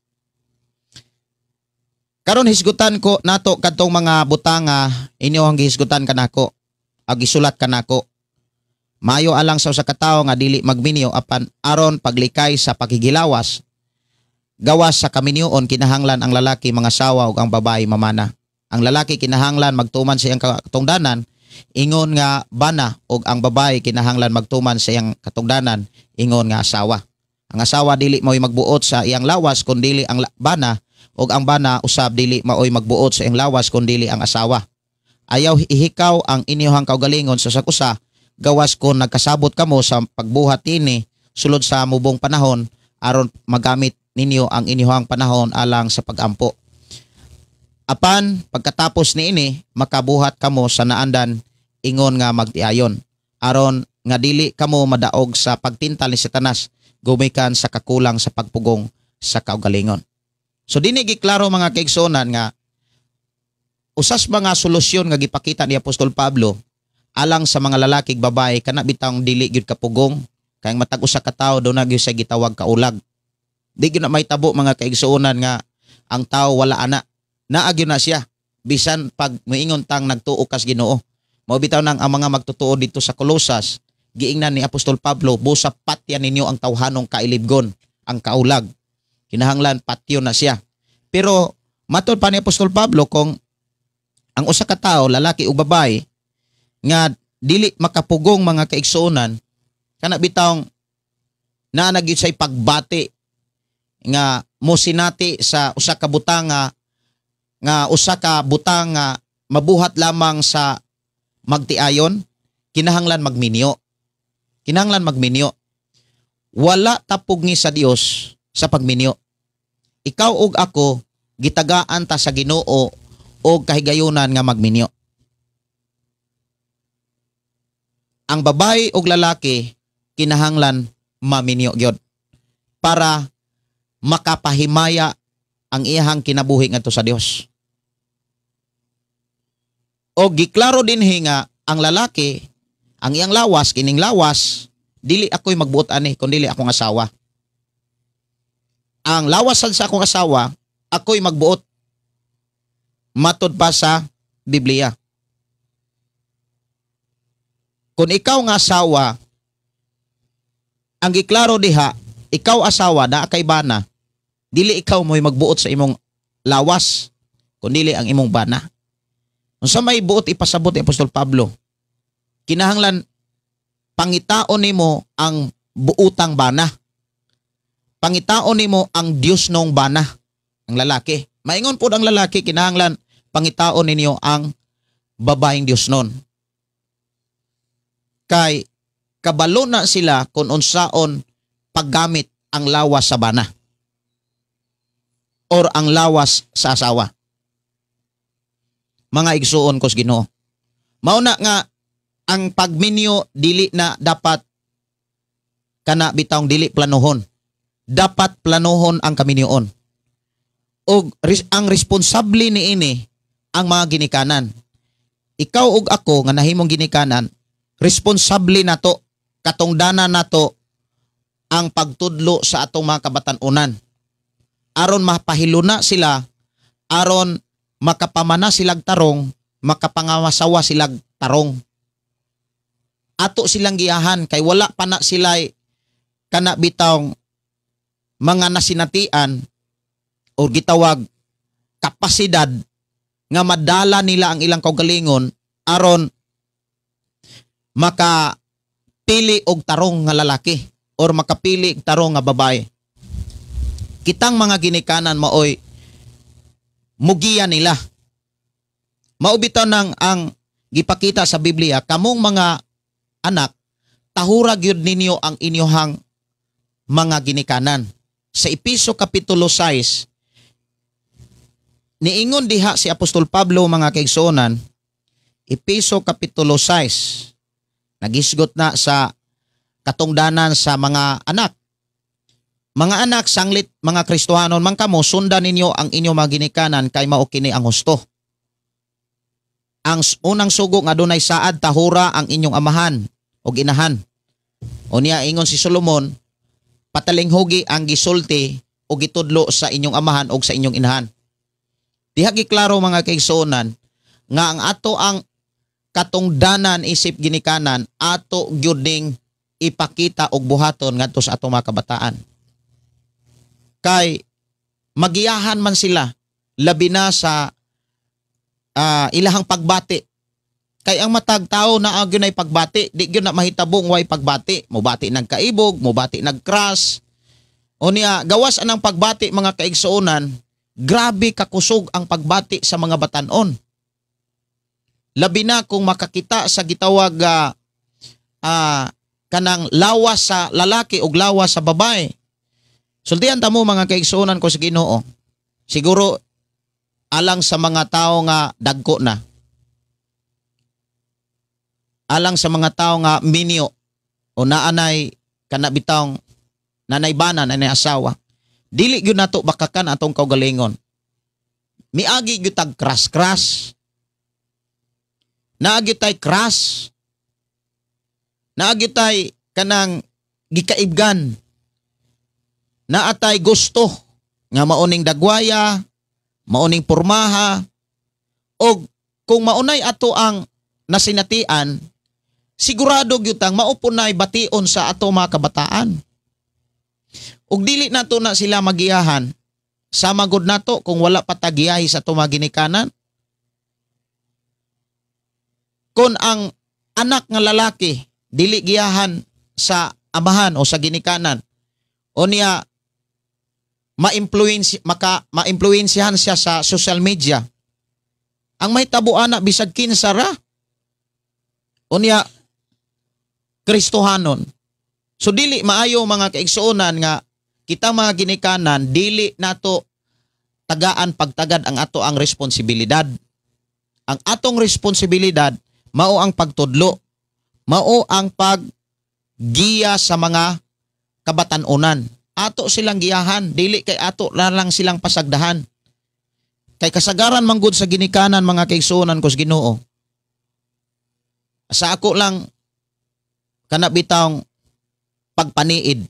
Karon hisgutan ko nato kadtong mga butanga inyo ang gihisgutan kanako, ag gisulat kanako. Maayo alang sa usa ka tawo nga dili magminyo, apan aron paglikay sa pakigilawas, gawas sa kaminyoon, kinahanglan ang lalaki mangasawa ug ang babae mamana. Ang lalaki kinahanglan magtuman sa iyang katungdanan ingon nga bana ug ang babae kinahanglan magtuman sa iyang katungdanan ingon nga asawa. Ang asawa dili mao'y magbuot sa iyang lawas kun dili ang bana, ug ang bana usab dili maoy magbuot sa iyang lawas kun dili ang asawa. Ayaw ihikaw ang inyong kaugalingon sa usa, gawas kon nagkasabot kamo sa pagbuhat ini sulod sa mubong panahon, aron magamit ninyo ang inyong panahon alang sa pagampo. Apan pagkatapos niini, makabuhat kamo sa naandan ingon nga magtiayon, aron nga dili kamo madaog sa pagtintal ni Satanas gumikan sa kakulang sa pagpugong sa kaugalingon. So dini giklaro, mga kaigsuonan, nga usas mga solusyon nga gipakita ni Apostol Pablo alang sa mga lalaki ug babae kana bitawng dili gyud kapugong, kay ang matag usa ka tawo do na gyud sa gitawag kaulag. Di gyud na mahitabo, mga kaigsuonan, nga ang tao wala ana. Naa gyud na siya bisan pag moingon tang nagtuo kas Ginoo. Mao bitaw nang ang mga magtutuo dito sa Colosas, giingnan ni Apostol Pablo, "Busa patyan ninyo ang tawhanong kailibgon, ang kaulag." Kinahanglan patyon na siya. Pero matod pa ni Apostol Pablo, kung Ang usa ka tawo, lalaki o babae, nga dili makapugong, mga kaigsuonan, kana bitawng naa na gyud say pagbati nga mosinati sa usa ka butang nga usa ka butang nga mabuhat lamang sa magtiayon, kinahanglan magminyo. Kinahanglan magminyo. Wala tapugni sa Dios sa pagminyo. Ikaw ug ako, gitagaan ta sa Ginoo og kahigayunan nga magminyo. Ang babae ug lalaki kinahanglan maminyo gyud para makapahimaya ang iyahang kinabuhi ngadto sa Dios. O giklaro dinhi nga ang lalaki, ang iyang lawas, kining lawas, dili ako'y magbuot ani kun dili akong asawa. Ang lawas sad sa akong asawa, ako'y magbuot. Matod pa sa Biblia. Kung ikaw nga asawa, ang giklaro diha, ikaw asawa naa kay bana, dili ikaw mo'y magbuot sa imong lawas, kun dili ang imong bana. Unsa may buot ipasabot ni Apostol Pablo? Kinahanglan pangitaon nimo ang buutang bana. Pangitaon nimo ang Dios nong bana, ang lalaki. Maingon pod ang lalaki, kinahanglan pangitaon ninyo ang babaeng Dios non. Kay kabalo na sila kung unsaon paggamit ang lawas sa bana or ang lawas sa asawa. Mga igsuon ko sa Ginoo. Mao na nga ang pagminyo dili na dapat kana bitawng dili planohon. Dapat planohon ang kaminyoon. Og ang responsable niini ang mga ginikanan. Ikaw ug ako nga nahimong ginikanan, responsable nato, katungdanan nato ang pagtudlo sa atong mga kabatan-unan. Aron mapahiluna sila, aron makapamana silag tarong, makapangawasawa silag tarong. Ato silang giyahan kay wala pa na sila'y kana bitawng mga nasinatian o gitawag kapasidad nga madala nila ang ilang kaugalingon aron makapili og tarong nga lalaki or makapili og tarong nga babae. Kitang mga ginikanan maoy mugiya nila. Mao bitaw nang ang gipakita sa Biblia, kamong mga anak, tahura gyud ninyo ang inyohang mga ginikanan. Sa Epeso Kapitulo 6, niingon diha si Apostol Pablo, mga kaigsuonan, Epeso Kapitulo 6, nagisgot na sa katungdanan sa mga anak. Mga anak, sanglit mga Kristohanon man kamo, sundan ninyo ang inyong mga ginikanan kay mao kini ang husto. Ang unang sugo nga adunay saad, tahura ang inyong amahan o inahan. O niya ingon si Solomon, patalinghugi ang gisulti o gitudlo sa inyong amahan o sa inyong inahan. Diha giklaro, mga kaigsuonan, nga ang ato ang katungdanan isip ginikanan ato gyud ning ipakita og buhaton ngadto sa atong mga kabataan. Kay magiyahan man sila labi na sa ilahang pagbati. Kay ang matag tao na gyud ay pagbati, di gyud na mahitabong way pagbati. Mobati nagkaibog, mobati nagcrush. O niya, gawas anang pagbati, mga kaigsuonan, grabe kakusog ang pagbati sa mga batanon. Labi na kung makakita sa gitawag kanang lawas sa lalaki o lawas sa babae. Sultihan ta mo, mga kaigsuonan ko sa Ginoo. Siguro alang sa mga tao nga dagko na. Alang sa mga tao nga minyo o naanay kana bitawng nanay bana, nanay asawa. Dili gyud nato bakakan atong kaugalingon. Miagi gyud tag crush-crush. Naagi tay crush. Naagi tay kanang gikaibgan. Naatay gusto nga mauning dagwaya, mauning pormaha, og kung maunay ato ang nasinatian, sigurado gyud tang mao po nay bation sa ato mga kabataan. Ug dili nato na sila magiyahan, sama gud nato kung wala pa tagiyahi sa ato mga ginikanan. Kung ang anak nga lalaki dili giyahan sa amahan o sa ginikanan, o niya ma-influence maka ma-influensyahan siya sa social media, ang mahitabo ana bisag kinsa ra o niya Kristohanon. So dili maayo, mga kaigsuonan, nga kita mga ginikanan dili nato tagaan pagtagad ang ato ang responsibilidad. Ang atong responsibilidad mao ang pagtudlo, mao ang paggiya sa mga kabatanunan. Ato silang giyahan, dili kay ato na lang silang pasagdahan. Kay kasagaran manggod sa ginikanan, mga kaigsuonan ko sa Ginoo. Sa ako lang kana bitawng pagpaniid.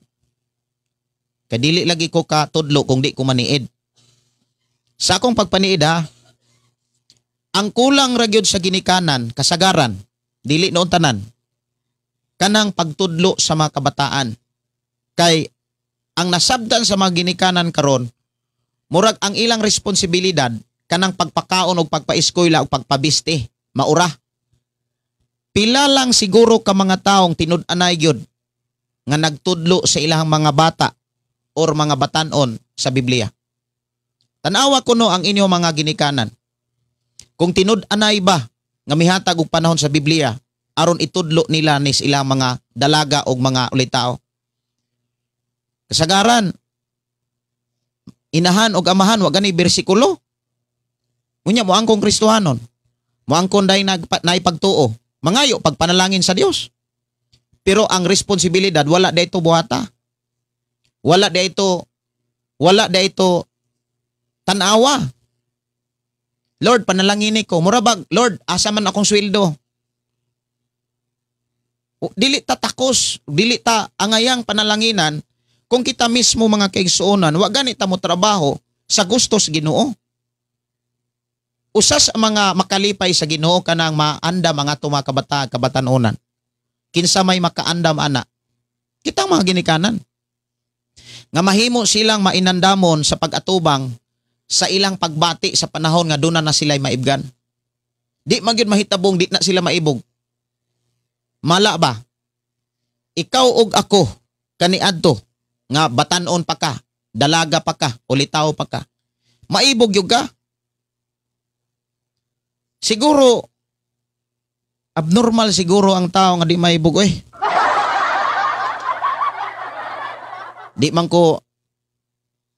Kay dili lagi ko katudlo kung di ko maniid. Sa akong pagpaniid ha, ang kulang ra gyud sa ginikanan, kasagaran, dili noon tanan, kanang pagtudlo sa mga kabataan. Kay ang nasabdan sa mga ginikanan karon, murag ang ilang responsibilidad kanang pagpakaon og pagpaeskwela og pagpabiste, maura. Pila lang siguro ka mga taong tinud-anay gyud nga nagtudlo sa ilang mga bata or mga batanon sa Biblia. Tanawa kuno ang inyong mga ginikanan. Kung tinud-anay ba nga mihatag og panahon sa Biblia aron itudlo nila ni sa ilang mga dalaga og mga ulitawo. Kasagaran, inahan og amahan wa gani bersikulo. Unya mo angkong Kristohanon, moangkon dai naipagtuo, mangayo pagpanalangin sa Dios. Pero ang responsibilidad wala dayto buhata. Wala dayto tanawa. "Lord, panalangin ko." Mura bag, "Lord, asa man akong sweldo?" Dili ta takos, dili ta angayang panalanginan kung kita mismo, mga kaigsuonan, wa gani ta mo trabaho sa gustos Ginoo. Usa sa mga makalipay sa Ginoo kanang maandam mga ato mga kabataan, kabatanunan. Kinsa may makaandam ana? Kitang mga ginikanan. Nga mahimo silang mainandamon sa pag-atubang sa ilang pagbati sa panahon nga duna na sila'y maibgan. Di man gyud mahitabong di na sila maibog. Mala ba? Ikaw ug ako kaniadto nga batanon pa ka, dalaga pa ka, ulitaw pa ka. Maibog gyud ka. Siguro abnormal siguro ang tao nga di maibog oy. Di man ko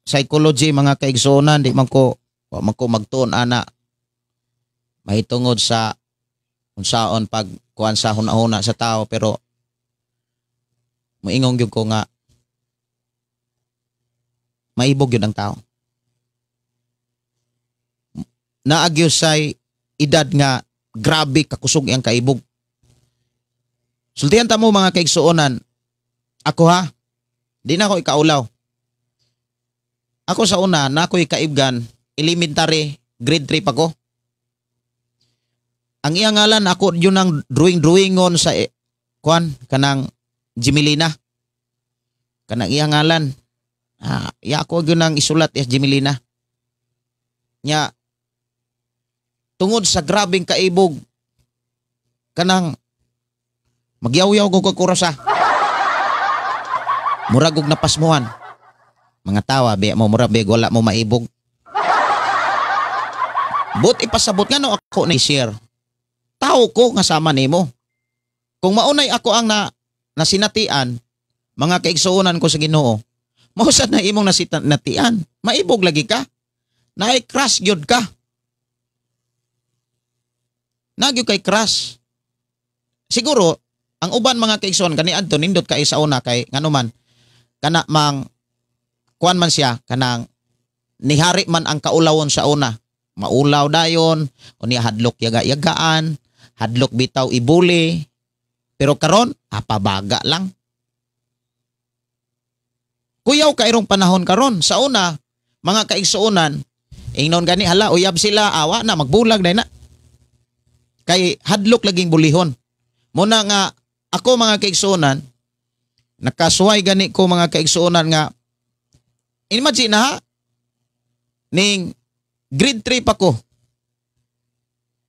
psychology, mga kaigsuonan, di man ko wa man ko magtuon ana mahitungod sa unsaon pag kuan sa hunahuna sa tao, pero moingon gyud ko nga maibog gyud ang tao. Naagyo say edad nga grabe kakusog ang kaibog. Sultihan ta mo, mga kaigsuonan, ako ha, di na ako ikaulaw. Ako sa una, na ako'y kaibgan, elementary, grade 3 pa ko. Ang iyang ngalan, ako yun ang drawing-drawingon sa kuan, kanang Jimilina. Kanang iyang ngalan. Ah, iya ako yun ang isulat is Jimilina. Nya, tungod sa grabing kaibog, kanang magyaw-yaw ko kakurasa. Murag og napasmuhan. Mga tawa, be mo, murag be, wala mo maibog. But ipasabot nga no ako ni share. Tao ko nga sama nimo. Kung maunay ako ang nasinatian, mga kaigsuonan ko sa Ginoo, mausad na imong nasinatian, maibog lagi ka. Naay crush gyud ka. Nagyo kay crush. Siguro, ang uban, mga kaigsuon, kani adto nindot kay sa una kay nganuman kana mang kuan man siya, kanang nihari man ang kaulawon sa una, maulaw dayon unya hadlok yaga-yagaan, hadlok bitaw ibuli, pero karon apabaga lang, kuyaw kairong panahon karon. Sa una, mga kaigsuonan, ingnon gani, "Hala, uyab sila," awa na magbulag day na kay hadlok laging bulihon. Muna nga ako, mga kaigsuonan, nakasuway gani ko, mga kaigsuonan, nga imagine na ha, ning grade 3 pa ko.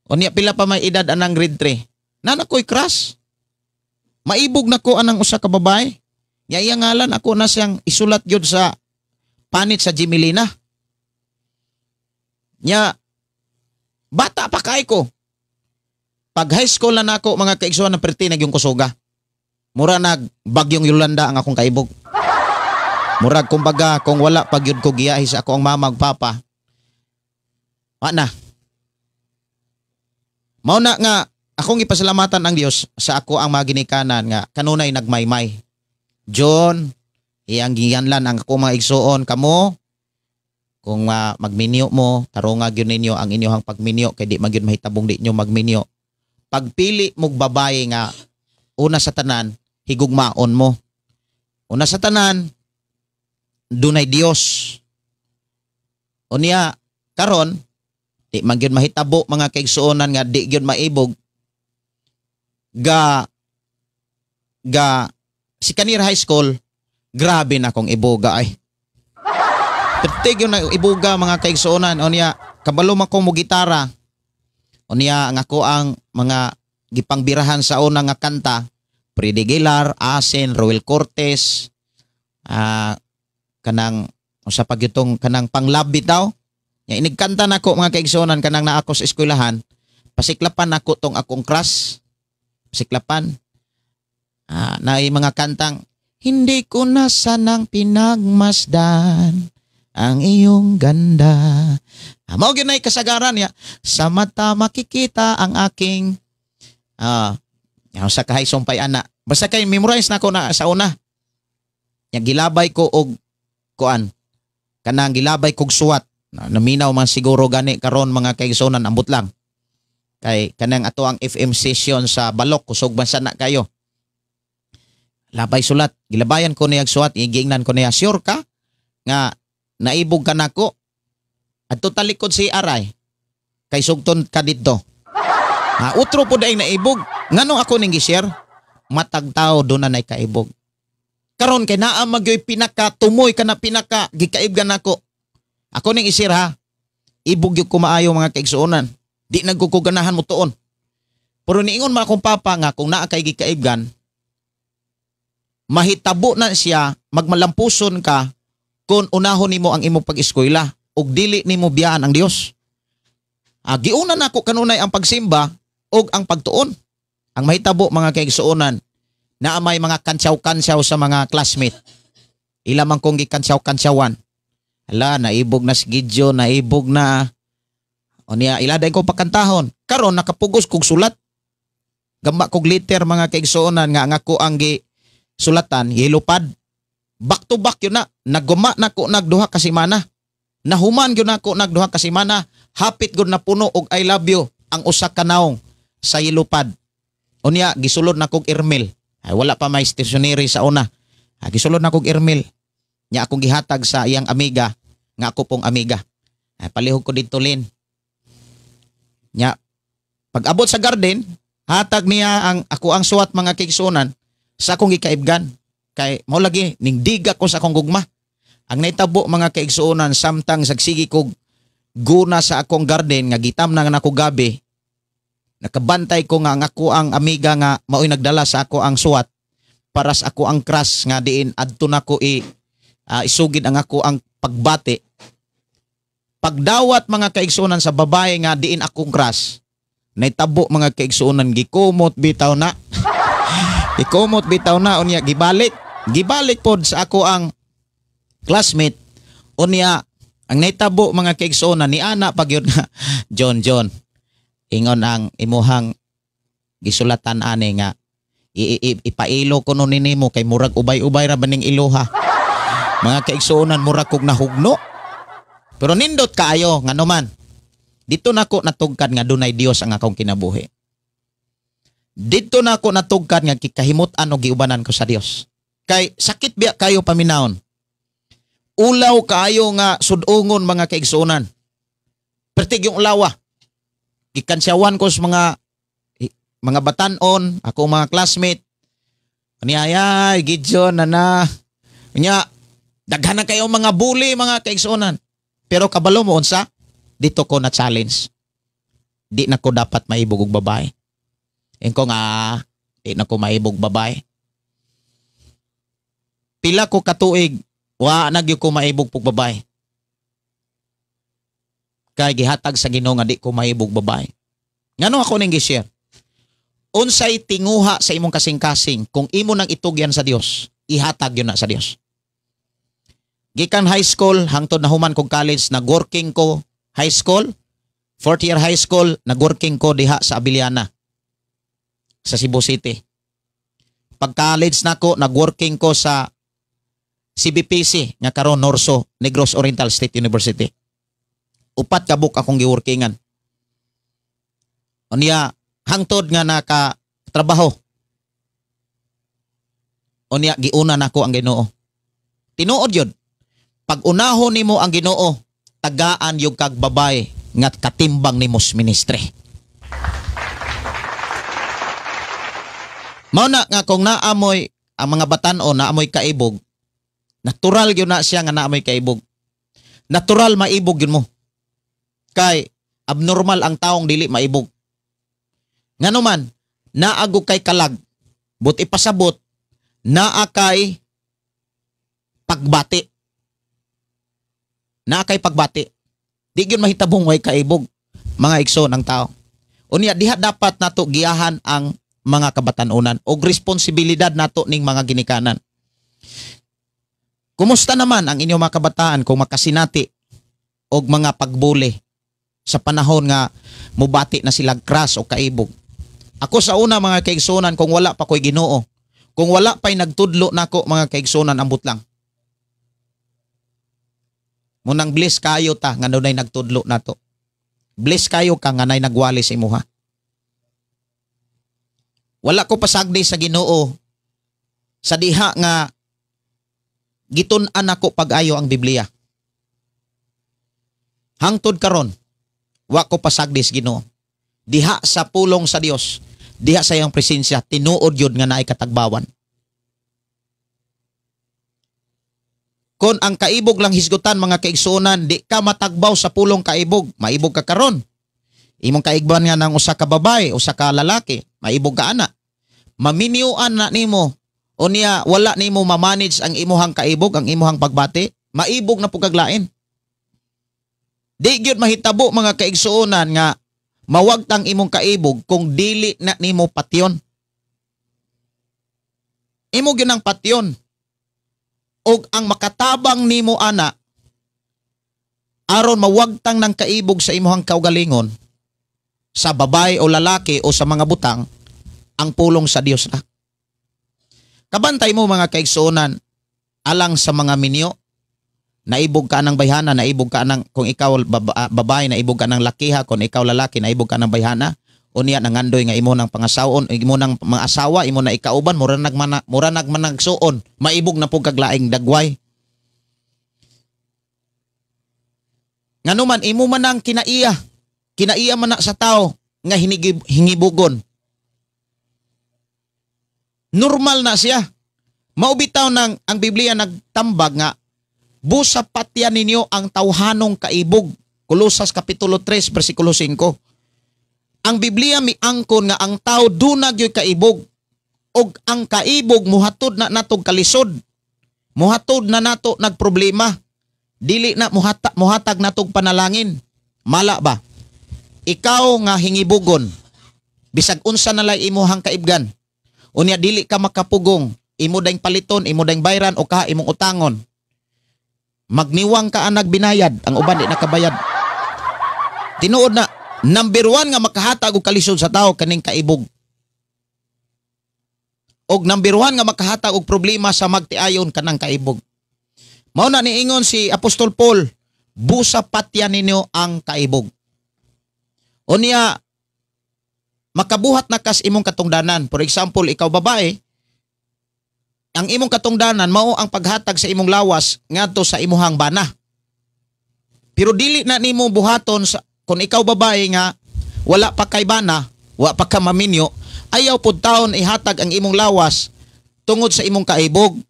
Unya pila pa may edad anang grade 3? Nana ko'y crush. Maibog na ko anang usa ka babae. Nya iya ngalan ako na siyang isulat gyud sa panit sa Jimilina. Nya bata pa kay ko. Pag high school na nako, mga kaigsuonan, na perti nag yung kusuga. Mura nag bagyong Yolanda ang akong kaibog. Murag kumbaga kung wala pag yun ko giyahi sa ako ang mama ug papa. Wa na. Mao na nga akong ipasalamatan ang Dios sa ako ang mga ginikanan nga kanunay nagmaymay. John, iyang giganlan ang ako mga igsuon kamo kung magminyo mo, tarunga gyud ninyo ang inyohang pagminyo kay di man gyud mahitabong di nyo magminyo. Pagpili mog babae nga una sa tanan, higugmaon mo. Una sa tanan, dunay Dios. Unya karon di man gyud mahitabo, mga kaigsuonan, nga di gyud maibog ga ga si kanir high school, grabe na akong iboga ay. Pertig yun na ibuga, mga kaigsuonan. Unya kabalo man ko mo gitara. Unya ang ako ang mga gipangbirahan sa una nga kanta, Freddie Aguilar, Asin, Roel Cortez, kanang usa pa gyud tong kanang panglab bitaw. Nya inigkanta nako, mga kaigsuonan, kanang naa ako sa eskwelahan, pasiklapan nako tong akong crush. Pasiklapan. Naay mga kantang hindi ko na sanang pinagmasdan ang iyong ganda. Mao gyud nay kasagaran niya. Sa mata makikita ang aking sa kahay sumpay ana. Basta kay memorize na ko na sa una. Nya gilabay ko og kuan. Kanang gilabay kog suwat. Naminaw man siguro gani karon, mga kaigsuonan, ambot lang. Kay kanang ato ang FM session sa Balok, kusog man sana kayo. Labay sulat, gilabayan ko niya suwat, igingnan ko niya, "Sure ka nga naibog ka nako? Adto talikod si aray. Kay sugton ka didto." Utro po daing naibog. Ngano ako ning gi-share? Matag tao doon na nay kaibog. Karon kay naa magyoy pinaka tumoy ka na pinaka gikaibgan nako. Ako ning i-share ha. Ibog gyud ko maayo, mga kaigsuonan. Di nagkukuganahan mo tuon. Pero niingon man akong papa nga kung naa kay gikaibgan, mahitabo na siya magmalampuson ka kung unahon nimo ang imong pag-eskwela ug dili nimo biyaan ang Dios. Giuna nako kanunay ang pagsimba ug ang pagtuon. Ang mahitabo, mga kaigsuonan, naa may mga kantsaw-kantsaw sa mga classmate. Ila man kong gikantsaw-kantsawan. Hala, naibog na si Gideon, naibog na. O niya, ila ko pakantahon. Karon nakapugos kog sulat. Gamba kog liter, mga kaigsuonan, nga ang ako ang gi sulatan, yellow pad. Back to back yun na. Naguma na ko nagduha ka semana. Nahuman yun nako nagduha ka semana. Hapit gud na puno og "I love you" ang usa ka naong sa yellow pad. Unya gisulod na kog airmail. Ay, wala pa may stationery sa una. Ay, gisulod na kog airmail. Nya akong gihatag sa iyang amiga nga ako pong amiga. Ay, "Palihog ko dito, Lin." Nya pag abot sa garden, hatag niya ang ako ang suwat, mga kaigsuonan, sa akong gikaibgan. Kay mao lagi ning diga ko sa akong gugma. Ang naitabo, mga kaigsuonan, samtang sagsigi kog guna sa akong garden nga gitam na nga nako gabi, nakabantay ko nga ang ako ang amiga nga mao'y nagdala sa ako ang suwat para sa ako ang crush nga diin adto nako i isugid ang ako ang pagbati. Pagdawat, mga kaigsuonan, sa babae nga diin akong crush, naitabo, mga kaigsuonan, gikumot bitaw na. Gikumot bitaw na. Unya gibalik. Gibalik pod sa ako ang classmate. Unya ang naitabo, mga kaigsuonan, ni ana pag yun nga, "John, John, ingon ang imuhang gisulatan ani nga ipailo ko no nimo kay murag ubay-ubay ra baning iluha." Mga kaigsuonan, murag kog nahugno. Pero nindot kaayo ngano man. Dito nako natugkad nga dunay Dios ang akong kinabuhi. Dito nako natugkad nga kikahimut-an og giubanan ko sa Dios. Kay sakit biya kayo paminawon. Ulaw kaayo nga sudungon, mga kaigsuonan. Pertig yung ulawa. Gikansyawan ko sa mga batanon, ako mga classmate. Niya ay Gideon na na. Nya daghan na kayo mga bully, mga kaigsuonan. Pero kabalo mo unsa? Dito ko na challenge. Di na ko dapat maibog og babae. Ingko nga di na ko maibog babae. Pila ko katuig wa na gyud ko maibog pug babae. Kay gihatag sa Ginoo nga di ko maibog babae. Ngano ako ning gi-share? Unsay tinguha sa imong kasing-kasing kung imo nang itugyan sa Dios, ihatag yun na sa Dios. Gikan high school hangtod nahuman kog college, nag-working ko high school, fourth year high school, nag-working ko diha sa Abiliana sa Cebu City. Pag college nako, nag-working ko sa CBPC nga karon Norso, Negros Oriental State University. 4 ka book akong giworkingan. Unya hangtod nga nakatrabaho. Unya giuna nako ang Ginoo. Tinuod yun. Pag unahon nimo ang Ginoo, tagaan yung kag babay nga katimbang nimo sa ministry. Mao na nga kung naamoy ang mga batan-o, naamoy kaibog, natural yun na siya nga naamoy kaibog. Natural maibog yun mo. Kay abnormal ang taong dili maibog. Ngano man, naago kay kalag, but ipasabot, naa kay pagbati. Naa kay pagbati. Di gyud mahitabong way kaibog, mga igsoon ang tao. Unya diha dapat nato giyahan ang mga kabatan-onan og responsibilidad nato ning mga ginikanan. Kumusta naman ang inyong mga kabataan kung makasinati og mga pagbuli sa panahon nga mubati na sila crush o kaibog? Ako sa una mga kaigsunan, kung wala pa ko'y Ginoo, kung wala pa'y nagtudlo nako mga kaigsunan, ambot lang. Munang bless kayo ta nga dunay nagtudlo nato. Bless kayo ka nga nay nagwali sa imuha. Wala ko pasagdi sa Ginoo sa diha nga gitun-an nako pag-ayo ang Biblia. Hangtod karon, wa ko pasagdi sa Ginoo. Diha sa pulong sa Dios, diha sa iyang presensya, tinuod yun nga naay katagbawan. Kon ang kaibog lang hisgutan mga kaigsuonan, di ka matagbaw sa pulong kaibog, maibog ka karon. Imong kaigban nga ng usa ka babae, usa ka lalaki, maibog ka ana. Maminiuan na nimo, unya wala nimo ma-manage ang imuhang kaibog, ang imuhang pagbati, maibog na pud kag lain. Di gyud mahitabo mga kaigsuonan nga mawagtang imong kaibog kung dili na nimo patyon. Imo gyud ang patyon. Og ang makatabang nimo ana aron mawagtang ng kaibog sa imuhang kaugalingon sa babae o lalaki o sa mga butang, ang pulong sa Dios na. Kabantay mo mga kaigsuonan, alang sa mga minyo, naibog ka ng bayhana, naibog ka ng, kung ikaw babae, naibog ka ng lakiha, kung ikaw lalaki, naibog ka ng bayhana, unya nangandoy nga imo ng pangasawon, imo ng mga asawa, imo na ikauban, mura nagmanagsuon, maibog na pug kaglaing dagway. Nganuman imo man ang kinaiya, kinaiya man na sa tao nga hingibugon. Normal na siya. Maubitaw nang ang Biblia nagtambag nga busa patya ninyo ang tawhanong kaibog. Kolosas Kapitulo 3, versikulo 5. Ang Biblia miangkon nga ang tao dunag yo'y kaibog. Og ang kaibog muhatod na natog kalisod. Muhatod na nato nagproblema. Dili na muhatag natog panalangin. Mala ba? Ikaw nga hingibugon, bisag unsa na lay imuhang kaibgan. Unya dili ka makapugong, imo daing paliton, imo daing bayran o ka imong utangon. Magniwang ka anag binayad, ang uban di nakabayad. Tinuod na, number 1 nga makahatag og kalisod sa tao kaning kaibog. Og number 1 nga makahatag og problema sa magtiayon kanang kaibog. Mao na niingon si Apostol Paul, busa patya ninyo ang kaibog. Unya makabuhat na kas imong katungdanan. For example, ikaw babae, ang imong katungdanan mao ang paghatag sa imong lawas ngadto sa imuhang bana. Pero dili na nimo buhaton sa, kung ikaw babae nga wala pa kay bana, wa pa ka maminyo, ayaw pud taon ihatag ang imong lawas tungod sa imong kaibog.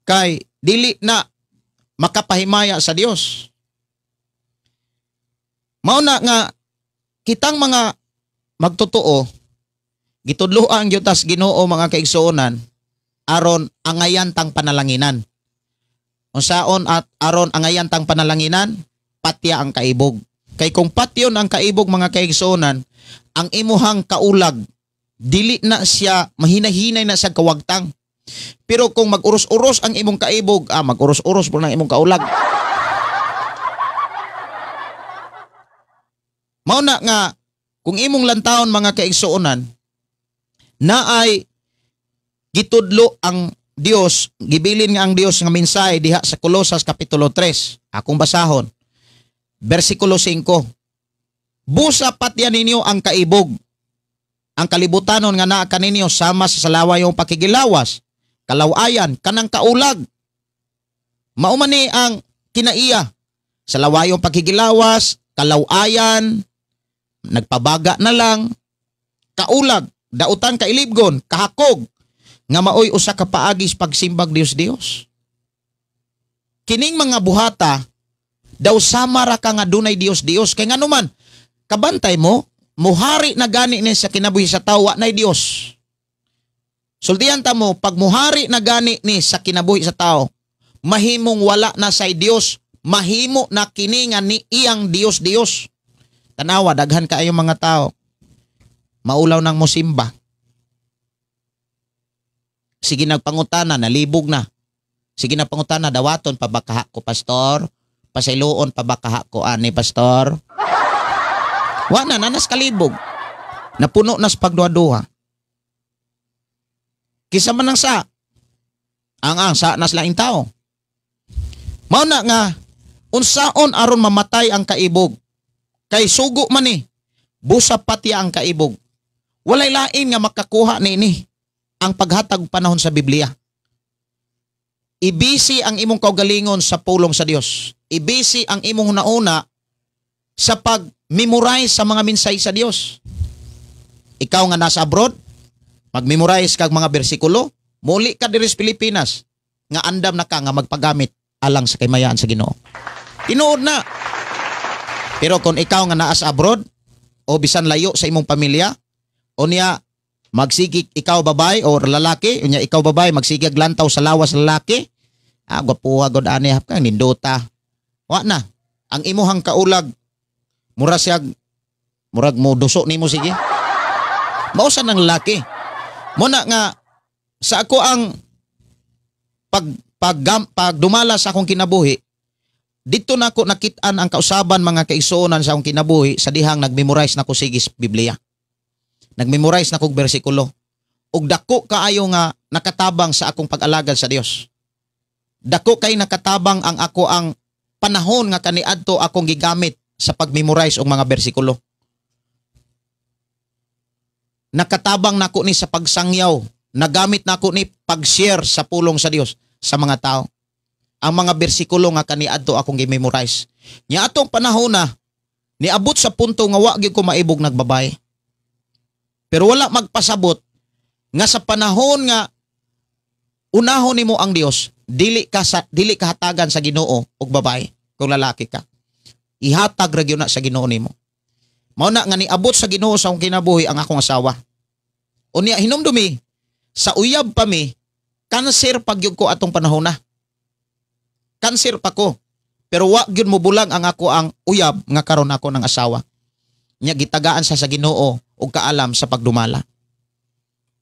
Kay dili na makapahimaya sa Dios. Mao na nga kitang mga magtotoo, gitudloan gyud tas Ginoo, mga kaigsuonan, aron angayan tang panalanginan. Unsaon at aron angayan tang panalanginan? Patya ang kaibog. Kay kung patyon ang kaibog, mga kaigsuonan, ang imuhang kaulag dili na siya mahinahinay na siya kawagtang. Pero kung mag-uros-uros ang imong kaibog, mag-uros-uros po ng imong kaulag. Mao na nga kung imong lantawon, mga kaigsuonan, naay gitudlo ang Dios, gibilin nga ang Dios nga mensahe diha sa Kolosas kapitulo 3. Akong basahon. Bersikulo 5. Busa patya ninyo ang kaibog, ang kalibutanon nga naa kaninyo sama sa salawayong pakigilawas, kalawayan, kanang kaulag. Mao man ni ang kinaiya. Salawayong pakigilawas, kalawayan, nagpabaga na lang, kaulag, dautan kailibgon, kahakog, nga maoy usa ka paagi sa pagsimbag Dios-Dios. Kining mga buhata, daw sama ra ka nga dunay Dios-Dios. Kay nganuman, kabantay mo, muhari na gani ni sa kinabuhi sa tawo, wa nay Dios. Sultihan ta mo, pag muhari na gani ni sa kinabuhi sa tao, mahimong wala na say Dios, mahimo na kini nga ni iyang Dios-Dios. Tanawa, daghan kaayo mga tao, maulaw ng musimba. Sige nagpangutana, nalibog na. Sige nagpangutana, dawaton pa ba kaha ko, pastor? Pasayloon pa ba kaha ko, ani, pastor? Wa na, nanas kalibog. Napuno nas pagduha-duha. Kisa man ang sa. Ang sa nas laing tao. Mao na nga, unsaon aron mamatay ang kaibog? Kay sugo man ni, busa pati ang kaibog. Walay lain nga makakuha niini ang paghatag panahon sa Biblia. Ibisi ang imong kaugalingon sa pulong sa Dios. Ibisi ang imong hunauna sa pag-memorize sa mga mensahe sa Dios. Ikaw nga nasa abroad, mag-memorize kag mga bersikulo, muli ka diri sa Pilipinas nga andam na ka nga magpagamit alang sa kaymayaan sa Ginoo. Tinuod na. Pero kung ikaw nga naa sa abroad o bisan layo sa imong pamilya, o niya magsigig ikaw babay o lalaki, unya ikaw babay magsigig lantaw sa lawas lalaki, gwapuha god ani hap ka nindota. Wa na. Ang imuhang kaulag mura siyag murag mo duso nimo sige. Mao sa nang lalaki. Muna nga sa ako ang pagdumala sa akong kinabuhi, dito na ako nakit-an ang kausaban, mga kaigsuonan, sa akong kinabuhi sa dihang nagmemorize na ko sige sa Biblia. Nagmemorize na kog bersikulo. Ug dako kaayo nga nakatabang sa akong pag-alagad sa Dios. Dako kay nakatabang ang ako ang panahon nga kaniadto akong gigamit sa pag-memorize og mga bersikulo. Nakatabang nako ni sa pagsangyaw, nagamit nako ni pag-share sa pulong sa Dios sa mga tao. Ang mga bersikulo nga kaniadto akong gi-memorize. Nya atong panahon na niabot sa punto nga wa gyud ko maibog nagbabay. Pero wala magpasabot nga sa panahon nga unahon nimo ang Dios, dili ka hatagan sa Ginoo og babae kung lalaki ka. Ihatag ra gyud na sa Ginoo nimo. Mao na nga niabot sa Ginoo sa akong kinabuhi ang akong asawa. Unya hinumdumi sa uyab pa mi, kanser pa gyud ko atong panahon na. Kanser pa ko. Pero wa gyud mobulang ang ako ang uyab nga karon ako ng asawa. Nya gitagaan sa Ginoo og kaalam sa pagdumala,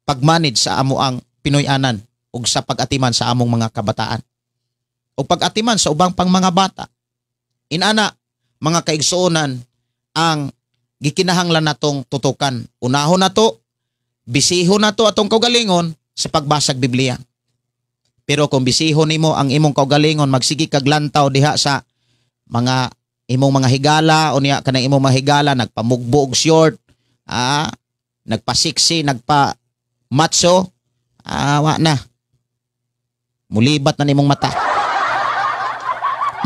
pagmanage sa amo ang Pinoy-anan ug sa pag-atiman sa among mga kabataan ug pag-atiman sa ubang pang mga bata. Inana, mga kaigsuonan, ang gikinahanglan natong tutukan. Unahon nato, bisiho nato atong kaugalingon sa pagbasag Biblia. Pero kung bisiho nimo ang imong kaugalingon, magsige kag lantaw diha sa mga imong mga higala, o niya kanang imong mga higala nagpamugbo og short, nagpasiksi, nagpa-macho, wa na. Mulibat na nimong mata.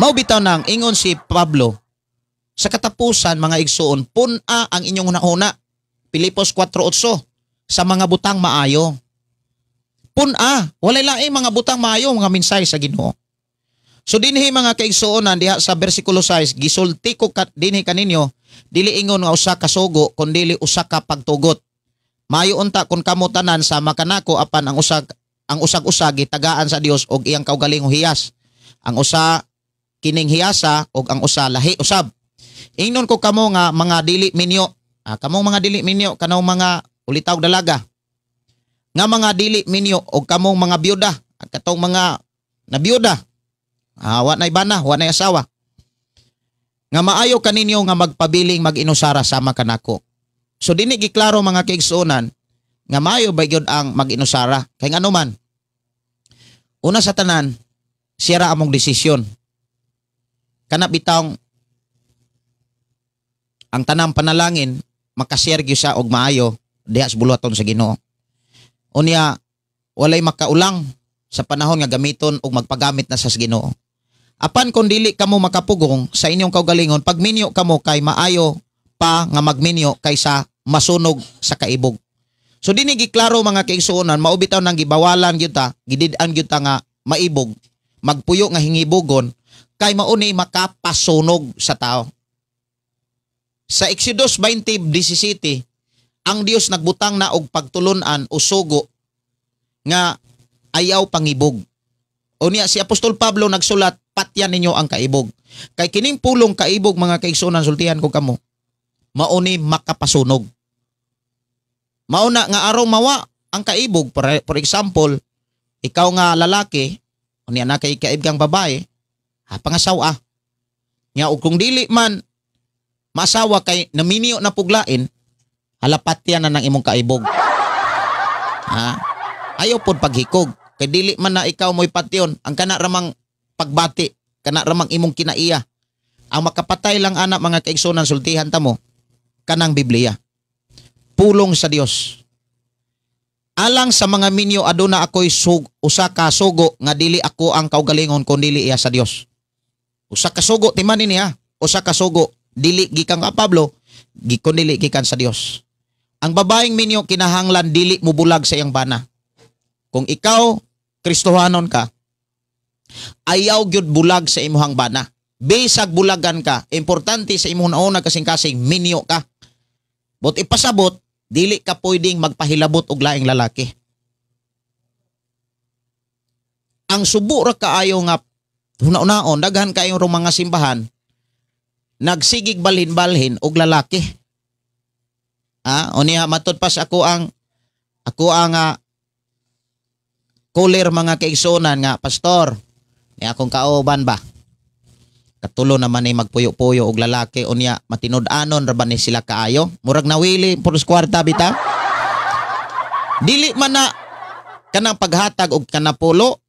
Mao bitaw nang ingon si Pablo, sa katapusan, mga igsuon, pun-a ang inyong hunahuna. Pilipos 4:8, sa mga butang maayo. Pun-a, walay laing mga butang maayo, mga mensahe sa Ginoo. So dinhi, mga kaigsuonan, diha sa bersikulo 6, gisulti ko dinhi kaninyo dili ingon nga usa ka sugo kundili usa ka pagtugot. Maayo unta kung kamo tanan sama kanako, apan ang usag-usa gitagaan sa Dios og iyang kaugalingong hiyas. Ang usa kining hiyasa og ang usa lahi usab. Ingnon ko kamo nga mga dili minyo, kamong mga dili minyo, kanang mga ulitaw dalaga. Nga mga dili minyo og kamong mga byuda, katong mga nabiyuda. Wa nay bana, wa nay asawa. Nga maayo kaninyo nga magpabiling mag-inusara sama kanako. So dinhi giklaro, mga kaigsuonan, nga maayo ba gyud ang mag-inusara? Kay ngano man, una sa tanan, siya ra among desisyon. Kana bitawng ang tanang panalangin makashare gyud siya og maayo diha sa buluhaton sa Ginoo. Unya walay makaulang sa panahon nga gamiton og magpagamit na sa Ginoo. Apan kung dili kamo makapugong sa inyong kaugalingon, pagminyo kamo kay maayo pa nga magminyo kaysa masunog sa kaibog. So dinhi giklaro, mga kaigsuonan, mao bitaw nang gibawalan gyud ta, gidid-an gyud ta nga maibog, magpuyo nga hingibugon kay mao ni makapasunog sa tao. Sa Exodus 20:17, ang Dios nagbutang na og pagtulunan o sugo nga ayaw pangibog. Unya si Apostol Pablo nagsulat, "Patyan ninyo ang kaibog." Kay kining pulong kaibog, mga kaigsuonan, sultihan ko kamo, mao ni makapasunog. Mao na nga arong mawa ang kaibog, for example, ikaw nga lalaki, unya na kay kaibgang babae, ha, pangasawa. Nga og kung dili man maasawa kay naminyo na puglain, halapatyan na ng imong kaibog. Ha? Ayaw pod paghikog. Kay dili man na ikaw mo'y patyon, ang kana ramang pagbati, kana ramang imong kinaiya. Ang makapatay lang ana, mga kaigsunan, sultihan ta mo, kanang Biblia. Pulong sa Dios. Alang sa mga minyo, aduna ako'y usa ka sugo nga dili ako ang kaugalingon kun dili iya sa Dios. Usa ka sugo timan ni ha. Usa ka sugo dili gikan ka Pablo, kun dili gikan sa Dios. Ang babaeng minyo kinahanglan dili mubulag sa iyang bana. Kung ikaw Kristohanon ka, ayaw gyud bulag sa imuhang bana. Bisag bulagan ka, importante sa imong nauna kasing-kasing minyo ka. But ipasabot, dili ka pwedeng magpahilabot og laing lalaki. Ang subo ra kaayo nga huna-hunaon, daghan kaayo rong mga simbahan nagsigig balhin-balhin og lalaki. Unya matud pas ako ang kulir, mga kaigsunan, nga pastor ni akong kauban ba, katulo naman ni magpuyo-puyo og lalaki. Unya matinud-anon ra ba ni sila kaayo? Murag nawili puros kwarta bitaw. Dili man na kanang paghatag og kanapulo,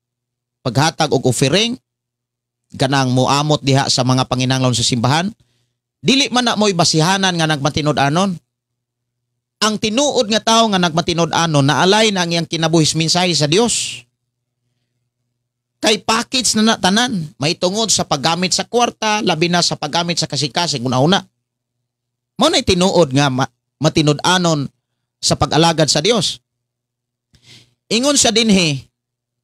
paghatag og offering, kanang muamot diha sa mga panginahanglan sa simbahan, dili man na mo'y basihanan nga nagmatinud-anon. Ang tinuod nga tao nga nagmatinud-anon, naalay na ang iyang kinabuhi sa mensahe sa Dios. Kay package na na tanan, may tungod sa paggamit sa kwarta, labi na sa paggamit sa kasing-kasing una-una. Mao na'y tinuod nga matinud-anon sa pag-alagad sa Dios. Ingon sa dinhi,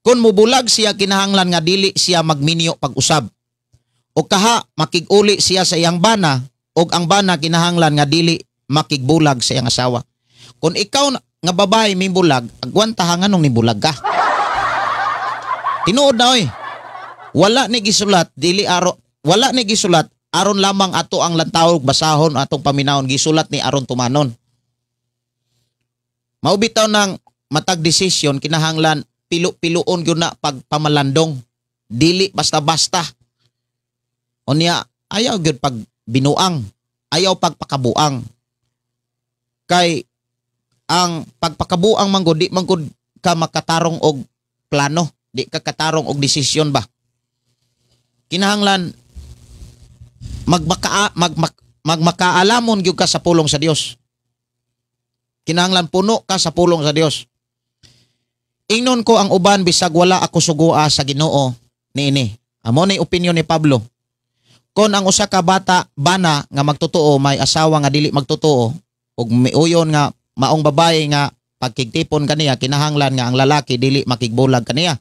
kung mubulag siya kinahanglan nga dili siya magminyo pag-usab. O kaha makig-uli siya sa iyang bana og ang bana kinahanglan nga dili makigbulag sa iyang asawa. Kung ikaw nga babae mimbulag, agwanta nganong nibulag ka. Tinuod na oy. Wala ni gisulat dili aro, wala ni gisulat aron lamang ato ang lantawog basahon atong paminawon, gisulat ni aron tumanon. Mao bitaw ng matag desisyon kinahanglan pilo-piloon gyud na pagpamalandong. Dili basta-basta. Unya ayaw gyud pag binuang, ayaw pagpakabuang. Kay ang pagpakabuang man gud, di man gud ka makatarong og plano, di ka katarong og desisyon ba. Kinahanglan magmakaalamon gyud ka sa pulong sa Dios. Kinahanglan puno ka sa pulong sa Dios. Ingnon ko ang uban bisag wala ako sugua sa Ginoo niini. Amo ni opinion ni Pablo. Kon ang usa ka bata bana nga magtotoo may asawa nga dili magtotoo ug miuyon nga maong babae nga pagkigtipon kaniya, kinahanglan nga ang lalaki dili makigbulag kaniya.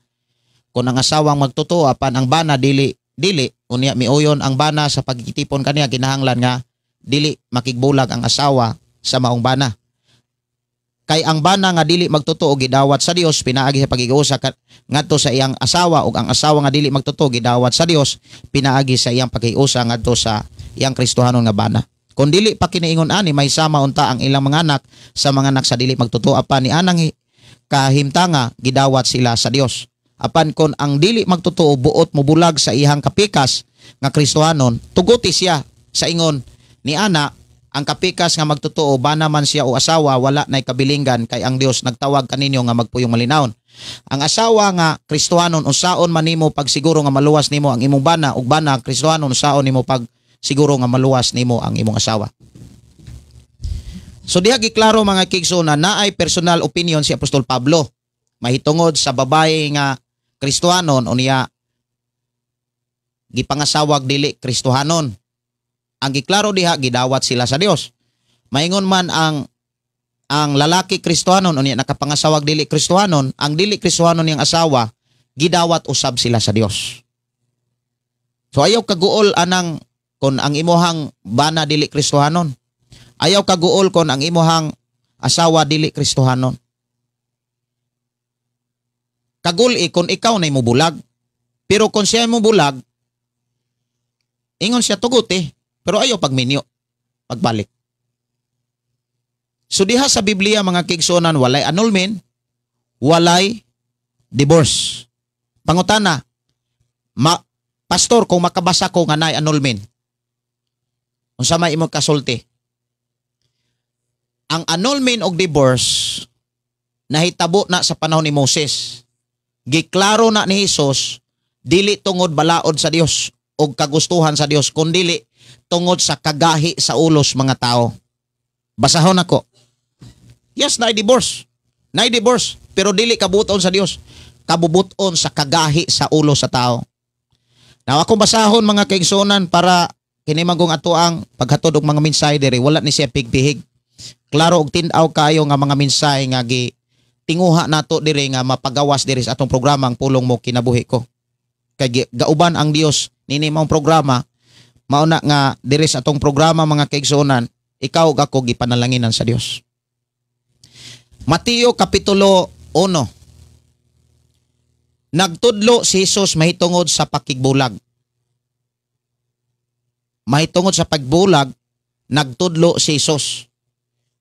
Kung ang asawang magtotoo apan ang bana dili dili unya miuyon ang bana sa pagkitipon kaniya, kinahanglan nga dili makigbulag ang asawa sa maong bana. Kay ang bana nga dili magtotoo gidawat sa Dios pinaagi sa paghiusa ngadto sa iyang asawa, ug ang asawa nga dili magtotoo gidawat sa Dios pinaagi sa iyang paghiusa ngadto sa iyang Kristohanon nga bana. Kung dili pa kiniingon ani, may sama unta ang ilang mga anak sa mga anak sa dili magtotoo, apan ni anang kahimtanga gidawat sila sa Dios. Apan kon ang dili magtotoo buot mobulag sa iyang kapikas nga Kristohanon, tuguti siya sa ingon ni ana ang kapikas nga magtotoo, bana man siya o asawa, wala nay kabilinggan, kay ang Dios nagtawag kaninyo nga magpuyong malinawon. Ang asawa nga Kristohanon, unsaon man nimo pagsiguro nga maluwas nimo ang imong bana, ug bana Kristohanon, unsaon nimo pagsiguro nga maluwas nimo ang imong asawa? So diha giklaro, mga kaigsoon, na naay personal opinion si Apostol Pablo mahitungod sa babae nga Kristohanon unya gipangasawag dili Kristohanon. Ang giklaro diha, gidawat sila sa Dios. Maingon man ang lalaki Kristohanon unya nakapangasawag dili Kristohanon, ang dili Kristohanon niyang asawa, gidawat usab sila sa Dios. So ayaw kaguol anang kon ang imuhang bana dili Kristohanon. Ayaw kaguol kon ang imuhang asawa dili Kristohanon. Kagul-i kon ikaw na mo bulag. Pero kung siya mo bulag, ingon siya tugot eh. Pero ayaw pagminyo, pagbalik. So diha sa Biblia, mga kaigsuonan, walay annulment, walay divorce. Pangutana, ma, "Pastor, kung makabasa ko nga naay annulment," unsa may imong kasulti? Ang annulment og divorce nahitabo na sa panahon ni Moses. Giklaro na ni Jesus, dili tungod balaod sa Dios o kagustuhan sa Dios, kundili tungod sa kagahi sa ulos mga tao. Basahon ako. Yes, naay divorce. Naay divorce, pero dili kabuton sa Dios. Kabubuton sa kagahi sa ulo sa tao. Now akong basahon, mga kaigsuonan, para kini magong ato ang paghatod og mga mensahe diri, wala ni siya pigpihig. Klaro og tin-aw kayo nga mga mensahe nga gi tinguha nato diri nga mapagawas diri sa atong programa, ang Pulong Mo Kinabuhi Ko. Kay gauban ang Dios nini maong programa, mao na nga diri sa atong programa, mga kaigsuonan, ikaw ug ako gipanalanginan sa Dios. Mateo Kapitulo 1. Nagtudlo si Jesus mahitungod sa pakigbulag. Mahitungod sa pagbulag, nagtudlo si Jesus.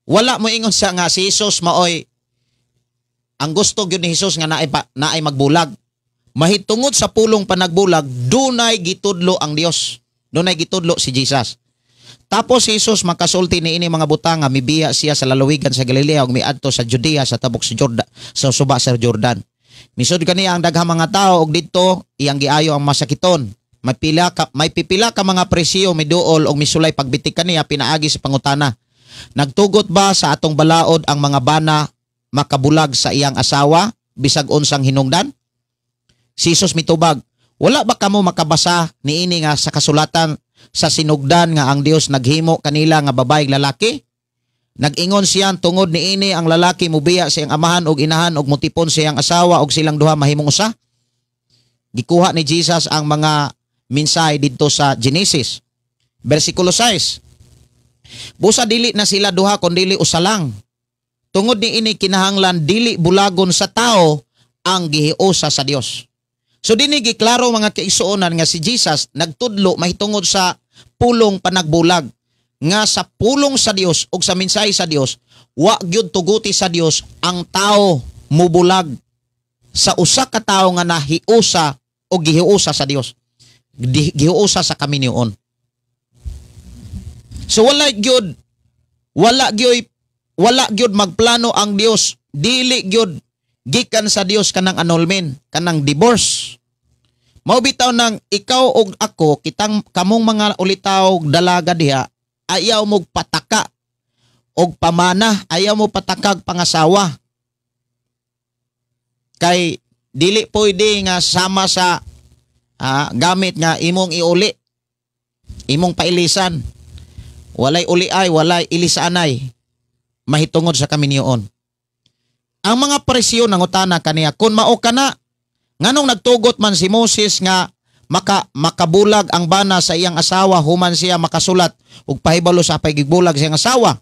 Wala mo ingon sa nga si Jesus maoy ang gusto gyud ni Jesus nga naay magbulag. Mahitungod sa pulong panagbulag, dunay gitudlo ang Dios. Dunay gitudlo si Jesus. Tapos si Jesus makasulti niini mga butang nga mibiya siya sa lalawigan sa Galilea ug miadto sa Judea sa tabok sa Jordan, sa suba sa Jordan. Misud kaniya ang daghang mga tao ug didto iyang giayo ang masakiton. May pipila ka mga Pariseo miduol og misulay pagbitik kaniya pinaagi sa pangutana. "Nagtugot ba sa atong balaod ang mga bana makabulag sa iyang asawa bisag unsang hinungdan?" Si Jesus mitubag, "Wala ba kamo makabasa niini nga sa kasulatan sa sinugdan nga ang Dios naghimo kanila nga babae lalaki? Nag-ingon siya, tungod niini ang lalaki mubiya sa iyang amahan ug inahan ug mutipon sa iyang asawa ug silang duha mahimong usa." Gikuha ni Jesus ang mga mensahe didto sa Genesis. Versikulo 6. "Busa dili na sila duha kundili usa lang. Tungod niini kinahanglan dili bulagon sa tao ang gihiusa sa Dios." So dinhi giklaro, mga kaigsuonan, nga si Jesus nagtudlo mahitungod sa pulong panagbulag, nga sa pulong sa Dios ug sa mensahe sa Dios, wa gyud tuguti sa Dios ang tao mubulag sa usa ka tawo nga nahiusa o gihiusa sa Dios. Gihiusa sa kaminyoon. So wala gyud magplano ang Dios, dili gyud gikan sa Dios kanang annulment, kanang divorce. Mao bitaw nang ikaw og ako, kitang kamong mga ulitaw dalaga diha, ayaw mo pataka og pamana, ayaw mo patakag pangasawa. Kay dili pwede nga sama sa gamit nga imong iuli, imong pailisan. Walay uli ay, walay ilisanay mahitungod sa kaminyoon. Ang mga Pariseo nangutana kaniya, "Kung mao kana, Nganong nagtugot man si Moses nga makabulag ang bana sa iyang asawa human siya makasulat ug pahibalo sa pagigbulag sa iyang asawa?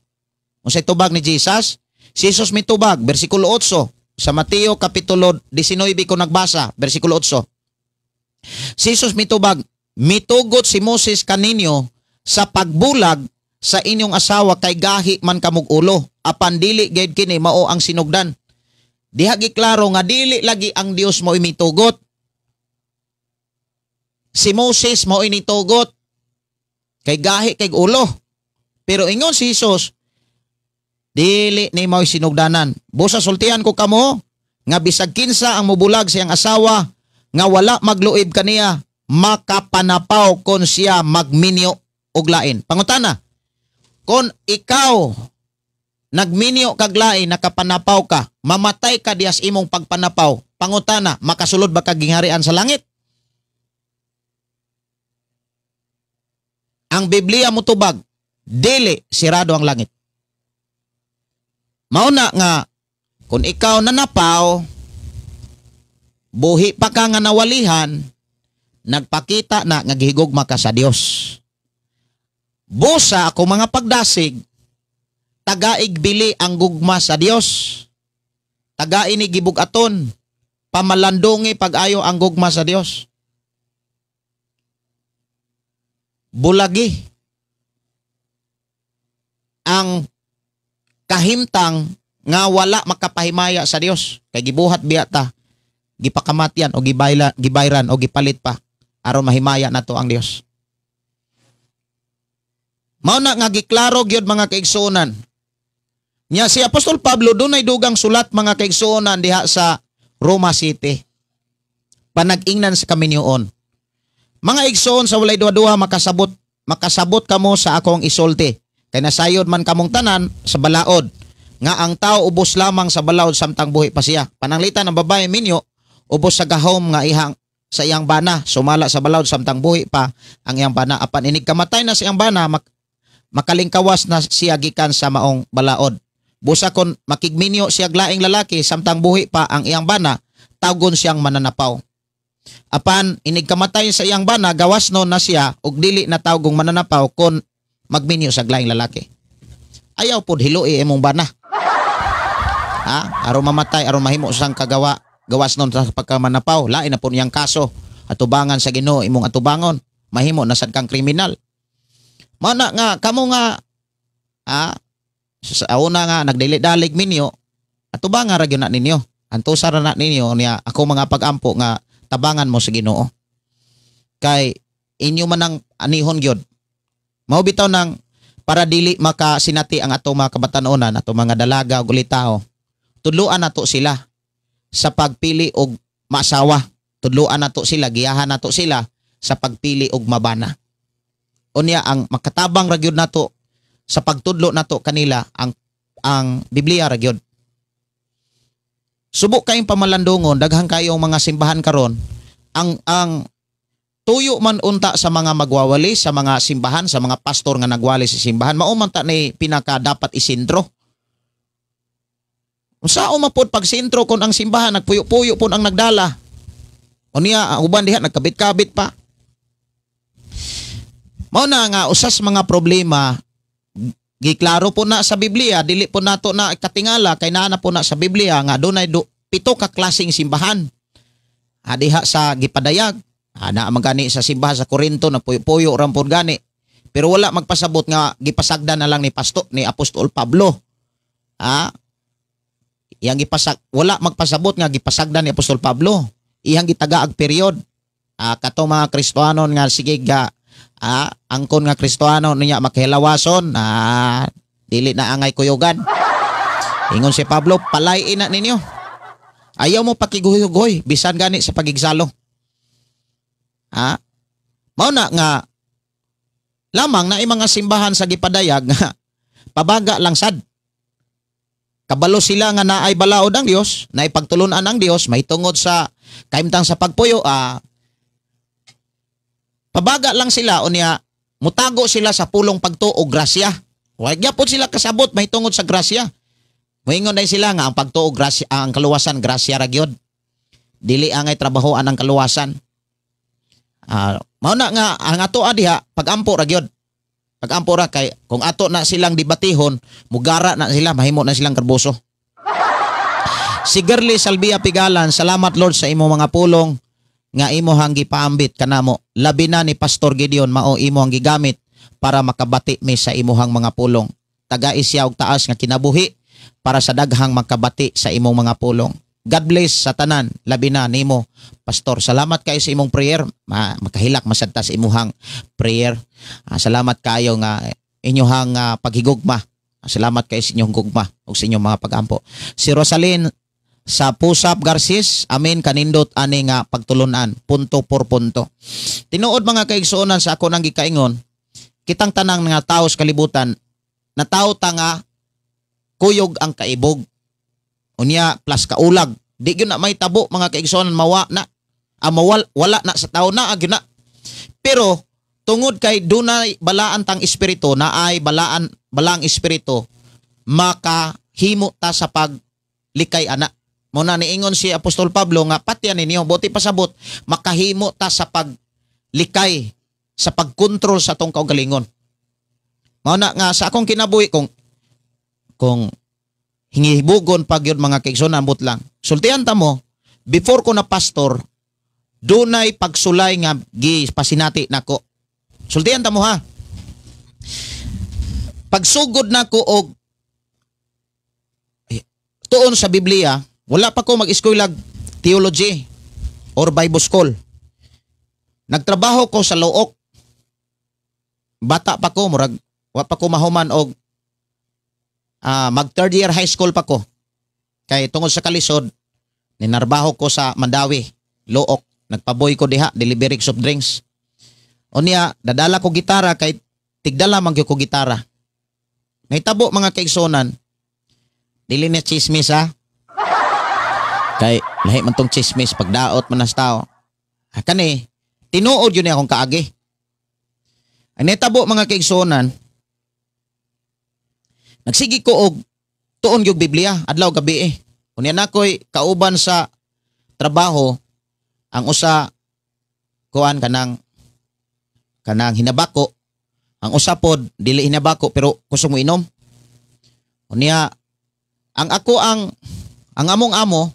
Unsay tubag ni Jesus? Si Jesus mitubag, bersikulo 8 sa Mateo kapitulo 19 ko nagbasa, bersikulo 8. Si Jesus mitubag, mitugot si Moses kaninyo sa pagbulag sa inyong asawa kay gahi man kamog ulo, apan dili gayud kini mao ang sinugdan. Diha giklaro nga dili lagi ang Dios mo mitugot. Si Moses mao initugot kay gahi kay ulo. Pero ingon si Jesus, dili ni mao'y sinugdanan. Busa sultihan ko kamo nga bisag kinsa ang mobulag sa iyang asawa nga wala magluib kaniya, makapanapaw kon siya magminyo og lain. Pangutana, kon ikaw nagminyo kag lain, nakapanapaw ka, mamatay ka diyas imong pagpanapaw, pangutana, makasulod ba kag gingharian sa langit? Ang Biblia motubag, dili sirado ang langit. Mauna nga kung ikaw nanapaw, buhi pa ka nga nawalihan, nagpakita na nga gihigugma ka sa Dios. Busa ako mga pagdasig, tagaig bili ang gugma sa Dios. Tagain ni gibug-aton, pamalandungi pag-ayo ang gugma sa Dios. Bulagi ang kahimtang nga wala makapahimaya sa Dios kay gibuhat biya ta, gipakamatyan o gibayran o gipalit pa aron mahimaya nato ang Dios. Mao na nga giklaro gyud mga kaigsuonan. Nya si Apostol Pablo dunay dugang sulat mga kaigsuonan diha sa Roma City. Panag-ingnan sa kaminyoon. Mga igsoon sa walay duha-duha makasabot kamo sa akong isulti. Kay nasayod man kamong tanan sa balaod nga ang tao ubos lamang sa balaod samtang buhi pa siya. Pananglitan ang babae minyo ubos sa gahom nga ihang sa iyang bana, sumala sa balaod samtang buhi pa ang iyang bana. Apan inig kamatay na sa iyang bana, makalingkawas na siya gikan sa maong balaod. Busa kon makigminyo siya laing lalaki samtang buhi pa ang iyang bana, tawgon siyang mananapaw. Apan inig kamatay sa iyang bana, gawas no na siya og dili na tawgong mananapaw kon magminyo sa laing lalaki. Ayaw pod hilui imong bana. Ha? Aron mamatay, aron mahimo sang kagawa, gawas nun sa pagkamanapaw, lain na po niyang kaso. Atubangan sa Ginoo imong atubangon, mahimo na sad kang kriminal. Mana nga kamo nga ha, sa una nga nagdili-dalig minyo, atubangan ra gyud na ninyo. Antusa ra na ninyo niya ako mga pag-ampo nga tabangan mo sa Ginoo. Kay inyo man ang anihon gyud. Mao bitaw nang para dili makasinati ang ato mga kabatan-onan, ato mga dalaga ug ulitawo. Tudloan nato sila sa pagpili og maasawa. Tudloan nato sila, giyahan nato sila sa pagpili og mabana. Unya ang makatabang ra gyud nato sa pagtudlo nato kanila ang Biblia ra gyud. Subo kayong pamalandungon, daghan kayong mga simbahan karon. Ang tuyo man unta sa mga magwawali sa mga simbahan, sa mga pastor nga nagwali sa simbahan, mao man ta ni pinaka dapat isintro. Unsa man pod pag sentro kon ang simbahan nagpuyo-puyo pud ang nagdala. Unya ang uban diha nagkabit-kabit pa. Mao na nga usas mga problema giklaro po na sa Biblia, dili po nato na katingala kay naa na po na sa Biblia nga dunay 7 ka klaseng simbahan. Diha sa gipadayag, na magani sa simbahan sa Corinto nagpuyo-puyo ra pud gani. Pero wala magpasabot nga gipasagdan na lang ni pasto ni Apostol Pablo. Iyang gipasak wala magpasabot nga gipasagdan ni Apostol Pablo. Iyang gitagaag period. Katong mga Kristohanon nga sige ga angkon nga Kristohano niya makihilawason, dili na angay kuyugan. Ingon si Pablo, palayin na ninyo. Ayaw mo pakiguhoy bisan gani sa pagigsalo. Mao na nga lamang na mga simbahan sa gipadayag nga pabaga lang sad. Kabalo sila nga naay balaod ang Dios, naay pagtulunan ang Dios, may tungod sa kahimtang sa pagpuyo, pabaga lang sila unya mutago sila sa pulong pagtuo grasya. Wa gyapon sila kasabot may tungod sa grasya. Moingon dai sila nga ang pagtuo grasya, ang kaluwasan grasya ra gyud. Dili angay trabahoan ang kaluwasan. Mao na nga ang ato diha pagampo ra gyud. Pagampo ra kay kung ato na silang debatihon, mugara na sila, mahimo na silang karboso. Si Girly Salvia Pigalan, salamat Lord sa imo mga pulong nga imo hang gipaambit kanamo. Labi na ni Pastor Gideon, mao imo ang gigamit para makabati mi sa imuhang mga pulong. Tagai siya og taas nga kinabuhi para sa daghang makabati sa imong mga pulong. God bless sa tanan, labi na nimo, Pastor. Salamat kayo sa imong prayer. Makahilak masad ta sa imuhang prayer. Salamat kayo nga inyuhang paghigugma. Salamat kayo sa inyong gugma ug sa inyong mga pagampo. Si Rosalyn sa Pusap Garcis, amen, kanindot ani nga pagtulunan, punto por punto. Tinuod mga kaigsuonan sa ako nang gikaingon, kitang tanang nga tao sa kalibutan, natawo ta nga kuyog ang kaibog. Unya plus kaulag, di gyud na may tabo mga kaigsuonan, mawa na. Mawal, wala na sa tao na gyud na. Pero tungod kay dunay balaan tang espiritu, naay balaan balang espiritu, makahimo ta sa paglikay ana. Muna niingon si Apostol Pablo nga patyan ninyo, buti pasabot, makahimo ta sa paglikay, sa pagkontrol sa atong kaugalingon. Mao na nga sa akong kinabuhi, kung hingihibugon pag yun mga kaigsoon, ambot lang. Sultihan ta mo, before ko na pastor, dunay pagsulay nga gipasinati nako. Sultihan ta mo ha. Pagsugod nako og tuon sa Biblia, wala pa ko mag-eskwela theology or Bible school. Nagtrabaho ko sa Looc. Bata pa ko, murag wa pa ko mahuman og mag third year high school pa ko. Kay tungod sa kalisod, ninarbaho ko sa Mandawi, Looc. Nagpaboy ko diha, delivery soft drinks. Unya, dadala ko gitara kay tigdala man gyud ko gitara. Nahitabo mga kaigsonan, dili na chismis ha. Kay lahi man tong chismis pagdaot man nas tao. Kani tinuod yun akong kaagi. Ang nahitabo mga kaigsonan, nagsigi ko og tuon gyud Biblia adlaw gabi eh. Unya nakoy kauban sa trabaho ang usa kuan kanang hinabako, ang usa pod dili hinabako pero kusog mo inom. Unya ang ako ang among amo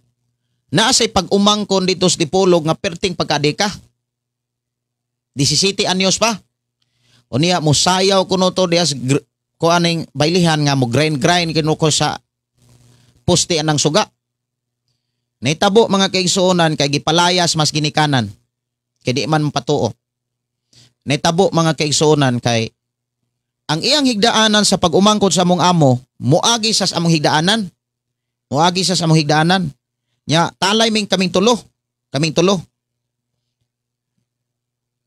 naa say pag-umangkon dito sa Dipolog nga perting pagkadeka. 17 anyos pa. Unya musayaw kuno to dias kuaning bailihan nga mo grind kinu ko sa poste anang suga. Nahitabo mga kaigsuonan kay gipalayas mas ginikanan kay di man mapatuo. Nahitabo mga kaigsuonan kay ang iyang higdaanan sa pag-umangkon sa among amo moagi sa among higdaanan. Moagi sa among higdaanan. Nya talay ming kaming tulo. Kaming tulo.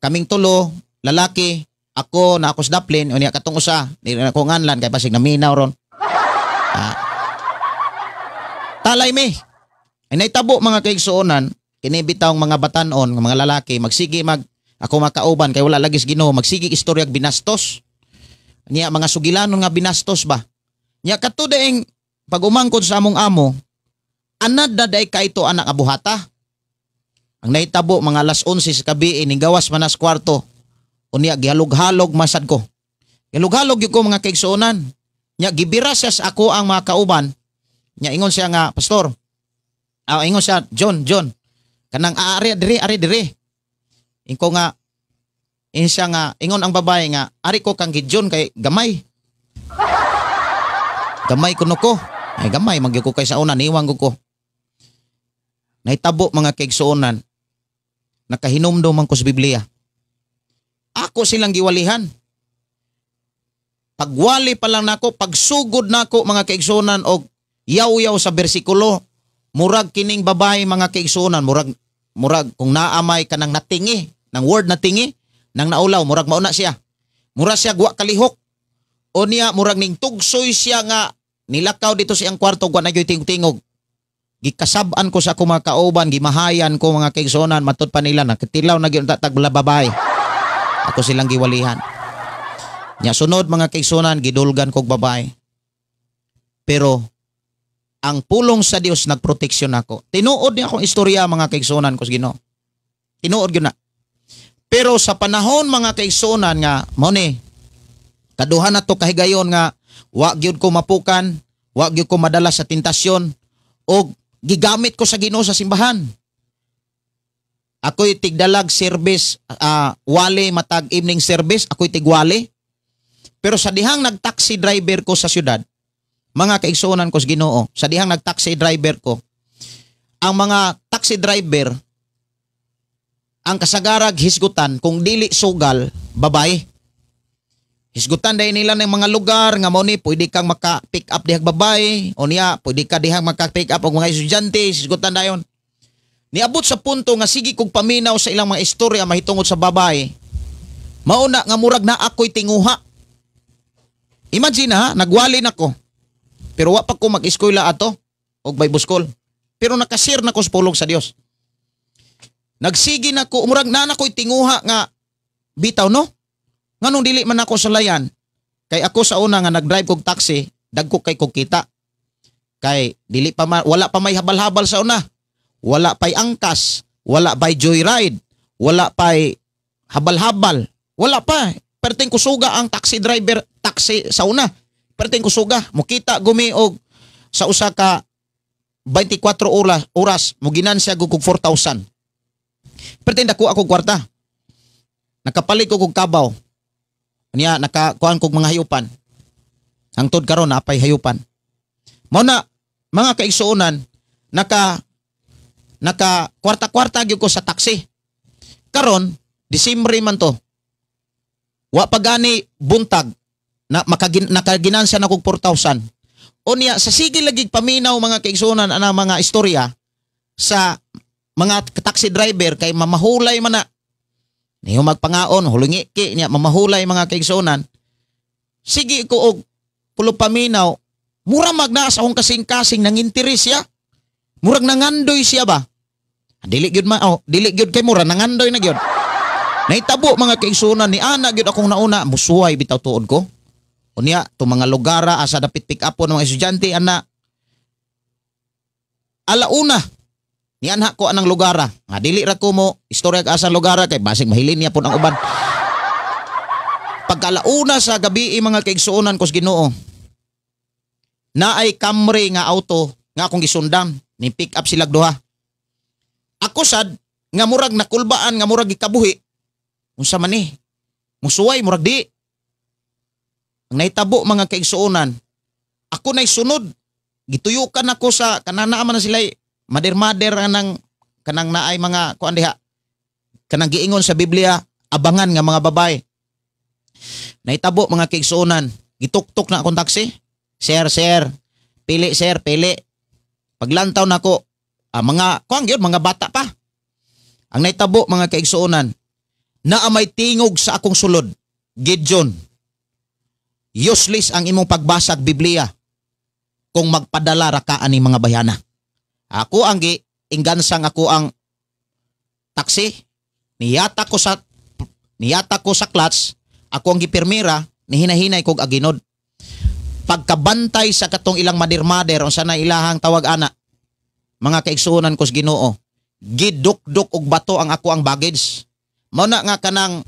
Kaming tulo, lalaki, ako na ako sa daplin, unya katong usa, di na ko nganlan kay basig naminaw ron. Talay mi. Ay nahitabo mga kaigsuonan, kini bitawng mga batanon, mga lalaki, magsige mag ako makauban kay wala lagi sa Ginoo, magsige istoryag binastos. Nya mga sugilanon nga binastos ba. Nya kadto daing pag-umangkon sa among amo, anad na day kaito anak abuhata. Ang nahitabo mga alas 11 sa gabi, nigawas manas kwarto. Unya gihalog-halog masad ko. Gihalog-halog gyud ko mga kaigsuonan. Nya gibira siya sa ako ang mga kauban. Nya ingon siya nga pastor. Ingon siya John, kanang ari diri, ari diri. Inko nga ingon siya nga ingon ang babae nga ari ko kang Gideon kay gamay. Gamay kuno ko. Ay gamay magyud ko kay sa una niwang ko. Nahitabo mga kaigsuonan, nakahinumdom man ko sa Biblia. Ako silang giwalihan. Pagwali pa lang nako, pagsugod nako mga kaigsuonan og yaw-yaw sa bersikulo, murag kining babae mga kaigsuonan, murag kung naamay kanang natingi, nang word natingi, nang naulaw, murag mauna siya. Murag siya gwa kalihok. O niya murag ning tugsoy siya nga nilakaw dito sa iyang kwarto, gwa na gyoy tingog-tingog. Gikasab-an ko sa akong mga kauban, gimahayan ko mga kaigsuonan, matud pa nila nakatilaw na gyud tag babae. Ako silang giwalihan. Nya sunod mga kaigsuonan, gidulgan kog babae. Pero Ang pulong sa Dios nagproteksyon nako. Tinuod ni akong istorya, mga kaigsuonan ko sa Ginoo. Tinuod gyud na. Pero sa panahon, mga kaigsuonan, nga mao ni kaduha na to kahigayon nga wa gyud ko mapukan, wa gyud ko madala sa tentasyon og gigamit ko sa Ginoo sa simbahan. Ako'y tigdalag service, wali matag evening service, ako'y tigwali. Pero sa dihang nag-taxi driver ko sa syudad, mga kaigsuonan ko sa Ginoo, sa dihang nag-taxi driver ko, ang mga taxi driver, ang kasagarag hisgutan kung dili sugal, babae. Hisgutan dahil nila ng mga lugar nga mao ni pwede kang maka-pick up dihag babae o niya pwede ka dihang maka-pick up og mga estudyante, hisgutan dayon. Niabot sa punto nga sige kog paminaw sa ilang mga istorya mahitungod sa babae. Mauna nga murag na ako'y tinguha. Imagine ha, nagwali na ko. Pero wa pa ko mag-eskwela ato og Bible school. Pero nakashare na ko sa pulong sa Dios. Nagsige na ko, murag na ako'y tinguha nga bitaw, no? Nganong dili man ako sulayan? Kay ako sa una nga nag-drive kog taxi, dagko kay kog kita. Kay dili pa wala pa may habal-habal sa una. Wala pa'y angkas, wala pa'y joyride, wala pa'y habal-habal, wala pa. Perting kusuga ang taxi driver, taxi sa una. Perting kusuga, mukita gumi og sa usa ka 24 oras, muginansya gug kog 4,000. Perting dako ako kwarta. Nakapalit ko kog kabaw. Niya nakakuan kog mga hayupan. Hangtod karon napay hayupan. Mao na, mga kaigsuonan, naka naka kwarta-kwarta gyud ko sa taxi. Karon, Disembre man to. Wa pa gani buntag na nakaginansa na kog 4,000. Unya sa sige lagi paminaw, mga kaigsuonan, ana mga istorya sa mga taxi driver kay mamahulay man na. Niyo magpangaon, hulungi ki niya mamahulay, mga kaigsuonan. Sige ko og pulo paminaw, mura magna sa akong kasing-kasing nang interes siya. Murag nangandoy siya ba? Dili gyud ma, oh, dili gyud kay mura nangandoy na gyud. Nahitabo, mga kaigsuonan, ni ana gyud akong nauna, musuway bitaw tuod ko. Unya to mga lugara asa dapit pick up ng mga estudyante ana. Alauna ni anha ko anang lugara. Nga dili ra ko mo istorya asa lugara kay basig mahilin niya pud ang uban. Pagkalauna sa gabi, mga kaigsuonan ko sa Ginoo, naay Camry nga auto nga akong gisundan, ni pick up sila duha. Ako sad nga murag nakulbaan nga murag gikabuhi. Unsa man ni? Musuway murag di. Ang nahitabo, mga kaigsuonan, ako nay sunod. Gituyukan ako sa kanana man na sila mader-mader anang kanang naay mga kuan diha. Kanang giingon sa Biblia, abangan nga mga babae. Nahitabo, mga kaigsuonan, gituktok na akong taxi. "Sir, sir, pili sir, pili." Paglantaw nako, mga kuan gyud, mga bata pa. Ang nahitabo, mga kaigsuonan, naa may tingog sa akong sulod. "Gideon, useless ang imong pagbasag Biblia kung magpadala ra ka ani mga bayana." Ako ang gi inggansang ako ang taxi, niyata ko sa clutch, ako ang gipirmira, nihinahinay kog aginod. Pagkabantay sa katong ilang madir-mader, unsa na ilahang tawag ana, mga kaigsuonan ko sa Ginoo, gidukduk og bato ang ako ang baggage. Mao na nga kanang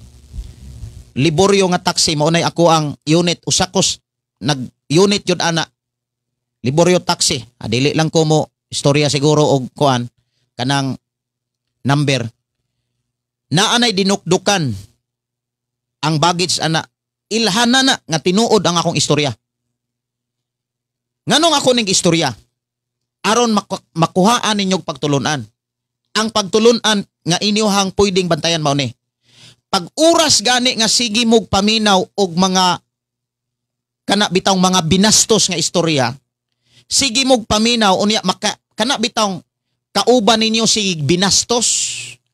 Liborio nga taxi mao nay ako ang unit, usa ko nag unit yun ana. Liborio Taxi. Dili lang ko mo istorya siguro og kuan kanang number. Naanay dinukdukan ang baggage ana, ilhanan na nga tinuod ang akong istorya. Nganong ako ning istorya? Aron makuhaan ninyong pagtulunan. Ang pagtulunan nga inyohang pwedeng bantayan mao ni. Pag oras gani nga sige mog paminaw og mga kana bitawng mga binastos nga istorya, sige mog paminaw unya maka kana bitawng kauban ninyo sige binastos,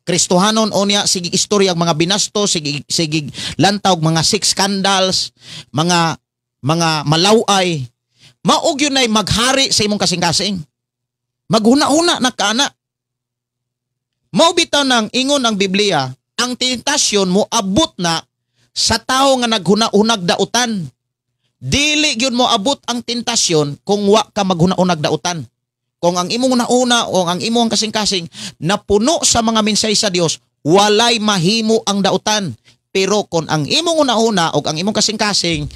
Kristohanon, unya sige istorya ang mga binastos, sige sige lantaw og mga sex scandals, mga malaway, mao gyud nay maghari sa imong kasing-kasing. Maghuna-huna na ka ana. Mao bitaw nang ingon ang Biblia, ang tentasyon mo abot na sa tao nga naghuna-hunag dautan. Dili gyud mo abot ang tentasyon kung wa ka maghuna-hunag dautan. Kung ang imong una o ang imong kasing-kasing napuno sa mga mensahe sa Dios, walay mahimo ang dautan. Pero kung ang imong una-una o ang imong kasing-kasing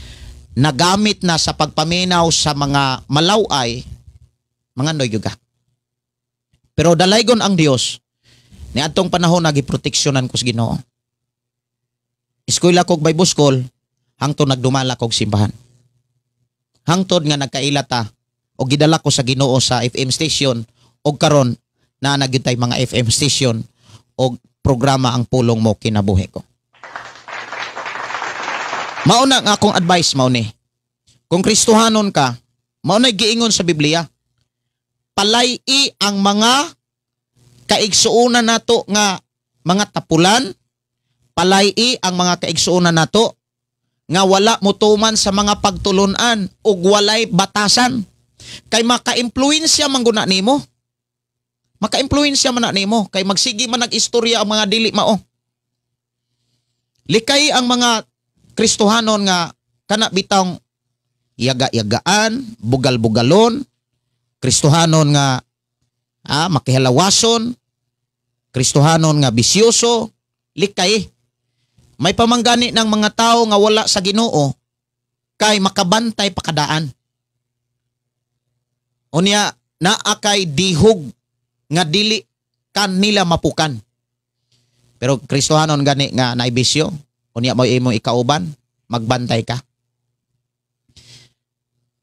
nagamit na sa pagpaminaw sa mga malaway, mangandoy gyud ka. Pero dalaygon ang Dios, niadtong panahon nagiproteksyonan ko sa Ginoo. Eskwela kog Bible School, hangtod nagdumala kog simbahan. Hangtod nga nagkaila ta o gidala ko sa Ginoo sa FM station og karon naa na gyud tay mga FM station og programa Ang Pulong Mo Kinabuhi Ko. Mao na nga akong advice mao ni. Kung Kristohanon ka, mao na giingon sa Biblia. Palay-i ang mga kaigsuonan nato nga mga tapulan, palay-i ang mga kaigsuonan nato nga wala motuman sa mga pagtulunan ug walay batasan. Kay maka-impluwensya man guna nimo. Maka-impluwensya man na nimo kay magsige man nag-istorya ang mga dili mao. Likay ang mga Kristohanon nga kana bitang yaga-yagaan, bugal-bugalon, Kristohanon nga makihalawason, Kristohanon nga bisyoso, likay. May pamanggani ng mga tao nga wala sa Ginoo kay makabantay pakadaan. Unya naa kay dihog nga dili kanila mapukan. Pero Kristohanon gani nga naay bisyo, unya mo imong ikauban, magbantay ka.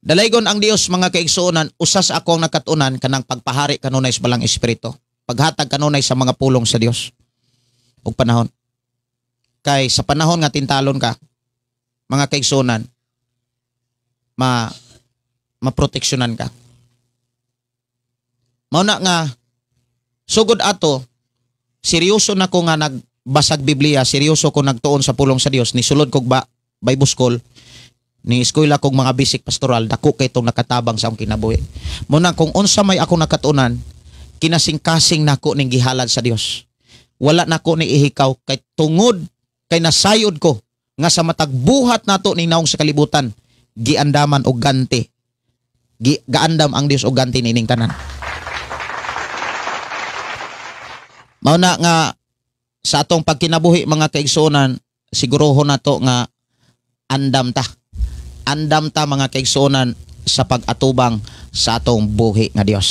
Dalaygon ang Dios mga kaigsuonan, usas akong nakatunan kanang pagpahari kanunay sa balang espiritu, paghatag kanunay sa mga pulong sa Dios ug panahon. Kay sa panahon nga tintalon ka, mga kaigsuonan, maproteksyonan ka. Mao na nga sugod ato, seryoso na ko nga nagbasag Biblia, seryoso ko nagtuon sa pulong sa Dios, ni sulod kog ba Bible School, ni eskwela kog mga basic pastoral, dako kay itong nakatabang sa akong kinabuhi. Mao na kung unsa may ako nakatunan, kinasingkasing nako ning gihalad sa Dios. Wala nako ni ihikaw kay tungod kay nasayod ko nga sa matag buhat nato ning naong sa kalibutan, giandaman og ganti. Gaandam ang Dios og ganti nining tanan. Mao na nga sa atong pagkinabuhi mga kaigsuonan, sigurohon nato nga andam ta. Andam ta mga kaigsuonan sa pag-atubang sa atong buhi nga Dios.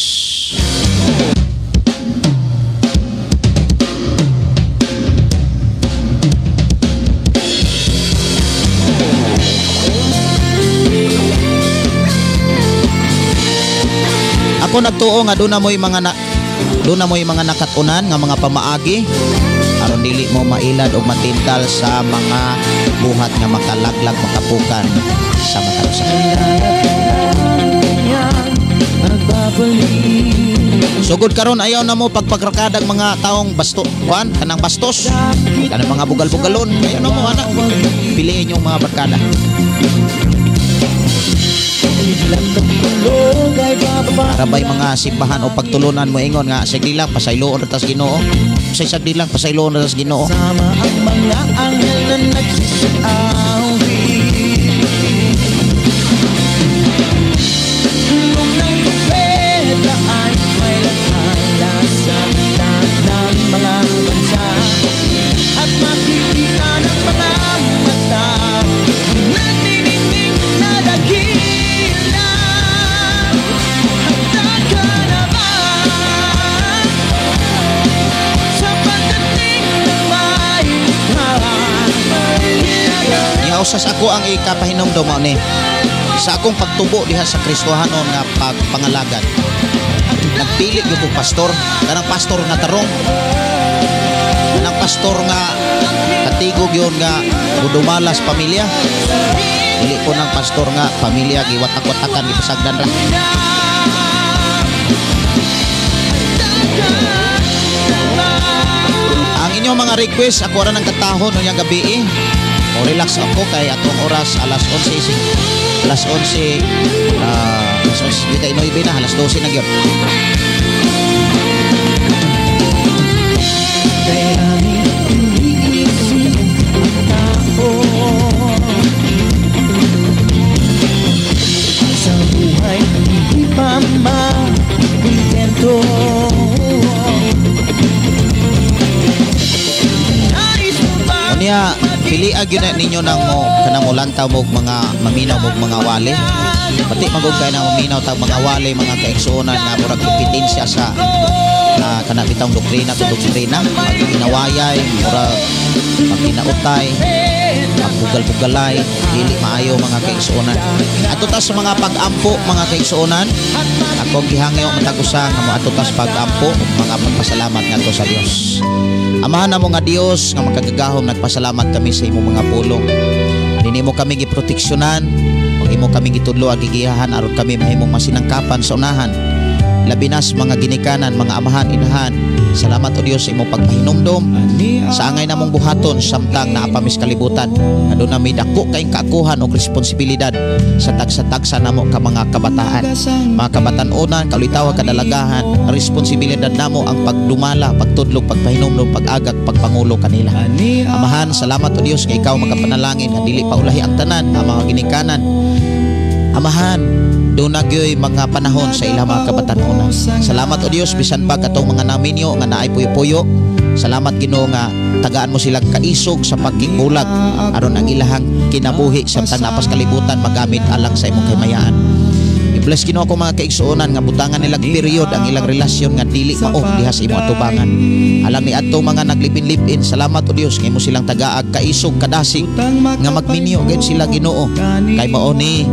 Ako nagtuo nga doon na mo'y mga doon na mo'y mga nakatunan nga mga pamaagi aron dili mo mailad o matintal sa mga buhat nga makalaglag makapukan sa matarusan. Sugod karon ayaw na mo pagpagrakadang mga taong basto, kuan kanang bastos, kanang mga bugal-bugalon, ayaw na mo ana. Piliin yung mga barkada. Arabay mga simbahan o pagtulunan mo ingon nga sagdi lang pasayloon ra tas Ginoo. Sagdi lang pasayloon ra tas Ginoo. Sama ang mga anghel na nagsisiawit. Nung ng propeta ay may lathala sa lahat ng mga bansa at makikita ng mga mata nagniningning na dakila. Handa ka na ba sa pagdating ng may likha? Nihausas ako ang ikapahinomdom mao ni sa akong pagtubo diha sa Kristohanon nga pagpangalagad. Nagpili gyud kog pastor, kanang pastor nga tarong, kanang pastor nga katigog yun nga gudumalas pamilya. Dili ko ng pastor nga pamilya giwatak-watakan gipasagdan ra. Ang inyong mga request ako ra ng katahon unyang gabi. O relax ako kay atong oras alas 11, alas 11, alas 11:09 na, alas 12 na gyud. Sa buhay hindi pa mapunta. Kanadto. Nais mo ba Unya, pili gyud na ninyo nang mo kanang molantaw mo og mga maminaw mo og mga wali. Pati magug kay nang maminaw tag mga wali, mga kaigsuonan nga murag kompetensya sa kana bitawng doktrina to doktrina, magkinawayay, murag magkinautay, magbugal-bugalay, dili maayo, mga kaigsuonan. Ato ta sa mga pag-ampo, mga kaigsuonan. Akong gihangyo matag usa nga moadto ta sa pag-ampo ug mga pagpasalamat ngadto sa Dios. Amahan namo nga Dios nga makagagahom, nagpasalamat kami sa imong mga pulong. Nini mo kami giproteksyonan ug imo kami gitudlo ag gigiyahan aron kami mahimong masinangkapan sa unahan. Labi na sa mga ginikanan, mga amahan, inahan. Salamat, o Dios, sa imong pagpahinumdom sa angay namong buhaton samtang naa pa mis kalibutan. Aduna may dako kayong kaakuhan og responsibilidad sa tagsa-tagsa namo ka mga kabataan. Mga kabatan-onan, kalitawa, kadalagahan, responsibilidad namo ang pagdumala, pagtudlog, pagpahinumdom, pag-agak, pagpangulo kanila. Amahan, salamat, o Dios, nga ikaw magapanalangin nga dili pa ulahi ang tanan nga mga ginikanan. Amahan, doon na gyoy mga panahon sa ilang mga kabatan-onan. Salamat, o Dios, bisan pa katong mga naminyo nga naay puyo-puyo. Salamat, Ginoo, nga tagaan mo silang kaisog sa pagkibulag aron ang ilahang kinabuhi samtang napas kalibutan magamit alang sa imong kahimayaan. I-bless, Ginoo, ako mga kaigsuonan nga butangan nilang period ang ilang relasyon nga dili mao diha sa imong atubangan. Alang ni adto mga naglipin-lipin, salamat, o Dios, nga imo silang tagaag kaisog kadasig nga magminyo gayud sila, Ginoo, kay mao ni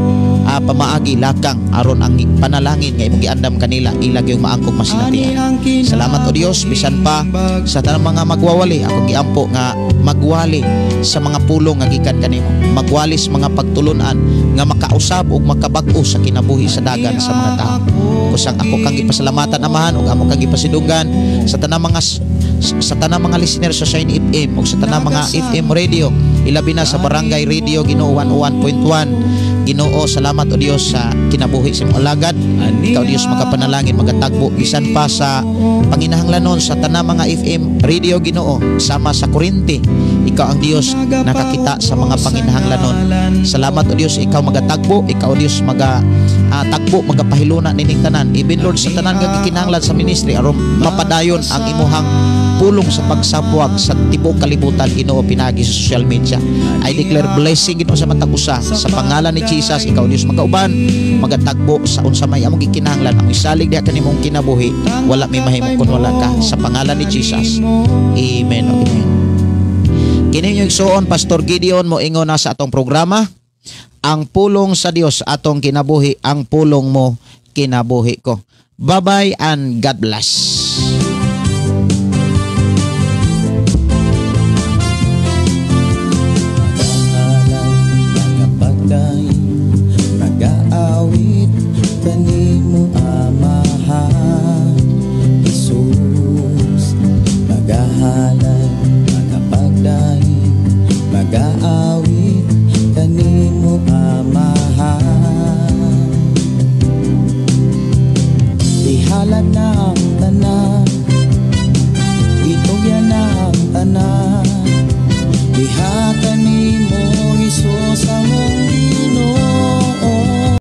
pamaagi lakang aron ang panalangin nga imong giandam kanila ila gyud maangkog masinatian. Salamat, o Dios, bisan pa sa tanang mga magwawali, akong giampo nga magwali sa mga pulong nga gikan kanimo. Magwali sa mga pagtulunan nga makausab ug makabag-o sa kinabuhi sa dagan sa mga tao. Kusang ako kang gipasalamatan, Amahan, ug amo kang gipasidunggan sa tanang mga listener sa Shine FM ug sa tanang mga FM radio, ilabi na sa Barangay Radio Ginoo 101.1. Ginoo, salamat, o Dios, sa kinabuhi sa imong alagad. Ikaw, Dios, makapanalangin magatagbo bisan pa sa panginahanglanon sa tanang mga FM radio, Ginoo, sama sa kuryente. Ikaw ang Dios nakakita sa mga panginahanglanon. Salamat, o Dios, ikaw magatagbo, ikaw, o Dios, maga tagbo, magapahiluna nining tanan. Even, Lord, sa tanan nga gikinahanglan sa ministry aron mapadayon ang imuhang pulong sa pagsabwag sa tibuok kalibutan, Ginoo, pinagi sa social media. I declare blessing, Ginoo, sa matag usa sa pangalan ni Jesus. Ikaw, Dios, makauban, magatagbo sa unsa may among gikinahanglan, ang isalig diha kanimong kinabuhi. Wala may mahimo kun wala ka, sa pangalan ni Jesus. Amen. Amen. Kini inyong igsuon, Pastor Gideon, moingon na sa atong programa, "Ang pulong sa Dios atong kinabuhi, ang pulong mo kinabuhi ko." Bye-bye and God bless. Mga pagkain, nagaawit kanimo.